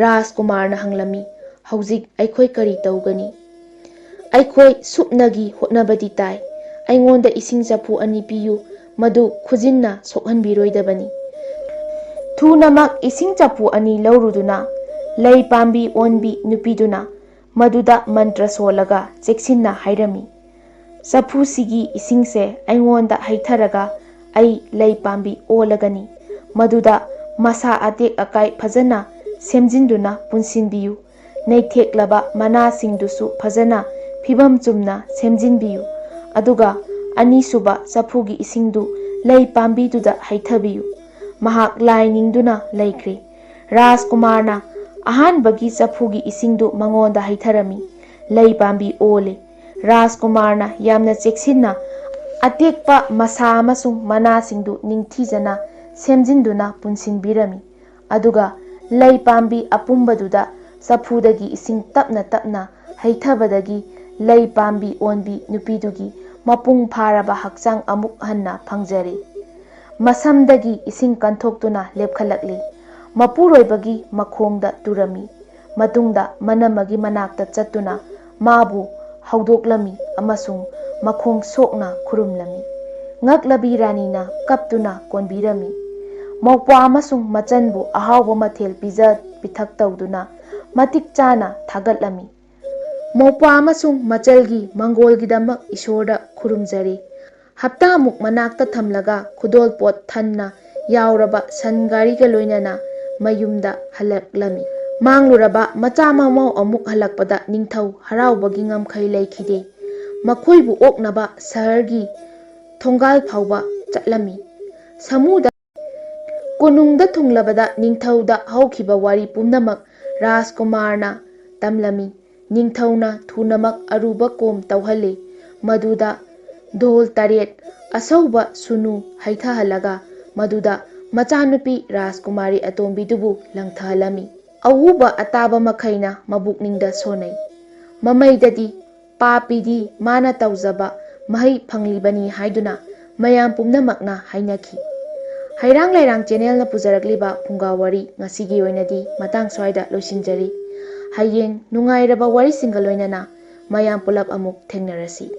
ꯔꯥꯖꯀꯨꯃꯥꯔꯅ ꯍꯪꯂꯝꯃꯤ, "ꯍꯧꯖꯤꯛ ꯑꯩꯈꯣꯏ ꯀꯔꯤ ꯇꯧꯒꯅꯤ?" "ꯑꯩꯈꯣꯏ ꯁꯨꯞꯅꯒꯤ ꯍꯣꯠꯅꯕꯗꯤ ꯇꯥꯏ꯫ ꯑꯩꯉꯣꯟꯗ ꯏꯁꯤꯡ ꯆꯐꯨ ꯑꯅꯤ ꯄꯤꯌꯨ, ꯃꯗꯨ ꯈꯨꯖꯤꯟꯅ ꯁꯣꯛꯍꯟꯕꯤꯔꯣꯏꯗꯕꯅꯤ꯫" ꯊꯨꯅꯃꯛ ꯏꯁꯤꯡ ꯆꯐꯨ ꯑꯅꯤ ꯂꯧꯔꯨꯗꯨꯅ ꯂꯩ ꯄꯥꯝꯕꯤ ꯑꯣꯟꯕꯤ ꯅꯨꯄꯤꯗꯨꯅ ꯃꯗꯨꯗ ꯃꯟꯇ꯭ꯔ ꯁꯣꯜꯂꯒ ꯆꯦꯛꯁꯤꯟꯅ ꯍꯥꯏꯔꯝꯃꯤ, "ꯆꯐꯨꯁꯤꯒꯤ ꯏꯁꯤꯡꯁꯦ ꯑꯩꯉꯣꯟꯗ ꯍꯩꯊꯔꯒ ꯑꯩ ꯂꯩ ꯄꯥꯝꯕꯤ ꯑꯣꯜꯂꯒꯅꯤ꯫ ꯃꯗꯨꯗ ꯃꯁꯥ ꯑꯇꯦꯛ ꯑꯀꯥꯏ ꯐꯖꯅ ꯁꯦꯝꯖꯤꯟꯗꯨꯅ ꯄꯨꯟꯁꯤꯟꯕꯤꯌꯨ꯫ ꯅꯩꯊꯦꯛꯂꯕ ꯃꯅꯥꯁꯤꯡꯗꯨꯁꯨ ꯐꯖꯅ ꯐꯤꯕꯝ ꯆꯨꯝꯅ ꯁꯦꯝꯖꯤꯟꯕꯤꯌꯨ꯫ ꯑꯗꯨꯒ ꯑꯅꯤꯁꯨꯕ ꯆꯐꯨꯒꯤ ꯏꯁꯤꯡꯗꯨ ꯂꯩ ꯄꯥꯝꯕꯤꯗꯨꯗ ꯍꯩꯊꯕꯤꯌꯨ꯫" ꯃꯍꯥꯛ ꯂꯥꯏ ꯅꯤꯡꯗꯨꯅ ꯂꯩꯈ꯭ꯔꯦ꯫ ꯔꯥꯖꯀꯨꯃꯥꯔꯅ ꯑꯍꯥꯟꯕꯒꯤ ꯆꯐꯨꯒꯤ ꯏꯁꯤꯡꯗꯨ ꯃꯉꯣꯟꯗ ꯍꯩꯊꯔꯝꯃꯤ꯫ ꯂꯩ ꯄꯥꯝꯕꯤ ꯑꯣꯜꯂꯦ꯫ ꯔꯥꯖꯀꯨꯃꯥꯔꯅ ꯌꯥꯝꯅ ꯆꯦꯛꯁꯤꯟꯅ ꯑꯇꯦꯛꯄ ꯃꯁꯥ ꯑꯃꯁꯨꯡ ꯃꯅꯥꯁꯤꯡꯗꯨ ꯅꯤꯡꯊꯤꯖꯅ ꯁꯦꯝꯖꯤꯟꯗꯨꯅ ꯄꯨꯟꯁꯤꯟꯕꯤꯔꯝꯃꯤ꯫ ꯑꯗꯨꯒ ꯂꯩ ꯄꯥꯝꯕꯤ ꯑꯄꯨꯝꯕꯗꯨꯗ ꯆꯐꯨꯗꯒꯤ ꯏꯁꯤꯡ ꯇꯞꯅ ꯇꯞꯅ ꯍꯩꯊꯕꯗꯒꯤ ꯂꯩ ꯄꯥꯝꯕꯤ ꯑꯣꯟꯕꯤ ꯅꯨꯄꯤꯗꯨꯒꯤ ꯃꯄꯨꯡ ꯐꯥꯔꯕ ꯍꯛꯆꯥꯡ ꯑꯃꯨꯛ ꯍꯟꯅ ꯐꯪꯖꯔꯦ꯫ ꯃꯁꯝꯗꯒꯤ ꯏꯁꯤꯡ ꯀꯟꯊꯣꯛꯇꯨꯅ ꯂꯦꯞꯈꯠꯂꯛꯂꯤ꯫ ꯃꯄꯨꯔꯣꯏꯕꯒꯤ ꯃꯈꯣꯡꯗ ꯇꯨꯔꯝꯃꯤ꯫ ꯃꯇꯨꯡꯗ ꯃꯅꯝꯃꯒꯤ ꯃꯅꯥꯛꯇ ꯆꯠꯇꯨꯅ ꯃꯥꯕꯨ ꯍꯧꯗꯣꯛꯂꯝꯃꯤ ꯑꯃꯁꯨꯡ ꯃꯈꯣꯡ ꯁꯣꯛꯅ ꯈꯨꯔꯨꯝꯂꯝꯃꯤ꯫ ꯉꯛꯂꯕꯤ ꯔꯥꯅꯤꯅ ꯀꯞꯇꯨꯅ ꯀꯣꯟꯕꯤꯔꯝꯃꯤ꯫ ꯃꯧꯄ꯭ꯋꯥ ꯑꯃꯁꯨꯡ ꯃꯆꯟꯕꯨ ꯑꯍꯥꯎꯕ ꯃꯊꯦꯜ ꯄꯤꯖ ꯄꯤꯊꯛ ꯇꯧꯗꯨꯅ ꯃꯇꯤꯛ ꯆꯥꯅ ꯊꯥꯒꯠꯂꯝꯃꯤ꯫ ꯃꯧꯄ꯭ꯋꯥ ꯑꯃꯁꯨꯡ ꯃꯆꯜꯒꯤ ꯃꯪꯒꯣꯜꯒꯤꯗꯃꯛ ꯏꯁꯣꯔꯗ ꯈꯨꯔꯨꯝꯖꯔꯤ꯫ ꯍꯞꯇꯥꯃꯨꯛ ꯃꯅꯥꯛꯇ ꯊꯝꯂꯒ ꯈꯨꯗꯣꯜꯄꯣꯠ ꯊꯟꯅ ꯌꯥꯎꯔꯕ ꯁꯟ ꯒꯥꯔꯤꯒ ꯂꯣꯏꯅꯅ ꯃꯌꯨꯝꯗ ꯍꯜꯂꯛꯂꯝꯃꯤ꯫ ꯃꯥꯡꯂꯨꯔꯕ ꯃꯆꯥ ꯃꯃꯧ ꯑꯃꯨꯛ ꯍꯜꯂꯛꯄꯗ ꯅꯤꯡꯊꯧ ꯍꯔꯥꯎꯕꯒꯤ ꯉꯝꯈꯩ ꯂꯩꯈꯤꯗꯦ꯫ ꯃꯈꯣꯏꯕꯨ ꯑꯣꯛꯅꯕ ꯁꯍꯔꯒꯤ ꯊꯣꯡꯒꯥꯜ ꯐꯥꯎꯕ ꯆꯠꯂꯝꯃꯤ꯫ ꯁꯥꯃꯨꯗ ꯀꯣꯅꯨꯡꯗ ꯊꯨꯡꯂꯕꯗ ꯅꯤꯡꯊꯧꯗ ꯍꯧꯈꯤꯕ ꯋꯥꯔꯤ ꯄꯨꯝꯅꯃꯛ ꯔꯥꯖꯀꯨꯃꯥꯔꯅ ꯇꯝꯂꯝꯃꯤ꯫ ꯅꯤꯡꯊꯧꯅ ꯊꯨꯅꯃꯛ ꯑꯔꯨꯕ ꯀꯣꯝ ꯇꯧꯍꯜꯂꯤ꯫ ꯃꯗꯨꯗ ꯙꯣꯜ ꯇꯔꯦꯠ ꯑꯁꯧꯕ ꯁꯨꯅꯨ ꯍꯩꯊꯍꯜꯂꯒ ꯃꯗꯨꯗ ꯃꯆꯥꯅꯨꯄꯤ ꯔꯥꯖꯀꯨꯃꯥꯔꯤ ꯑꯇꯣꯝꯕꯤꯗꯨꯕꯨ ꯂꯪꯊꯍꯜꯂꯝꯃꯤ꯫ ꯑꯎꯕ ꯑꯇꯥꯕ ꯃꯈꯩꯅ ꯃꯕꯨꯛꯅꯤꯡꯗ ꯁꯣꯟꯅꯩ꯫ ꯃꯃꯩꯗꯗꯤ "ꯄꯥꯄꯤꯗꯤ ꯃꯥꯅ ꯇꯧꯖꯕ ꯃꯍꯩ ꯐꯪꯂꯤꯕꯅꯤ" ꯍꯥꯏꯗꯨꯅ ꯃꯌꯥꯝ ꯄꯨꯝꯅꯃꯛꯅ ꯍꯥꯏꯅꯈꯤ꯫ ꯍꯩꯔꯥꯡ ꯂꯩꯔꯥꯡ ꯆꯦꯅꯦꯜꯅ ꯄꯨꯖꯔꯛꯂꯤꯕ ꯐꯨꯡꯒꯥ ꯋꯥꯔꯤ ꯉꯁꯤꯒꯤ ꯑꯣꯏꯅꯗꯤ ꯃꯇꯥꯡ ꯁ꯭ꯋꯥꯏꯗ ꯂꯣꯏꯁꯤꯟꯖꯔꯤ꯫ ꯍꯌꯦꯡ ꯅꯨꯡꯉꯥꯏꯔꯕ ꯋꯥꯔꯤꯁꯤꯡꯒ ꯂꯣꯏꯅꯅ ꯃꯌꯥꯝ ꯄꯨꯂꯞ ꯑꯃꯨꯛ ꯊꯦꯡꯅꯔꯁꯤ꯫